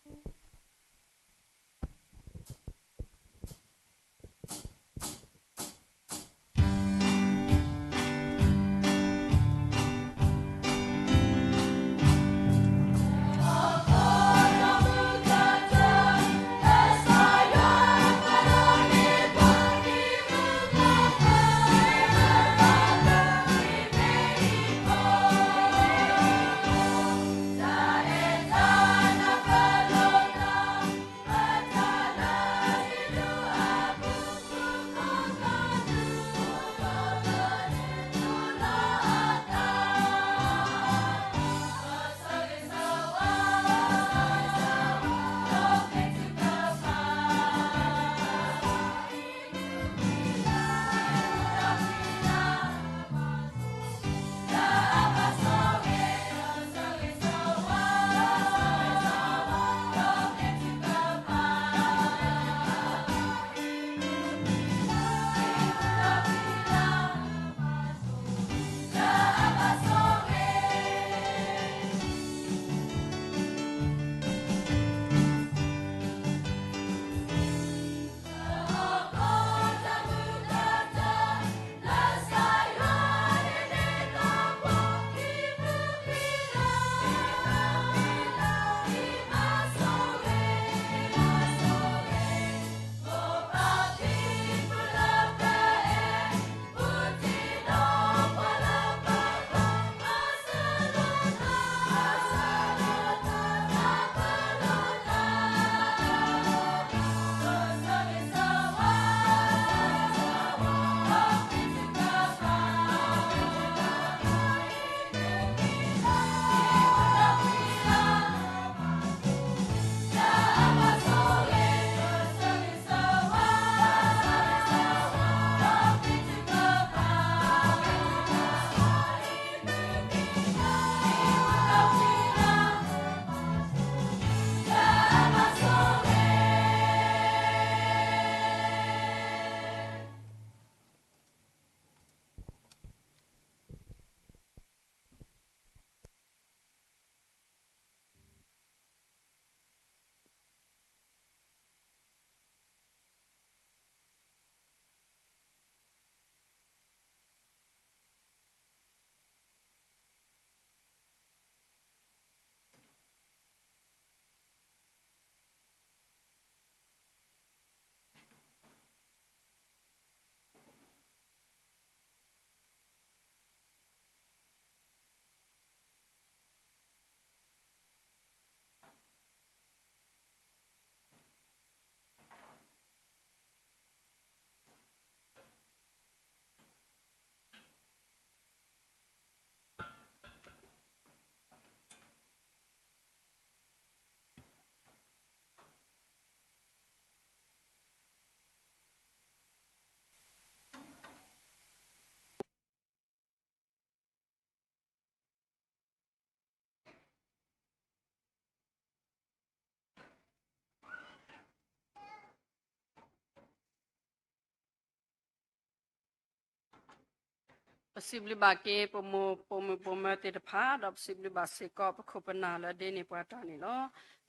ပစံးဘျုးဘၣ်က့ၤ ပမိၢ်ပိာ်မုၣ်ပိာ်မၢၤသ့ၣ်တဖၣ် ဒီးပစံးဘျုးဘၣ်စ့ၢ်ကီး ပခိၣ်ပနၢ်လၢအဒ့န့ၢ်ပှၤတၢ်န့ၣ်လီၤ.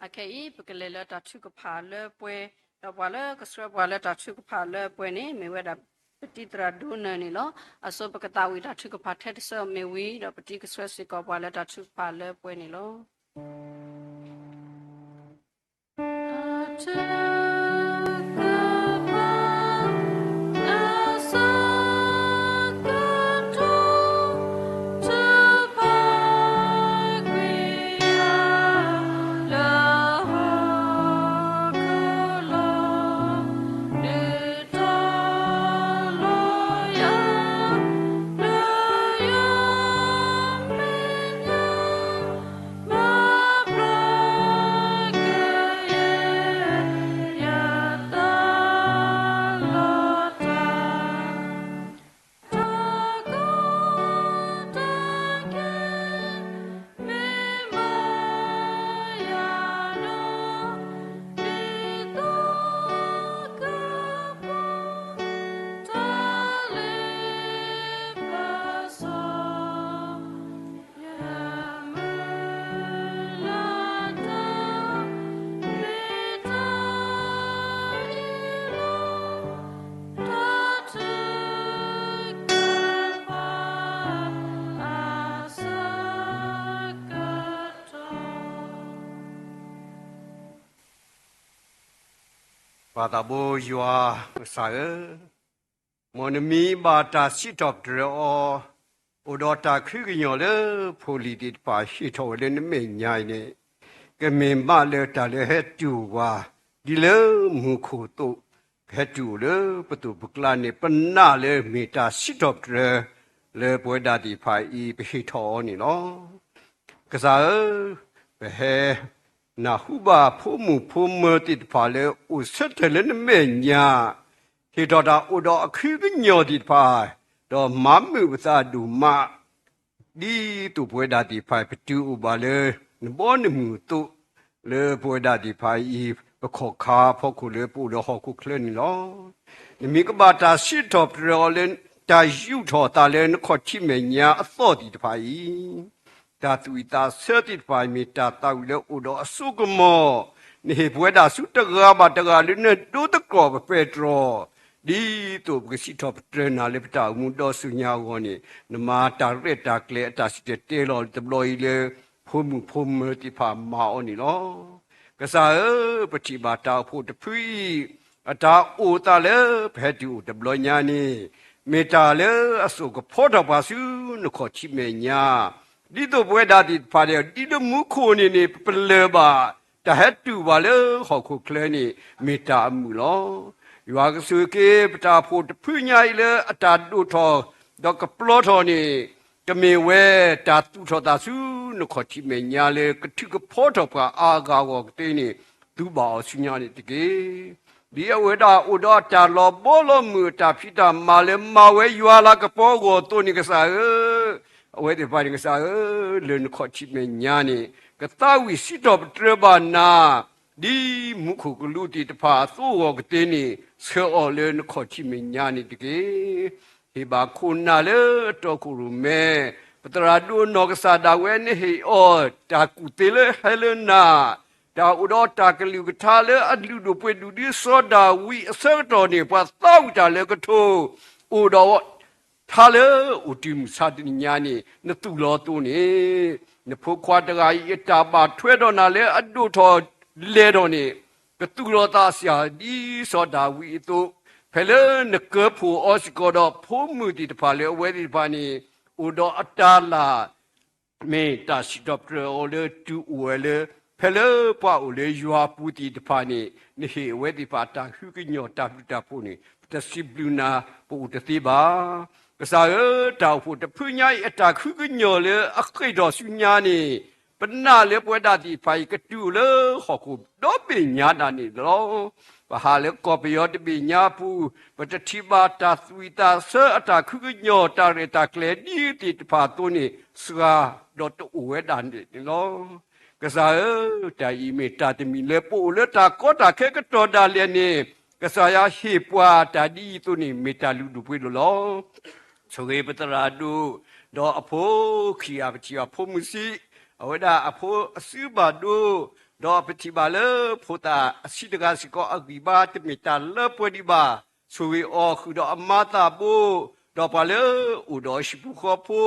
အခဲအံၤ ပကလဲၤလၢတၢ်ထုကဖၣ်လၢပှဲၤ, ဒီးပှၤလၢကဆှၢပှၤလၢတၢ်ထုကဖၣ်လၢပှဲၤန့ၣ် မ့ၢ်ဝဲဒၣ် ပတံၤသရၣ်ဒိနၢၤန့ၣ်လီၤ. အဆိပကသးဝံၣ်တၢ်ထုကဖၣ်ထဲတဆၢအမ့ၢ်ဝံၤ ဒီးပတံၤကဆှၢစ့ၢ်ကီးပှၤလၢတၢ်ထုကဖၣ်လၢပှဲၤန့ၣ်လီၤ. ပၢ်သးဘိယွၤကစၢ်ဧၢ, မ်နမံၤဘၣ်တၢ်စံးထီၣ်ပတြၢၤအီၤ, အိၣ်ဒီးတၢ်ခုကညီၤလၢဖိလံၤသ့ၣ်တဖၣ်ဟ့ၣ်ထီၣ်ဝဲလၢနမဲာ်ညါအံၤန့ၣ်, ကမ့ၢ်မးလၢတၢ်လၢဟဲတူၢ်ပှၤ, ဒ်လၢမူခိၣ်အသိး, ကဟဲတူၢ်အိၣ်လၢပသိးပကျါန့ၣ် ပနာ်လၢမ့ၢ်တၢ်စံးထီၣ်ပတြၢၤ လၢပဝဲဒၣ်သ့ၣ်တဖၣ်အံၤ ပဟ့ၣ်ထီၣ်အီၤန့ၣ်လီၤ. ကစၢ်ဧၢ, ပဟဲ နၢ်ဟူဘၣ်ဖိမုၣ်ဖိမၢၤသ့ၣ်တဖၣ်လၢအိၣ်ဆၢထၢၣ်လၢနမဲာ်ညါ, ဟ့ၣ်ထီၣ်တၢ်အိၣ်ဒီးအခုကညီၤသ့ၣ်တဖၣ်, ဒီးမၤမုာ်ပသးဒိၣ်မး, ဒ်သိးပဝဲဒၣ်သ့ၣ်တဖၣ် ပတုၤအိၣ်ဘၣ်လၢ နဘီနမုၢ်အသိး, လၢပဝဲဒၣ်သ့ၣ်တဖၣ်အံၤ ပခီၣ်ခါဖီခိၣ်လၢပအိၣ်လၢဟီၣ်ခိၣ်ချၢန့ၣ်လီၤ. နမံၤကဘၣ်တၢ်စံးထီၣ်ပတြၢၤအီၤလၢ တၢ်ယူးထီၣ်သးလၢနခီၣ်ထံးမဲာ်ညါအသီၣ်သ့ၣ်တဖၣ်အံၤ တၢ်သူၣ်ဝံၣ်သးဆၢသ့ၣ်တဖၣ် မ့ၢ်တၢ်သးဝံၣ်လၢအိၣ်ဒီးအစိကမီၤ, နဟ့ၣ်ပဝဲဒၣ်ဆူတဂၤဘၣ်တဂၤလၢနဒိသကိးပပဲတြီ, ဒ်သိးပကစံးထီၣ်ပတြၢၤနၤလၢပတၢ်အိၣ်မူဒီးဆူညါအဂီၢ်န့ၣ်, နမၤတၢ်ရဲၣ်တၢ်ကျဲၤအတၢ်စံၣ်တဲၤတဲလီၤတဘျီအံၤလၢ ဖိမုၣ်ဖိမၢၤသ့ၣ်တဖၣ်မၤအီၤန့ၣ်လီၤ. ကစၢ်ဧၢ, ပထံၣ်ဘၣ်တၢ်အိၣ်ဖှိၣ်တဖုအံၤ အတၢ်အိၣ်သးလၢပဟဲတုၤအိၣ်တဘျီညါန့ၣ်, မ့ၢ်တၢ်လၢအစိာ်ကဖီထီၣ်ပှၤဆူနခီၣ်ထံးမဲာ်ညါ, ဒ်သိးပဝဲဒၣ်သ့ၣ်တဖၣ်ဒီး ဒ်လၢမူခိၣ်န့ၣ်န့ၣ် ပပလၢၢ်ဘၣ်, တၢ်ဟဲတုၤဘၣ်လၢဟီၣ်ခိၣ်ချၢန့ၣ် မ့ၢ်တၢ်အမုာ်လီၤ. ယွၤကဆိၣ်ဂ့ၤက့ၤ ပတၢ်အိၣ်ဖှိၣ်တဖုညါအံၤလၢအတၢ်ဒိၣ်ထီၣ် ဒီးကပျီထီၣ်န့ၣ်, ကမ့ၢ်ဝဲတၢ်သူၣ်ထီၣ်သးဆူနခီၣ်ထံးမဲာ်ညါလၢကထုးကဖီထီၣ်ပှၤအါဂၤအဂီၢ်ကသ့န့ၣ်, သူဘၣ်အီၤဆူညါန့ၣ်တက့ၢ်. ဒ်အဝဲဒၣ်အိၣ်ဒီးအတၢ်လီၤဘီလီၤမုၢ် အတၢ်ဖံးတၢ်မၤလၢမၤဝဲယွၤလၤကပီၤအဂီၢ်အသိးန့ၣ် ကစၢ်ဧၢ, အဝဲသ့ၣ်တဖၣ်န့ၣ် ကစၢ်ဧၢ, လၢနခီၣ်ထံးမဲာ်ညါန့ၣ် ကသးဝံၣ်စံးထီၣ်ပတြၢၤဘၣ်နၤ, ဒ်မူခိၣ်ကလူးသ့ၣ်တဖၣ်အသိးအဂီၢ်ကသ့န့ၣ် ဆှၢအီၤလၢနခီၣ်ထံးမဲာ်ညါန့ၣ်တက့ၢ်. ဟ့ၣ်ဘၣ်ခိၣ်နၢ်လၢအတီခိၣ်ရိၣ်မဲ, ပသရၣ်ဒိၣ်နီၢ်ကစၢ်ဒၣ်ဝဲ နဟ့ၣ်အီၤတၢ်ကူၣ်သ့လၢဟဲလၢနၤ, တၢ်အိၣ်ဒီးတၢ်ကလုၢ်ကထါလၢအလုၢ်ဒိၣ်ပှ့ၤဒိၣ်ဒ်စီၤဒၤဝံးအဆၢကတီၢ်န့ၣ် ပှၤသးဝံၣ်တၢ်လၢကထိ, အိၣ်ဒီး ထါလၢအိၣ်တုၤမုၢ်ဆါတနံၤညါန့ၣ် နသူၣ်လီၤအသိးန့ၣ်, နဖိခွါတဂၤအံၤအတၢ်ဘၣ်ထွဲဒီးနၤလၢအဒိၣ်ထီၣ်လဲၤထီၣ်န့ၣ်, ကသူၣ်လီၤသးစှၤဒ်စီၤဒၤဝံးအသိး, ဖဲလၢနကၢဖှိၣ်အီၤစ့ၢ်ကီးဒီးဖိမုၣ်သ့ၣ်တဖၣ်လၢအဝဲသ့ၣ်တဖၣ်န့ၣ် အိၣ်ဒီးအတၢ်လၢ် မ့ၢ်တၢ်စံးထီၣ်ပတြၢၤအီၤလၢတုၤအိၣ်ဝဲလၢ ဖဲလၢပှၤအိၣ်လၢယွၤအပူၤသ့ၣ်တဖၣ်န့ၣ် နဟ့ၣ်အဝဲသ့ၣ်တဖၣ်တၢ်ဃုကညီၤတၢ်ဘျုးတၢ်ဖှိၣ်န့ၣ် ပတစံးဘျုးနၤ ပအိၣ်တသ့ဘၣ်. ကစၢ်ဧၢ, တၢ်အိၣ်ဖှိၣ်တဖုညါအံၤ အတၢ်ဃုကညီၤလၢအဃ့ၢ်ထီၣ်ဆူညါန့ၣ် ပနာ်လၢပဝဲဒၣ်သ့ၣ်တဖၣ်အံၤ ကတုၤအိၣ်လၢဟီၣ်ခိၣ်ဒီဘ့ၣ်ညါဒၣ်န့ၣ်လီၤ. ပဟးလၢကီၢ်ပယီၤတဘ့ၣ်ညါအပူၤ, ပတထံၣ်ဘၣ်တၢ်သူၣ်ဝံၣ်သးဆၢအတၢ်ခုကညီၤ တၢ်ရဲၣ်တၢ်ကျဲၤဒ်သ့ၣ်တဖၣ်အသိးန့ၣ် စှၤဒီးတအိၣ်ဝဲဒၣ်န့ၣ်လီၤ. ကစၢ်ဧၢ, တၢ်အံၤမ့ၢ်တၢ်တမံၤလၢပအိၣ်လၢတၢ်ကီတၢ်ခဲကတီၢ်ဒၣ်လဲာ်န့ၣ်, ကစၢ်ယွၤဟ့ၣ်ပှၤတၢ်ဒ်အံၤအသိးန့ၣ် မ့ၢ်တၢ်လုၢ်ဒိၣ်ပှ့ၤဒိၣ်လီၤ. ဆိၣ်ဂ့ၤပသရၣ်ဒိၣ်, ဒီးအဖိခံဂၤ ပထံၣ်ဘၣ်ဖိမုၣ်ဆံး, အဝဲဒၣ်အဖိအစုဘၣ်ဒိ, ဒီးပထံၣ်ဘၣ်လၢဖိသၣ်အဆံးတဂၤစ့ၢ်ကီး အဂံၢ်ဘါတမ့ၢ်တၢ်လၢပှဲၤဒံးဘၣ်. ဆိၣ်ဂ့ၤအီၤဃုာ်ဒီးအမါသးဘိ, ဒီးပှၤလၢအိၣ်ဒီးအဟံၣ်ဖိ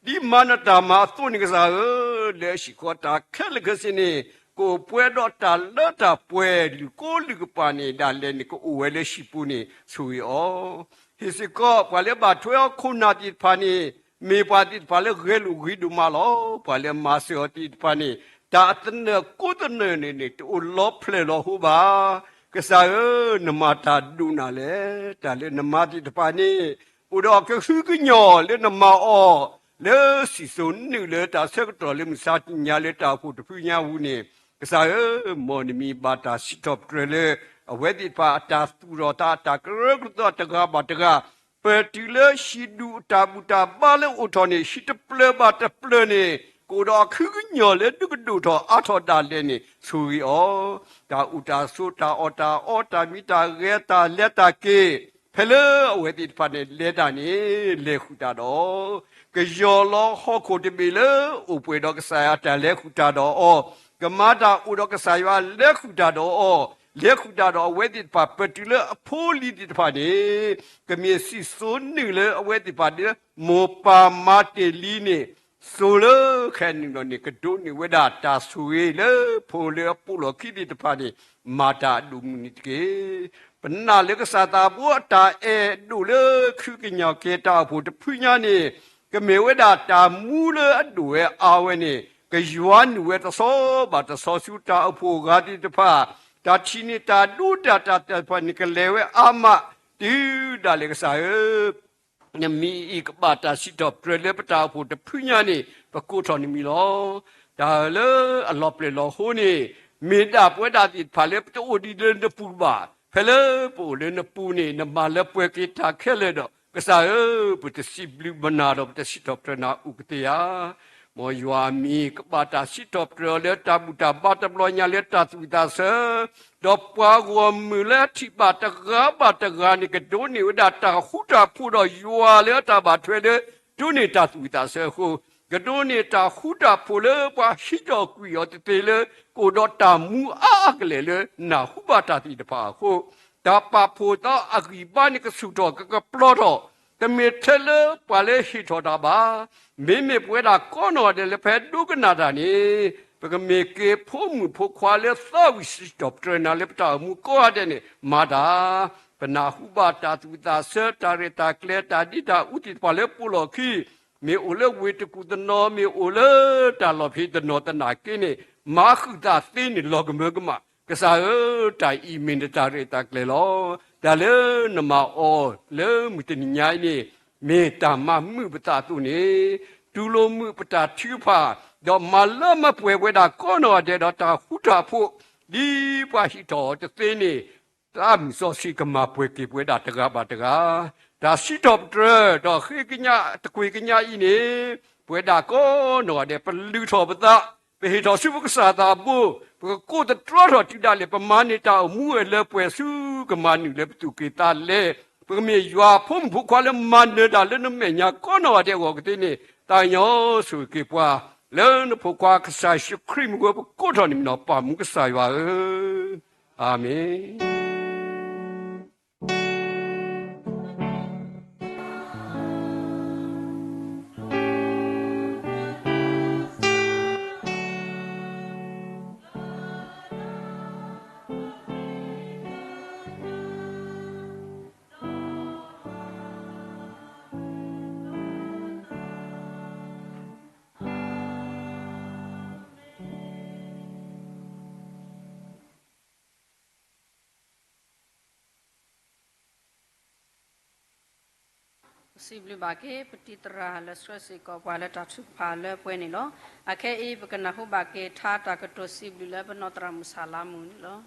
ဃီဖိ, ဒ်မၤနတၢ်မၤအသိးန့ၣ် ကစၢ်ဧၢ, လၢအဟံၣ်ဃီတၢ်ခဲလၢာ်ခဲဆ့န့ၣ် ကအိၣ်ပှဲၤဒီးတၢ်လၢတၢ်ပှဲၤလုၢ်ကိလုၢ်ကပၤန့ၣ် ဒၣ်လဲာ်န့ၣ် ကအိၣ်ဝဲလၢဟံၣ်ပူၤန့ၣ် ဆိၣ်ဂ့ၤအီၤ ဟ့ၣ်စ့ၢ်ကီးပှၤလၢဘၣ်ထွဲအီၤခိၣ်နၢ်သ့ၣ်တဖၣ်န့ၣ်, မ့ၢ်ပှၤသ့ၣ်တဖၣ်လၢဂဲၤလိာ်ဂ့ၤဒိၣ်မးလီၤ. ပှၤလၢမၤစၢၤအီၤသ့ၣ်တဖၣ်န့ၣ်, တၢ်အသနၢၣ်ကိးသနၢၣ်န့ၣ်န့ၣ် တအိၣ်လီၤဖျဲၣ်လီၤဟိဘၣ်. ကစၢ်ဧၢ, နမၤတၢ်ဒိၣ်နၤလဲၣ်. တၢ်လၢနမၤသ့ၣ်တဖၣ်န့ၣ်, အိၣ်ဒီးကဟုကညီၢ်လၢနမၤအီၤ, လၢစံၣ်စိၤနုာ်လၢတၢ်ဆၢကတီၢ်လၢမုၢ်ဆါတနံၤညါလၢတၢ်အိၣ်ဖှိၣ်တဖုညါအပူၤန့ၣ်, ကစၢ်ဧၢ, မ်နမံၤဘၣ်တၢ်စံးထီၣ်ပတြၢၤလၢ အဝဲသ့ၣ်တဖၣ်အတၢ်သူၣ်ထီၣ်သး အတၢ်ကရၢကရိတဂၤဘၣ်တဂၤ, ပတုၤလၢဟံၣ်ဒူၣ်အတၢ်ဘူၣ်တၢ်ဘါလၢအိၣ်ထီၣ်န့ၣ် ဟံၣ်တဖျၢၣ်ဘၣ်တဖျၢၣ်န့ၣ် ကအိၣ်ဒီးအဟုကညီၢ်လၢဒုးကဒိၣ်ထီၣ်အါထီၣ်ဒၣ်လဲာ်န့ၣ် ဆိၣ်ဂ့ၤအီၤ, တၢ်အိၣ်တၢ်ဆိး တၢ်အီၣ်တၢ်အီ တၢ်မံတၢ်ဂဲၤ တၢ်လဲၤတၢ်က့ၤ, ဖဲလၢအဝဲသ့ၣ်တဖၣ်န့ၣ် လဲၤတၢ်န့ၣ် လဲၤဃုာ်တၢ်ဒီး ကယီၢ်လီၤဟီၣ်ခိၣ်တဘ့ၣ်လၢအိၣ်ပှဲၤဒီးကစၢ်ယွၤတၢ်လဲၤဃုာ်တၢ်ဒီးအီၤ, ကမၤတၢ်အိၣ်ဒီးကစၢ်ယွၤလဲၤဃုာ်တၢ်ဒီးအီၤ, လဲၤဃုာ်တၢ်ဒီးအဝဲသ့ၣ်တဖၣ် ပတုၤလၢအဖိအလံၤသ့ၣ်တဖၣ်န့ၣ် ကမ့ၢ်စံၣ်စိၤနုာ်လၢအဝဲသ့ၣ်တဖၣ်ဒီး မိၢ်ပၢ်မၤတ့ၢ်လံန့ၣ် စိၤလၢခဲအံၤန့ၣ် ကဒိးန့ၢ်ဝဲဒၣ်တၢ်ဆိၣ်ဂ့ၤလၢဖိလၢအပိာ်လီၢ်ခံသ့ၣ်တဖၣ်န့ၣ် မၤတၢ်အဒိၣ်မုၢ်န့ၣ်တက့ၢ်. ပနာ်လၢကစၢ်သးဘိအတၢ်အဲၣ်ဒိၣ်လၢခုကညးက့ၤတၢ်အိၣ်ဖှိၣ်တဖုညါန့ၣ် ကမ့ၢ်ဝဲဒၣ်တၢ်မူလၢအဒိၣ်ဝဲအါဝဲန့ၣ် ကယွၤနုာ်ဝဲတဆီဘၣ်တဆီဆူတၢ်အိၣ်ဖှိၣ်အဂၤသ့ၣ်တဖၣ်, တၢ်ထံၣ်န့ၢ်တၢ်ဒိတၢ်တၢ်သ့ၣ်တဖၣ်န့ၣ် ကလဲၤဝဲအါမး တုၤဒၣ်လဲာ်ကစၢ်ဧၢ နမံၤအံၤ ကဘၣ်တၢ်စံးထီၣ်ပတြၢၤလၢပတၢ်အိၣ်ဖှိၣ်တဖုညါန့ၣ် ပကိးထီၣ်နမံၤလီၤ. တၢ်လၢအလီၤပျဲၢ်လီၤဃိန့ၣ် မ့ၢ်ဒၣ်ပဝဲဒၣ်သ့ၣ်တဖၣ်လၢပတအိၣ်ဒံးလၢနပူၤဘၣ်. ဖဲလၢပအိၣ်လၢနပူၤန့ၣ် နမၤလၢပှဲၤက့ၤတၢ်ခဲလၢာ်ဒီး ကစၢ်ဧၢ, ပတစံးဘျုးဘၣ်နၤဒီး ပတစံးထီၣ်ပတြၢၤနၤအိၣ်ကသ့ဧါ. မ်ယွၤအမံၤ ကဘၣ်တၢ်စံးထီၣ်ပတြၢၤအီၤလၢတၢ်ဘူၣ်တၢ်ဘါ တဘျီညါလၢတၢ်သူၣ်ဝံၣ်သးဆၢ ဒီးပှၤဂီၢ်မုၢ်လၢအထံၣ်ဘၣ်တဂၤဘၣ်တဂၤန့ၣ် ကဒိးန့ၢ်ဝဲဒၣ်တၢ်ဃူတၢ်ဖိးဒီးယွၤလၢအတၢ်ဘၣ်ထွဲလၢ ဒိးန့ၢ်တၢ်သူၣ်ဝံၣ်သးဆၢအဃိ, ကဒိးန့ၢ်တၢ်ဃူတၢ်ဖိးလၢပှၤဟံးထီၣ်ကွံာ်အီၤတသ့လၢ ကအိၣ်ဒီးတၢ်မူအါအါကလဲာ်လၢနၢ်ဟူဘၣ်တၢ်သ့ၣ်တဖၣ်အဃိ, တၢ်ပာ်ဖှိၣ်သးအဂံၢ်ဘါန့ၣ် ကဆူၣ်ထီၣ်ကကပျီထီၣ်, တမ့ၢ်ထဲလၢပှၤလၢဟ့ၣ်ထီၣ်တၢ်ဘၣ် မ့မ့ၢ်ပဝဲဒၣ်ကိးနီၢ်ဂၤဒဲးလၢပဒိကနၣ်တၢ်န့ၣ် ပကမ့ၢ်က့ၤဖိမုၣ်ဖိခွါလၢသီဝံၣ်စံးထီၣ်ပတြၢၤနၤလၢပတၢ်အိၣ်မူကိးဂၤဒဲးန့ၣ် မၤတၢ်, ပနၢ်ဟူဘၣ်တၢ်သူၣ်ဝံၣ်သးဆၢ တၢ်ရဲၣ်တၢ်ကျဲၤ တၢ်ဒ့တၢ်အူသ့ၣ်တဖၣ်လၢပိာ်လီၢ်ခံ, မ့ၢ်အိၣ်လၢဝ့ၢ်တကူၣ်တနီၤ မ့ၢ်အိၣ်လၢတၢ်လီၢ်ဖံးတနီၤသနာ်က့န့ၣ် မၤဃုာ်သးသ့န့ၣ်လီၤကမၢကမၣ်, ကစၢ်ဧၢ, တၢ်အံၤမ့ၢ်နတၢ်ရဲၣ်တၢ်ကျဲၤလီၤ. တၢ်လၢနမၤအီၤလၢမုၢ်တနံၤညါအံၤန့ၣ် မ့ၢ်တၢ်မၤမုာ်ပသးအသိးန့ၣ် တူၢ်လိာ်မုာ်ပတၢ်ထုကဖၣ်, ဒီးမၤလၢမၤပှဲၤဝဲဒၣ်ကိးနီၢ်ဂၤဒဲးဒီးတၢ်ဃူတၢ်ဖိး, ဒ်ပှၤဟံးထီၣ်အီၤတသ့န့ၣ် သးမုၢ်စီဆှံကမၤပှဲၤက့ၤပဝဲဒၣ်တဂၤဘၣ်တဂၤ, တၢ်စံးထီၣ်ပတြၢၤ ဒီးဃ့ကညးတကွံာ်ကညးအံၤန့ၣ် ပဝဲဒၣ်ကိးနီၢ်ဂၤဒဲး ပလုၢ်ထီၣ်ပသး, ပဟ့ၣ်ထီၣ်ဆူပကစၢ်သးဘိ, ပကကိးသတြီထီၣ်တုၤဒၣ်လဲာ် ပမၤန့ၢ်တၢ်အိၣ်မူဝဲလၢပှဲၤဆူကမၤနုာ်လၢပသူၣ်ကံၢ်သးလဲ, ပကမ့ၢ်ယွၤဖိမုၣ်ဖိခွါလၢမၤနၢၤတၢ်လၢနမဲာ်ညါကိးနီၢ်ဂၤဒဲးအဂီၢ်ကသ့န့ၣ် သးကညီၤဆိၣ်ဂ့ၤက့ၤပှၤ လၢနဖိခွါကစၢ်ယ့ၣ်ၡူးခရံာ်မ့ၢ်ဝဲပကိးထီၣ်န့ၣ်မ့ၢ်နီၤ ပၢ်မူကစၢ်ယွၤဧၢ, အၤမ့ၣ်. ပစံးဘျုးဘၣ်က့ၤ ပတံၤသရၣ်လၢဆှၢစ့ၢ်ကီးပှၤလၢ တၢ်ထုကဖၣ်လၢပှဲၤန့ၣ်လီၤ. အခဲအံၤ ပကနၢ်ဟူဘၣ်က့ၤ ထါတၢ်ကတိၤစံးဘျုးလၢ ပနီၢ်သရၣ်မုၣ်ဆၣ်လါမူန့ၣ်လီၤ.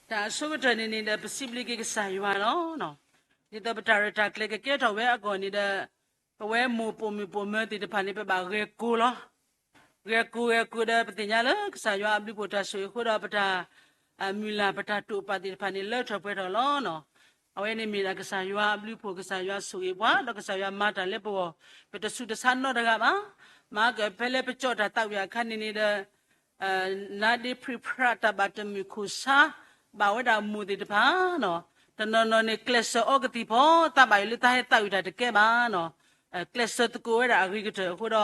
တၢ်အဆိကတၢၢ်န့ၣ်န့ၣ်ဒီး ပစံးဘျုးက့ၤကစၢ်ယွၤလီၤ. ဒ်သိးပတၢ်ရဲၣ်တၢ်ကျဲၤကကဲထီၣ်ဝဲအဂီၢ်န့ၣ်ဒီး ပဝဲမိၢ်ပိာ်မုၣ်ပိာ်မၢၤသ့ၣ်တဖၣ်န့ၣ် ပဘၣ်ဂဲၤကိာ်လီၤ. ဂဲၤကိာ်ဂဲၤကိာ်ဒီး ပသ့ၣ်ညါလၢကစၢ်ယွၤအဘျုးဖှိၣ်တၢ်ဆိၣ်ဂ့ၤအဃိဒီး ပတၢ်မုၢ်လၢ် ပတၢ်တိာ်ပာ်သ့ၣ်တဖၣ်န့ၣ် လၢထီၣ်ပှဲၤထီၣ်လီၤ. အဝဲန့ၣ်မ့ၢ်ဒၣ်ကစၢ်ယွၤအဘျုးဖှိၣ် ကစၢ်ယွၤဆိၣ်ဂ့ၤပှၤ ဒီးကစၢ်ယွၤမၤတၢ်လၢပဂီၢ် ပတဆူးတဆါနီတဂၤဘၣ်. မၤကဖဲလၢပကၠီၣ်တၢ်သးဝံၣ်အခါန့ၣ်န့ၣ်ဒီး နါဒ့ဖရံးဖရးတၢ်ဘၣ်တမုာ်ခိၣ်ဆါ ဘၣ်ဝဲဒၣ်မိၢ်သ့ၣ်တဖၣ်, တနီၤနီၤန့ၣ် ကျဲးစၢးအီကသံၣ်ဖီ သးဘၣ်ယိၣ်လၢတၢ်ဟဲသးဝံၣ်တၢ်တကဲဘၣ်, ကျဲးစၢးသကိးဝဲဒၣ်အဂ့ၤကတၢၢ်အဃိဒီး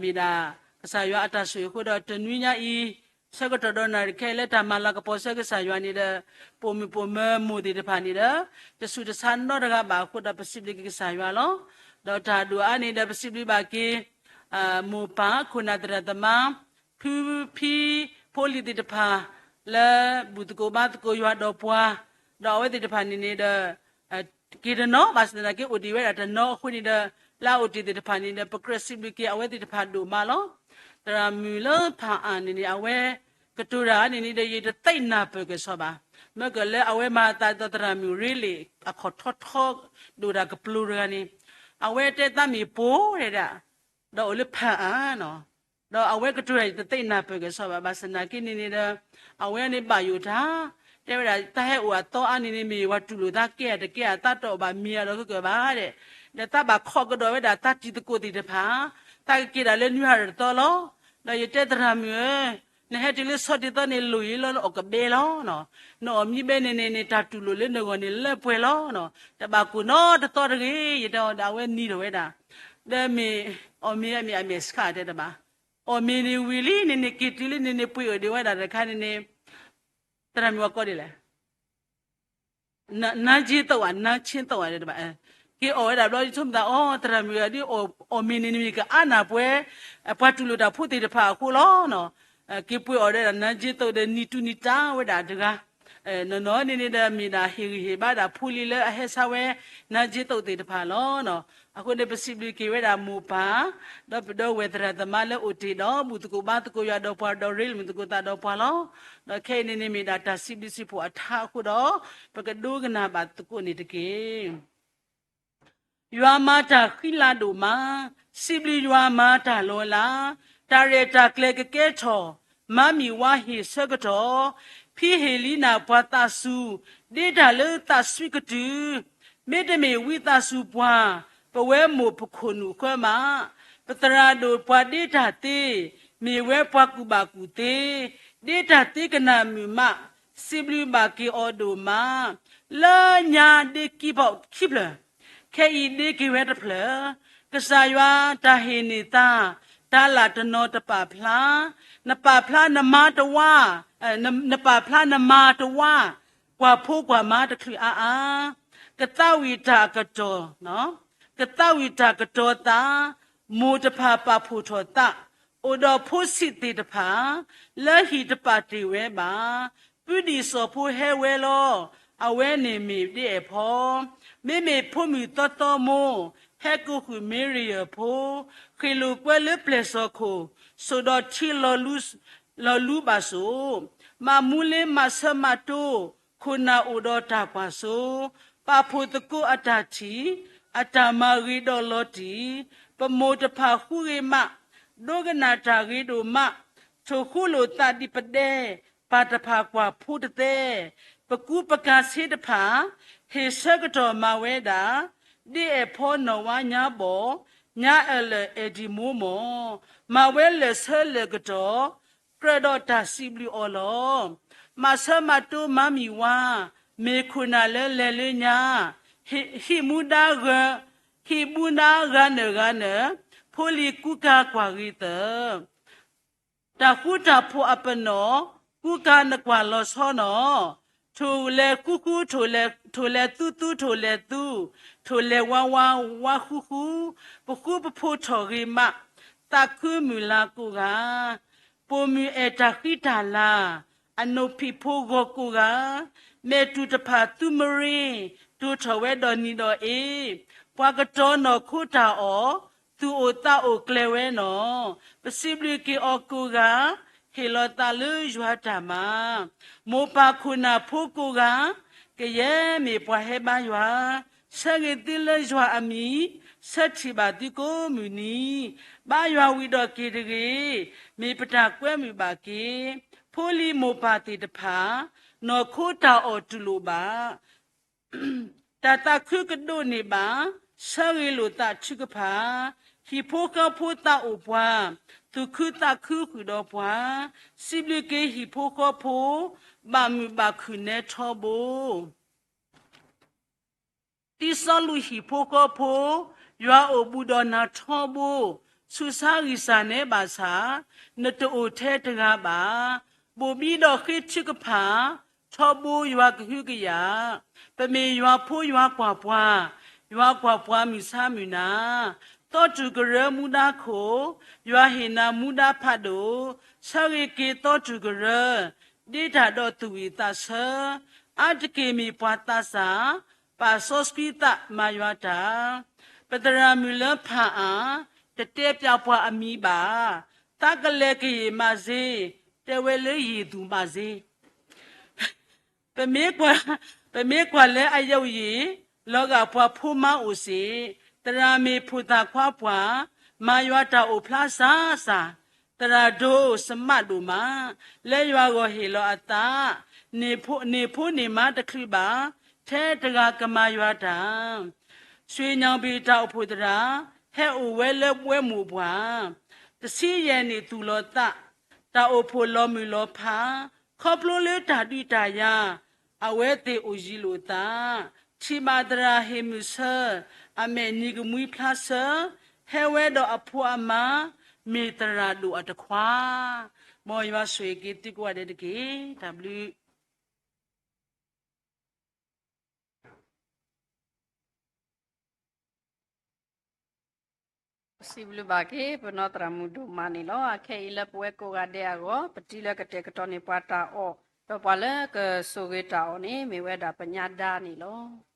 မ့ၢ်ဒၣ် ကစၢ်ယွၤအတၢ်ဆိၣ်ဂ့ၤအဃိဒီး တနွံညါအံၤ ဆၢကတီၢ်ဒီးနၣ်ရံၣ်ခဲအံၤလၢတၢ်မၤလၤကပီၤဆၢကစၢ်ယွၤန့ၣ်ဒီး ပိာ်မုၣ်ပိာ်မၢၤမိၢ်သ့ၣ်တဖၣ်န့ၣ်ဒီး တဆူးတဆါနီတဂၤဘၣ်အဃိဒီး ပစံးဘျုးက့ၤကစၢ်ယွၤလီၤ. ဒီးတၢ်ဒိၣ်အါန့ၣ်ဒီး ပစံးဘျုးဘၣ်က့ၤ မိၢ်ပၢ်ခိၣ်နၢ်သရၣ်သမါ ဖုဖံဖိလံၤသ့ၣ်တဖၣ် လၢဘူၣ်သကိးဘါသကိးယွၤဒီးပှၤ, ဒီးအဝဲသ့ၣ်တဖၣ်န့ၣ်န့ၣ်ဒီး က့ၤတနီၤ ဘၣ်ဆၣ်သနာ်က့အိၣ်တ့ၢ်ဝဲဒၣ်တနီၤအဃိန့ၣ်ဒီး လၢအအိၣ်တ့ၢ်သ့ၣ်တဖၣ်န့ၣ်ဒီး ပကြၢးစံးဘျုးက့ၤအဝဲသ့ၣ်တဖၣ်ဒိၣ်မးလီၤ. သရၣ်မုၣ်လၢဖၣ်အၣ်န့ၣ်န့ၣ် အဝဲကတိၤတၢ်န့ၣ်န့ၣ်ဒီး ယတသ့ၣ်နၢ်ပၢၢ်ကဲၣ်ဆိးဘၣ်. မ့ၢ်ကလၢအဝဲမၤသးဒ်သိးသရၣ်မုၣ်ရ့လံၣ် အခီၣ်ထီထီ ဒိၣ်တၢ်ကပျိတဂၤန့ၣ် အဝဲတဲသးမ့ၢ်ပိၢ်တဲဒၣ် ဒီးအိၣ်လၢဖၣ်အၣ်နီၤ, ဒီးအဝဲကတိၤတၢ်ယတသ့ၣ်နၢ်ပၢၢ်ကဲၣ်ဆိးဘၣ်. ဘၣ်ဆၣ်သနာ်က့န့ၣ်န့ၣ်ဒီး အဝဲန့ၣ်ဘၣ်ယိၣ်တၢ် တဲဝဲဒၣ် တၢ်ဟဲအိၣ်အသီအါန့ၣ်န့ၣ် မ့ၢ်ယဝၤတူၢ်လိာ်သးကဲတကဲ အသးတအိၣ်ဘၣ်မံၤအဒီးကကၢၢ်ဘၣ်ဒဲး, ဒီးသးဘၣ်ခိးကဒီးဝဲဒၣ်သးတံၤသကိးသ့ၣ်တဖၣ်, သးကက့ၤဒၣ်လၢနွံဟါတသီလီၤ. ဒီးယတဲသရၣ်မုၣ်ဧၢ, နဟဲတုၤလၢဆီတ့ၢ်သီန့ၣ် လိၣ်ယ့လီၤ နအီၣ်ကဘဲလီၤနီၤ. နအီၣ်မံဘဲန့ၣ်န့ၣ်န့ၣ် တၢ်တူၢ်လိာ်လၢနဂီၢ်န့ၣ်လၢပှဲၤလီၤနီၤ. တဘၣ်ကိၢ်နီတသီတဂ့ၤ ယတဲအီၤဒီး အဝဲနံၤထီၣ်ဝဲဒၣ် ဒီးမ့ၢ်အီၣ်မ့ၤအမဲာ်ဆှးတဲတဘၣ်, အီၣ်မ့ၤန့ၣ်ဝံၤလံန့ၣ်န့ၣ် က့ၤတုၤလၢန့ၣ်န့ၣ် ပှ့ၤအီၣ်ဒံးဝဲဒၣ်တခါန့ၣ်န့ၣ် သရၣ်မုၣ်ဝဲကိးဒ်လဲၣ် နါက့သိးဧါ နါဆ့သိးဧါတဘၣ်, က့ၤအီၣ်ဝဲဒၣ်ဘျီ ယဆိကမိၣ်သးအီၤ သရၣ်မုၣ်အဒ်အီၣ်မ့ၤန့ၣ်န့ၣ် မ့ၢ်ကအါနၢ်ပှဲၤ ပှၤတူၢ်လိာ်တၢ်ဖိသ့ၣ်တဖၣ်အဃိလီၤနီၤ. က့ၤပှ့ၤအီၣ်ဒၣ်နါက့သိးဒီးနံၤတူၢ်နံၤတၢ်ဝဲဒၣ်တဂၤ နီၢ်နီၢ်န့ၣ်န့ၣ်ဒီးမ့ၢ်ဒၣ်ဟ့ၣ်ဂံၢ်ဟ့ၣ်ဘါဒၣ်ဖိလံၤလၢအဟဲဆါဝဲ နါက့သိးသ့ၣ်တဖၣ်လီၤ. အဃိန့ၣ် ပစံးဘျုးက့ၤဝဲဒၣ်မိၢ်ပၢ် ဒီးပဒီပုၢ်ဝဲၢ်သရၣ်သမါလၢအိၣ်တ့ၢ်ဒီး ဘူၣ်သကိးဘါသကိးယွၤဒီးပှၤဒီးရ့လိာ်မုာ်သကိးသးဒီးပှၤလီၤ. ဒီးခဲအံၤန့ၣ်န့ၣ်မ့ၢ်ဒၣ်တၢ်စံးဘျုးစံးဖှိၣ်အထါအဃိဒီး ပကဒိကနၣ်ဘၣ်သကိးန့ၣ်တက့ၢ်. ယွၤမၤတၢ်ဃံလၤဒိၣ်မး, စံးဘျုးယွၤမၤတၢ်လီၤလး, တၢ်ရဲၣ်တၢ်ကျဲၤကကဲထီၣ်, မၤမံၤဝါဟ့ၣ်ဆၢကတီၢ်, ဖံဟ့ၣ်လံနၤပှၤသးစူၤ, ဒ့တၢ်လၢသးစွံကတုၤ, မ့တမ့ၢ်ဝံသးစူၤပှၤ, ပဝဲမိၢ်ပခိၣ်နူာ်ဃၢမး, ပသရၣ်ဒိၣ်ပှၤဒ့တၢ်သ့, မ့ၢ်ဝဲပှၤကူၣ်ဘၣ်ကူၣ်သ့, ဒ့တၢ်သ့ကနၣ်မုာ်မး, စံးဘျုးဘၣ်က့ၤအီၤဒိၣ်မး, လၢညါဒ့ခံဘီၣ်ခံဖျၢၣ် ခဲအံၤဒ့က့ၤဝဲတဖျၢၣ်, ကစၢ်ယွၤတၢ်ဟ့ၣ်န့ၢ်သး, တၢ်လၢတနီၤတပာ်ဖျါ, နပာ်ဖျါနမါတဝါ, နပာ်ဖျါနမါတဝါ, ကွၢ်ဖိကွၢ်မါတချုးအါအါ, ကသးဝံၣ်တၢ်ကတီၤ, ကသးဝံၣ်တၢ်ကတီၤသး, မိၢ်တဖၣ်ပာ်ဖှိၣ်ထီၣ်သး, အိၣ်ဒီးဖိဆံးသ့ၣ်တဖၣ်, လၢဟံၣ်တပာ်တ့ၢ်ဝဲဘၣ် ပုၢ်ဒံၣ်စီၤဖိဟဲဝဲလီၤ, အဝဲန့ၣ်မ့ၢ်ဒ့အဲၣ်ဖီ, မ့မ့ၢ်ဖိမုၣ်သီသီမိၢ်, ဟဲကိးဃုာ်မ့ရံယၢၢ်ဖိ, ဃ့ၢ်လိာ်ကွဲလၢပျဲၢ်စီၤခိၣ်, စိာ်ဒီးထံလီၤလူဘၣ်စိၣ်, မၤမူလ့မၤဆၢမၤတိ, ခိၣ်နၢ်အိၣ်ဒီးတၢ်ကွၢ်စိ, ပာ်ဖှိၣ်သကိးအတၢ်ထံၣ်, အတၢ်မၤဂ့ၤဒီးလီၤတံၢ်, ပမိၢ်တဖၣ်ဃူဂ့ၤမး, ဒိကနၣ်တၢ်ဂ့ၤဒိၣ်မး, ထိၣ်ဃူလိာ်သးဒ်ပဒဲ, ပၢ်တဖၣ်ကွၢ်ဖိတသဲ, ပကူပကၤဆ့တဖၣ်, ဟ့ၣ်ဆၢကတီၢ်မၤဝဲဒၣ်, ဒ့အဲၣ်ဖီနီၢ်ဝါညါဘီၣ်, ညါအၢၣ်လၢာ်အဲၣ်ဒံးမိၢ်မီၢ်, မၤဝဲလၢာ်ဆၢလၢာ်ကတီၢ်, ကြၢးဒီးတၢ်စံးဘျုးအီၤလီၤ. မၤဆၢမၤတိမၤမံၤဝါ, မ့ၢ်ခိၣ်နၢ်လၢလဲၤလၢညါ, ဟံၣ်မူဒါဂၢၢ်, ဟံၣ်မူဒါဂၢၢ်နၢၣ်ဂၢၢ်နၢၣ်, ဖိလံၤကူကၤကွၢ်ဂ့ၤသၢၣ် တၢ်ဃူတၢ်ဖိးအပနီၣ်, ကူကၤနကွၢ်လီၤဆီနီၤ, ထိၣ်လဲၤဃူဃူ, ထိၣ်လဲၤသူသူ, ထိၣ်လဲၤသူ, ထိၣ်လဲၤဝါဝါ, ဝါဃူဃူ, ပဃူပဖိးထီၣ်ဂ့ၤမး, သးခုမုၢ်လၢ်ကိးဂၤ, ပိာ်မုၣ်အဲၣ်တၢ်ဃံတၢ်လၤ, အနိးဖံးဖိဂီၤကိးဂၤ, မဲာ်တူၢ်တဖၣ်သူမရ့, တိၢ်ထီၣ်ဝဲဒီးနံၤဒီးအ့, ပှၤကတီၤနီၢ်ခိတၢ်အီၣ်, သူၣ်အိၣ်သးအိၣ်ကျဲၤဝဲနီၤ, ပစံးဘျုးက့ၤအီၤကိးဂၤ, ဟ့ၣ်လီၤသးလၢယွၤတၢ်မၤ, မိၢ်ပၢ်ခိၣ်နၢ်ဖိကိးဂၤ, ကယဲၢ်မ့ၢ်ပှၤဟဲဘါယွၤ, ဆၢဂ့ၤသုလၢယွၤအမံၤ, ဆၢထံၣ်ဘၣ်သုကိးမုၢ်နံၤ, ဘါယွၤဝံၤဒီးက့ၤတဂ့ၤ, မ့ၢ်ပတၢ်ကွဲမုာ်ဘၣ်က့ၤ, ဖိလံၤမိၢ်ပၢ်သ့ၣ်တဖၣ်, နီၢ်ခိတၢ်အီၣ်တူၢ်လိာ်ဘၣ် တၢ်သးခုကဒိးန့ၢ်ဘၣ်, ဆၢဂ့ၤလိာ်သးထုကဖၣ်, ဟံၣ်ဖိဃီဖိသးအိၣ်ပှၤ, သူၣ်ခုသးခုဃုာ်ဒီးပှၤ, စံးဘျုးက့ၤဟံၣ်ဖိဃီဖိ, ဘၣ်မုာ်ဘၣ်ခုၣ်နဲထီဘိ. သံစီလူးဟံၣ်ဖိဃီဖိ, ယွၤအိၣ်ဘူးဒီးနၤထီဘိ, ဆူးစါဂံၢ်စၢ်နဲဘၣ်ဆၣ်, နတအိၣ်ထဲတဂၤဘၣ်. ဘိၣ်ဘံဒီးဃ့ထုကဖၣ်, ထီဘိယွၤကဟုကယာ်, ပမ့ၢ်ယွၤဖိယွၤကွၢ်ပှၤ, ယွၤကွၢ်ပှၤမုၢ်ဆါမုၢ်နၤ, သီတူၢ်ကရၢမူဒါခိၣ်, ယွၤဟ့ၣ်နၤမူဒါဖးဒိၣ်, ဆၢဂ့ၤက့ၤသီတူၢ်ကရၢ, ဒ့တၢ်ဒီးသူၣ်ဝံၣ်သးဆၢ, အါတက့ၢ်မ့ၢ်ပှၤသးစၢ်, ပာ်စီဆှံသးမၤယွၤတၢ်. ပသရၣ်မုၣ်လၢဖၣ်အၣ်, တတဲပျးပှၤအမံၤဘၣ်, သးကလဲၤကယံာ်မးစ့, တဲဝဲလၢယံာ်သူၣ်မးစ့ ပမ့ၢ်ကွၢ်, ပမ့ၢ်ကွၢ်လၢအယုၢ်ယံၤ, လီၤဂာ်ပှၤဖိမါအိၣ်စ့ၢ်, သရၣ်မ့ၢ်ဖိသၣ်ခွါပှၢ်, မၤယွၤတၢ်အိၣ်ဖျါစှၤစှၤ, သရၣ်ဒိၣ်စမးဒိၣ်မး, လၢယွၤဂီၢ်ဟ့ၣ်လီၤအသး, န့ၢ်ဖိန့ၢ်မါတချုးဘၣ်, ထဲတဂၤကမၤယွၤတၢ် ဆွ့ၣ်ညီၣ်ဘ့ၣ်တၢ်အိၣ်ဖှိၣ်သရၣ်, ဟဲအိၣ်ဝဲလၢဝဲမိၢ်ပှၢ်, တဆံယဲၢ်နံၣ်သူၣ်လီၤသး, တၢ်အိၣ်ဖှိၣ်လီၤမုၢ်လီၤဖး, ခီဖျိလၢတၢ်ဒုးတၢ်ယၤ, အဝဲသ့ၣ်အိၣ်ယံၤလိာ်သး, ထံၣ်ဘၣ်သရၣ်ဟ့ၣ်မုၢ်ဆၢ, အမဲာ်နံၤကမှံဖျါဆၢ, ဟဲဝဲဒီးအဖိအမါ, မ့ၢ်သရၣ်ဒိၣ်အတခွါ. မ်ယွၤဆိၣ်ဂ့ၤက့ၤသုကိးဂၤဒဲးတက့ၢ်. တၢ်ဘျုး ပစံးဘျုးဘၣ်က့ၤ ပနီၢ်သရၣ်မုၣ်ဒိၣ်မးန့ၣ်လီၤ. အခဲအံၤလၢပဝဲကိးဂၤဒဲးအဂီၢ် ပတံၤလၢကတဲာ်ကတီၤန့ၢ်ပှၤတၢ်အီၣ်, ဒီးပှၤလၢကဆိၣ်ဂ့ၤတၢ်အီၣ်န့ၣ် မ့ၢ်ဝဲဒၣ်ပညါဒါန့ၣ်လီၤ.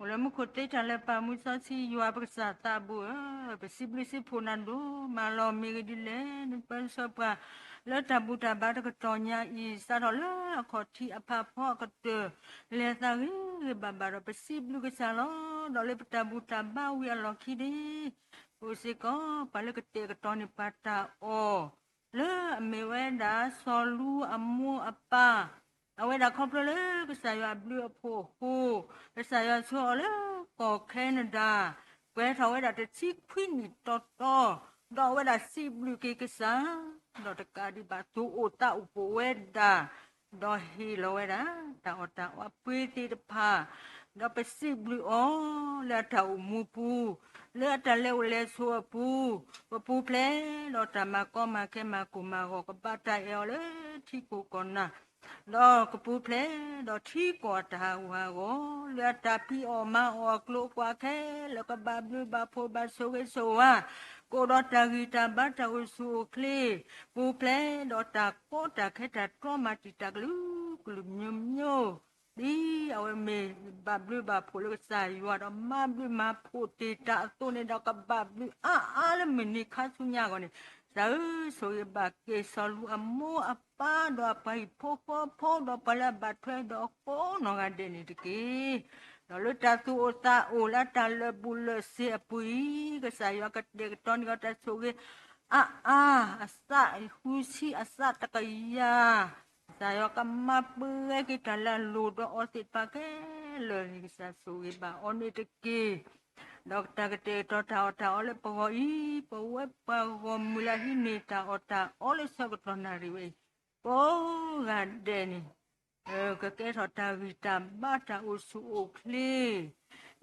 အိၣ်လၢမူခိၣ်သ့တၢ်လၢပၢ်မူစီဆှံယွၤပကစၢ်သးဘိဧၢ, ပစံးဘျုးစံးဖှိၣ်နၤဒိၣ်မးလီၤ. မ့ၢ်ဂ့ၢ်ဒ်လဲၣ်န့ၣ် ပၢ်စီၤပှၤလၢတၢ်ဘူၣ်တၢ်ဘါတကတီၢ်ညါအံၤ စးထီၣ်လၢအခီၣ်ထံးအဖးဖီအကတၢၢ် လဲၤသးဂ့ၤဂ့ၤဘၣ်ဘၣ်ဒီး ပစံးဘျုးကစၢ်လီၤ. ဒီးလၢပတၢ်ဘူၣ်တၢ်ဘါဝံၤအလီၢ်ခံန့ၣ် အိၣ်စ့ၢ်ကီး ပှၤလၢကတဲာ်ကတီၤန့ၢ်ပှၤတၢ်အီၣ် လၢအမ့ၢ်ဝဲဒၣ်စီၤလူအမိၢ်အပၢ်, အဝဲဒၣ်ခီဖျိလၢကစၢ်ယွၤအဘျုးအဖှိၣ်အဃိ, ကစၢ်ယွၤဆှၢအီၤလၢကီၢ်ခဲနဒၤ, ပှဲၤထီၣ်ဝဲဒၣ်တဆံခွံနံၣ်တီတီ, ဒီးအဝဲဒၣ်စံးဘျုးက့ၤကစၢ်, ဒီးတကးဒံးဘၣ်သူၣ်အိၣ်သးအိၣ်ပိာ်ဝဲဒၣ် ဒီးဟ့ၣ်လီၤဝဲဒၣ် တၢ်အီၣ်တၢ်အီအပှ့ၤသ့ၣ်တဖၣ်, ဒီးပစံးဘျုးအီၤလၢအတၢ်အိၣ်မူပူၤ, လၢအတၢ်လဲၤအိၣ်လဲၤဆိးအပူၤ, ပပူၤဖျဲးဒီးတၢ်မၤကီမၤခဲမၤကိၢ်မၤဂီၤ ကဘၣ်တၢ်အဲၣ်အီၤလၢထံကိၢ်ကီၢ်နၢ်, ဒီးကပူၤဖျဲးဒီးထံကီၢ်တၢ်ဟးဂူာ်ဟးဂီၤ, လၢအတၢ်ဖံးအီၣ်မၤအီၣ်အကျိၤအကွာ်ခဲလၢာ် ကဘၣ်ဘျုးဘၣ်ဖှိၣ်ဘၣ်ဆိၣ်ဂ့ၤဆိၣ်ဝါ, ကအိၣ်ဒီးတၢ်ဂံၢ်တၢ်ဘါတၢ်အိၣ်ဆူၣ်အိၣ်ချ့, ပူၤဖျဲးဒီးတၢ်ကီတၢ်ခဲတၢ်တြီမၤတံာ်တာ်ကလုာ်ကလုာ်မျိုးမျိုး, ဒ်အဝဲမ့ၢ်ဘၣ်ဘျုးဘၣ်ဖှိၣ်လၢကစၢ်ယွၤဒီးမၤဘျုးမၤဖှိၣ်တ့ၢ်တၢ်အသိးန့ၣ်ဒီး ကဘၣ်ဘျုးအါအါလၢမုၢ်နံၤခါဆူညါအဂီၢ်န့ၣ်, ကစၢ်ဧၢ, ဆိၣ်ဂ့ၤဘၣ်က့ၤစီၤလူအမိၢ်အပၢ်ဒီးအပှၤဟံၣ်ဖိဃီဖိဒီးပှၤလၢအဘၣ်ထွဲဒီးအကိးနီၢ်ဂၤဒဲးန့ၣ်တက့ၢ်. ဒီးလၢတၢ်သူၣ်အိၣ်သးအိၣ်လၢအတၢ်လၢာ်ဘူၣ်လၢာ်စ့ၤအပူၤအံၤ, ကစၢ်ယွၤကတဲာ်ကတီၤန့ၢ်အီၤတၢ်ဆိၣ်ဂ့ၤ အါအါ, အသးဃုဆံအသးတကယၤ, ကစၢ်ယွၤကမၤပှဲၤက့ၤတၢ်လၢအလိၣ်ဒီးအီၤသ့ၣ်တဖၣ်ခဲလၢာ်န့ၣ် ကစၢ်ဆိၣ်ဂ့ၤဘၣ်အီၤန့ၣ်တက့ၢ်. ဒီးတၢ်ကတဲာ်ကတီၤတၢ်အီၣ်တၢ်အီလၢပဂီၢ်အံၤ, ပဝဲပှၤဂီၢ်မုၢ်လၢဟံးန့ၢ်တၢ်အီၣ်တၢ်အီလၢဆၢကတီၢ်နၣ်ရံၣ်ဝဲအံၤ, ကိးဂၤဒဲးန့ၣ် ကကဲထီၣ်တၢ်ဂံၢ်တၢ်ဘါတၢ်အိၣ်ဆူၣ်အိၣ်ချ့,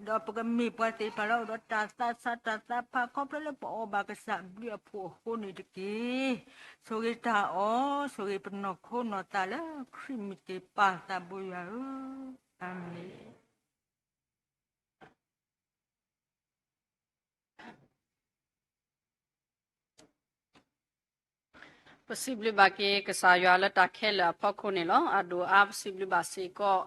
ဒီးပကမ့ၢ်ပှၤသ့ၣ်တဖၣ်လၢအိၣ်ဒီးတၢ်သးဆးတၢ်သးဖးခီဖျိလၢပအီၣ်ဘၣ်ကစၢ်အဘျုးအဖှိၣ်အဃိန့ၣ်တက့ၢ်. ဆိၣ်ဂ့ၤတၢ်အီၣ်, ဆိၣ်ဂ့ၤပနီၢ်ခိနီၢ်သးလၢခရံာ်မံၤတက့ၢ် ပၢ်သးဘိယွၤဧၢ, အၤမ့ၣ်. ပစံးဘျုးဘၣ်က့ၤကစၢ်ယွၤလၢတၢ်ခဲလၢာ်အဖီခိၣ်န့ၣ်လီၤ. အဒိၣ်အါပစံးဘျုးဘၣ်စ့ၢ်ကီး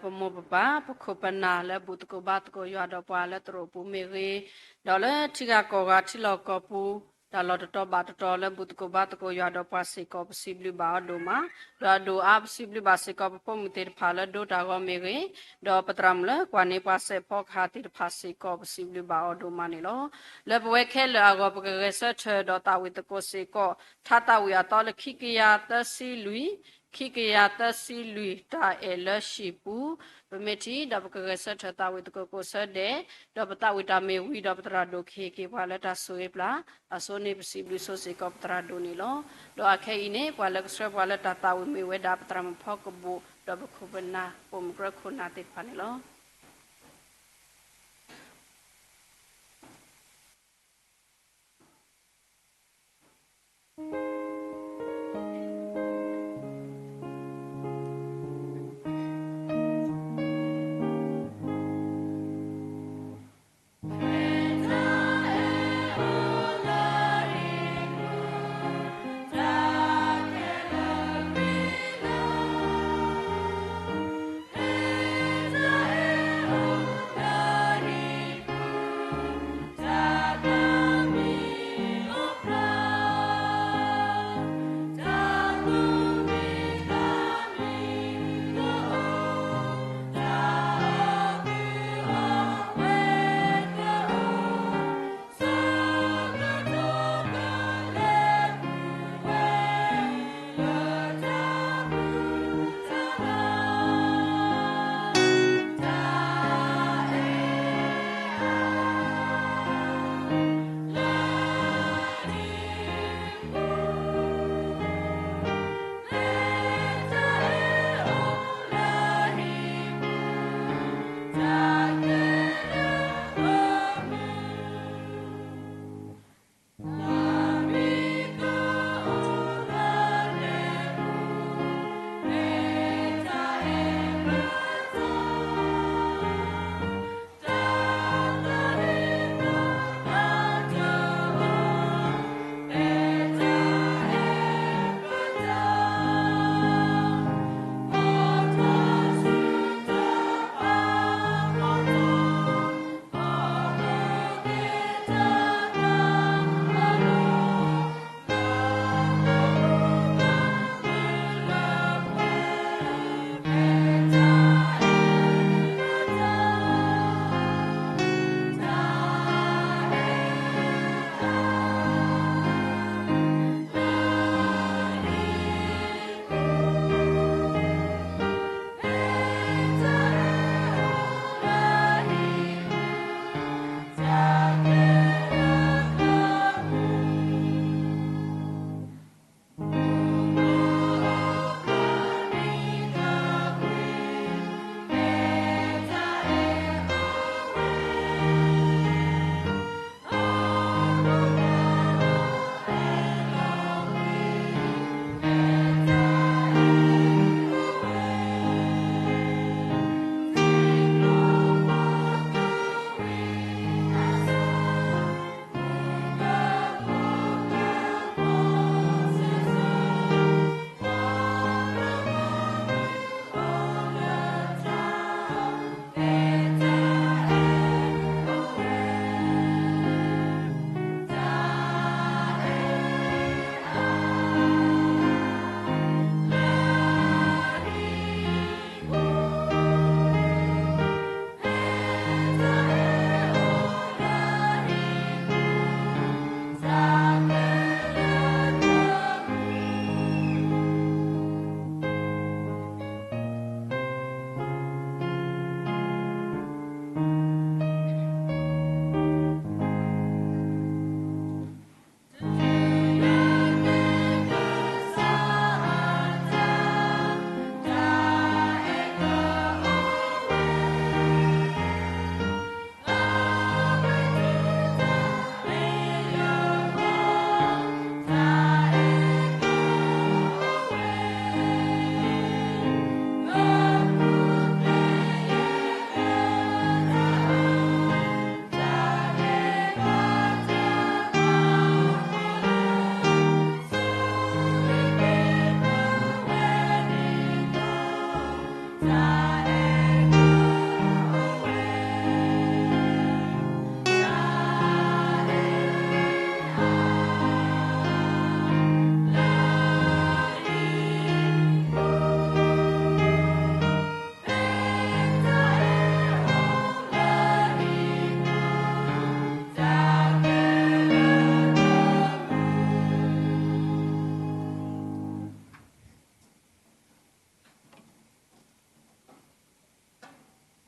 ပမိၢ်ပပၢ် ပခိၣ်ပနၢ်လၢဘူၣ်သကိးဘါသကိးယွၤဒီးပှၤလၢသရိာ်ပူၤမ့ၢ်ဂ့ၤ, ဒီးလၢထံဂၤကီၢ်ဂၤထံလီၢ်ကီၢ်ပူၤ တၢ်လီၢ်တတီၤဘၣ်တတီၤလၢဘူၣ်သကိးဘါသကိးယွၤဒီးပှၤစ့ၢ်ကီး ပစံးဘျုးဘၣ်အီၤဒိၣ်မး, ဒီးအဒိၣ်အါပစံးဘျုးဘၣ်စ့ၢ်ကီး ပဖိမုၣ်သ့ၣ်တဖၣ်လၢဒိတၢ်ဂီၤမ့ၢ်ဂ့ၤ, ဒီးပသရၣ်မုၣ်လၢကွၢ်န့ၢ်ပှၤစဲးဖီကဟၣ်သ့ၣ်တဖၣ်စ့ၢ်ကီး ပစံးဘျုးဘၣ်အီၤဒိၣ်မးန့ၣ်လီၤ. လၢပဝဲခဲလၢာ်အဂီၢ် ပကဂဲၤဆၢထၢၣ်ဒီးသးဝံၣ်သကိးစ့ၢ်ကီး ထါသးဝံၣ်အသီလၢခံကယၤသၢဆံလွံၢ်, ခံကယၤသၢဆံလွံၢ် တၢ်အဲၣ်လၢဟံၣ်ပူၤ, ပမ့ၢ်ထံၣ်ဒီးပကဂဲၤဆၢထၢၣ်သးဝံၣ်သကိးကိးဆၢဒဲး, ဒီးပသးဝံၣ်တၢ်မ့ၢ်ဝံၤဒီးပသရၣ်ဒိၣ်ကဟ့ၣ်က့ၤပှၤလၢတၢ်ဆိၣ်ဂ့ၤပျၢ်, အဆိန့ၣ်ပစံးဘျုးဆိစ့ၢ်ကီးပသရၣ်ဒိၣ်န့ၣ်လီၤ. ဒီးအခဲအံၤန့ၣ် ပှၤလၢကဆှၢပှၤလၢတၢ်သးဝံၣ်မ့ၢ်ဝဲဒၣ်ပသရၣ်မုၣ်ဖီကဘူး ဒီးပခိၣ်ပနၢ် ပိာ်မုၣ်ကြၢခိၣ်နၢ်သ့ၣ်တဖၣ်န့ၣ်လီၤ.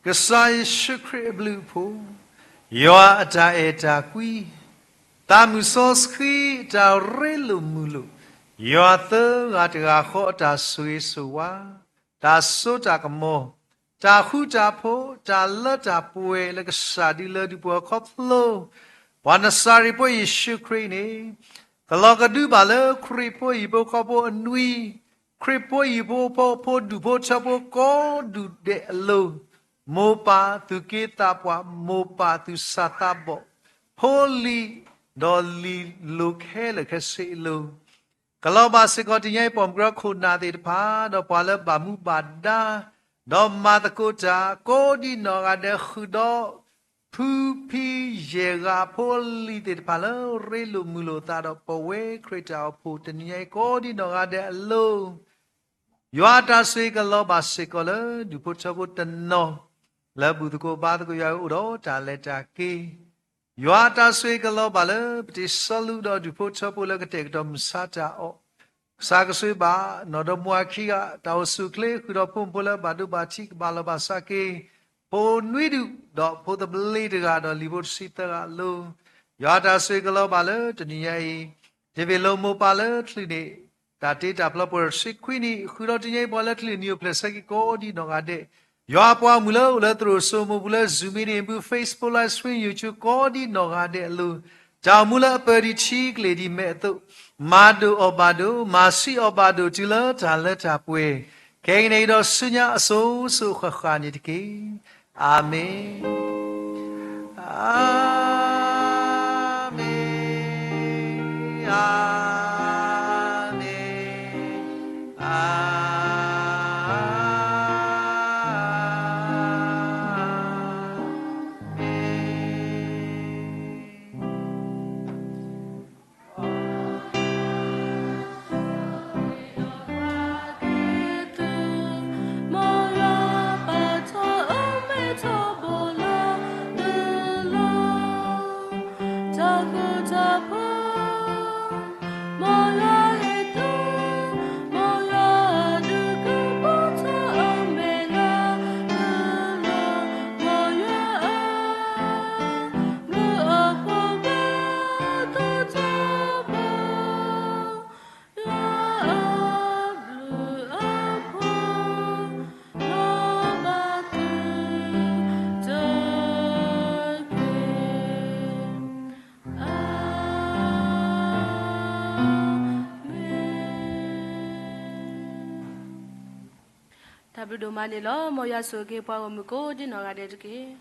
ကစၢ်ယ့ၣ်ၡူးခရံာ်အဘျုးအဖှိၣ်, ယွၤအတၢ်အဲၣ်တၢ်ကွံ, သးမုၢ်စီဆှံအတၢ်ရ့လိာ်မုာ်လိာ်, ယွၤသၢဂၤတဂၤဃီအတၢ်ဆိၣ်ဂ့ၤဆိၣ်ဝါ, တၢ်စိတၢ်ကမီၤ, တၢ်ဃူတၢ်ဖိး, တၢ်လၢတၢ်ပှဲၤလၢကစၢ်ဒုးလၢဒုးပှၤခီဖျိ ပှၤနစၤရ့းဖိယ့ၣ်ၡူးခရံာ်န့ၣ် ကလီၤကဒုဘၣ်လၢခရံာ်ဖိဟံၣ်ဖိဃီဖိအနွံ, ခရံာ်ဖိဟံၣ်ဖိဃီဖိဒူၣ်ဖိထၢဖိကိးဒူၣ်ဒဲးအလိၤ, မိၢ်ပၢ်သူၣ်က့သးပှၢ်, မိၢ်ပၢ်သူၣ်စၢ်သးဘီၣ်, ဖိလံၤ, ဒီးလံာ်လိၤခဲလၢာ်ခဲဆ့အလိၤ, ကလီၤဘၣ်စ့ၢ်ကီးတနံၤအံၤ ပိာ်မုၣ်ကရၢခိၣ်နၢ်သ့ၣ်တဖၣ်, ဒီးပှၤလၢဘၣ်မူဘၣ်ဒါ, ဒီးမၤသကိးတၢ်ကိးဒံနီၢ်ဂၤဒဲး ဃုာ်ဒီး ဖုဖံယဲၢ်ဂၤဖိလံၤသ့ၣ်တဖၣ်လၢရ့လိာ်မုာ်လိာ်သးဒီး ပဝဲခရံာ်တၢ်အိၣ်ဖှိၣ်တနံၤအံၤကိးဒံနီၢ်ဂၤဒဲးအလိၤ, ယွၤအတၢ်ဆိၣ်ဂ့ၤကလီၤဘၣ်စ့ၢ်ကီးလၢဒူၣ်ဖိထၢဖိတနီၤ, လၢဘူၣ်သကိးဘါသကိးယွၤအအိၣ်ဒီးတၢ်လဲၤတၢ်က့ၤ, ယွၤအတၢ်ဆိၣ်ဂ့ၤကလီၤဘၣ်လၢပတံၤစီလူးဒီးဒူၣ်ဖိထၢဖိလၢကတဲာ်ကတီၤမုၢ်ဆါတၢ်အီၣ်, ကစၢ်ကဆိၣ်ဂ့ၤဘၣ် နီၢ်ဒီမါဝၤခံဂၤ တၢ်အိၣ်ဆူၣ်အိၣ်ချ့ ဃုာ်ဒီးဖိမုၣ်ဖိလၢဘၣ်ဒိဘၣ်ထံး ကဘၣ်လီၤဘၣ်စးက့ၤ, ဖိနွံဒူၣ် ဒီးဖိသဘျ့တဂၤ ဒီးလံာ်ဖိတဆံသၢဂၤအလိၤ, ယွၤအတၢ်ဆိၣ်ဂ့ၤကလီၤဘၣ်လၢတနံၤညါအံၤ, တ့ၢ်ဘ့ၣ်လိာ်မိၢ်ပၢ်လၢချုးန့ၣ် တၢ်တ့တၢ်ဖျီပှဲၤထီၣ်တဆံခွံနံၣ် ဃုာ်ဒီးတနံၤညါအံၤ ပှၤလၢချုးန့ၣ် နံၣ်အိၣ်ဖျဲၣ်ဆၢက့ၤကိးဒံနီၢ်ဂၤဒဲး, ယွၤအပှၤမုၣ်လၢအိၣ်လၢသရိာ်စိမိးပူၤလၢ Zoom meeting ပူၤ Facebook Live Stream YouTube ကိးဒံနီၢ်ဂၤဒဲးအလိၤ, တၢ်အိၣ်မူလၢအပၢၢ်ဒံးထံကလ့ၢ်ဒံးမဲာ်အသိး, မၤဒိၣ်အီၣ်ဘၣ်ဒိၣ်, မၤဆံးအီၣ်ဘၣ်ဒိၣ်တုၤလၢတၢ်လၢတၢ်ပှဲၤ, ခဲကနံၣ်အံၤဒီးဆူညါအစိၤစိၤဃၣ်ဃၣ်န့ၣ်တက့ၢ်. အၤမ့ၣ်, အၤမ့ၣ်, အၤမ့ၣ်, အၤမ့ၣ်. တၢ်ဘျုးဒိၣ်မးန့ၣ်လီၤ. မ်ယွၤဆိၣ်ဂ့ၤပှၤဂီၢ်မုၢ်ကိးဒံနီၢ်ဂၤဒဲးတက့ၢ်.